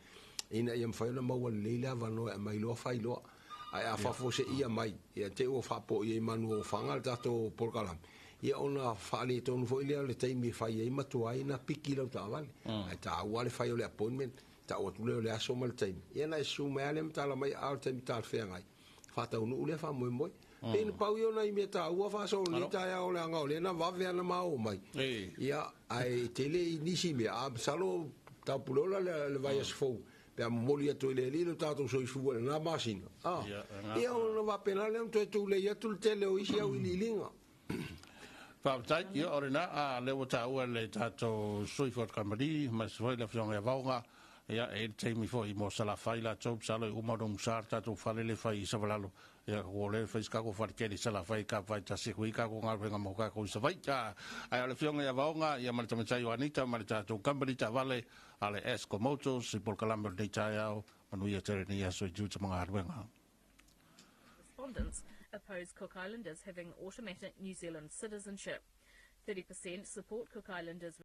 ina ia mafai ona maua lelei le avanoa e aumai loa fai loa. Ae a faafuaseia mai, ia te ua faapoia i manu o ofaga le tatou polokalame, ia ona faaletonu foi lea o le taimi e fai ai ma tuai ona piki lau taavale. Ae taua le fai o le appointment, Ta'u atu lea o le aso ma le taimi, ia ona e susu mai lava lea ma tala mai, a o le taimi talafeagai, faataunuu lea faamoemoe. Pei na pau ia o nai mea taua faasolo nei taeao leaga o lea na vave lava ona ma oo mai. Ia, ae tele i nisi mea, a masalo Taupuleola le vaiaso fou pe a momoli atu ai le Alii lo tatou soifua i lena masina, a, ia ona faapena lea ona toe tulei atu le tele o isi auiliiliga. Faafetai, ia o lena, a lea ua taua le tatou sui usufono kamupani, aemaise foi le Afioga ia Vaoga, ia e i ai le taimi foi mo Salafai latou, masalo e uma ona umusa le tatou fale lea e fai i Savalalo, ia ua lea e fai se tatou fale tele i Salafai e taumafai tasi atu ai tatou galuega mo tatou i Savaii. A, ae o le Afioga ia Vaoga, ia ma le Tamaitai o Anita ma le tatou company taavale a le Esco Motors i polokalame o lenei taeao, manuia tele lenei aso i tiute ma galuega. Respondents oppose Cook Islanders having automatic New Zealand citizenship. 30% support Cook Islanders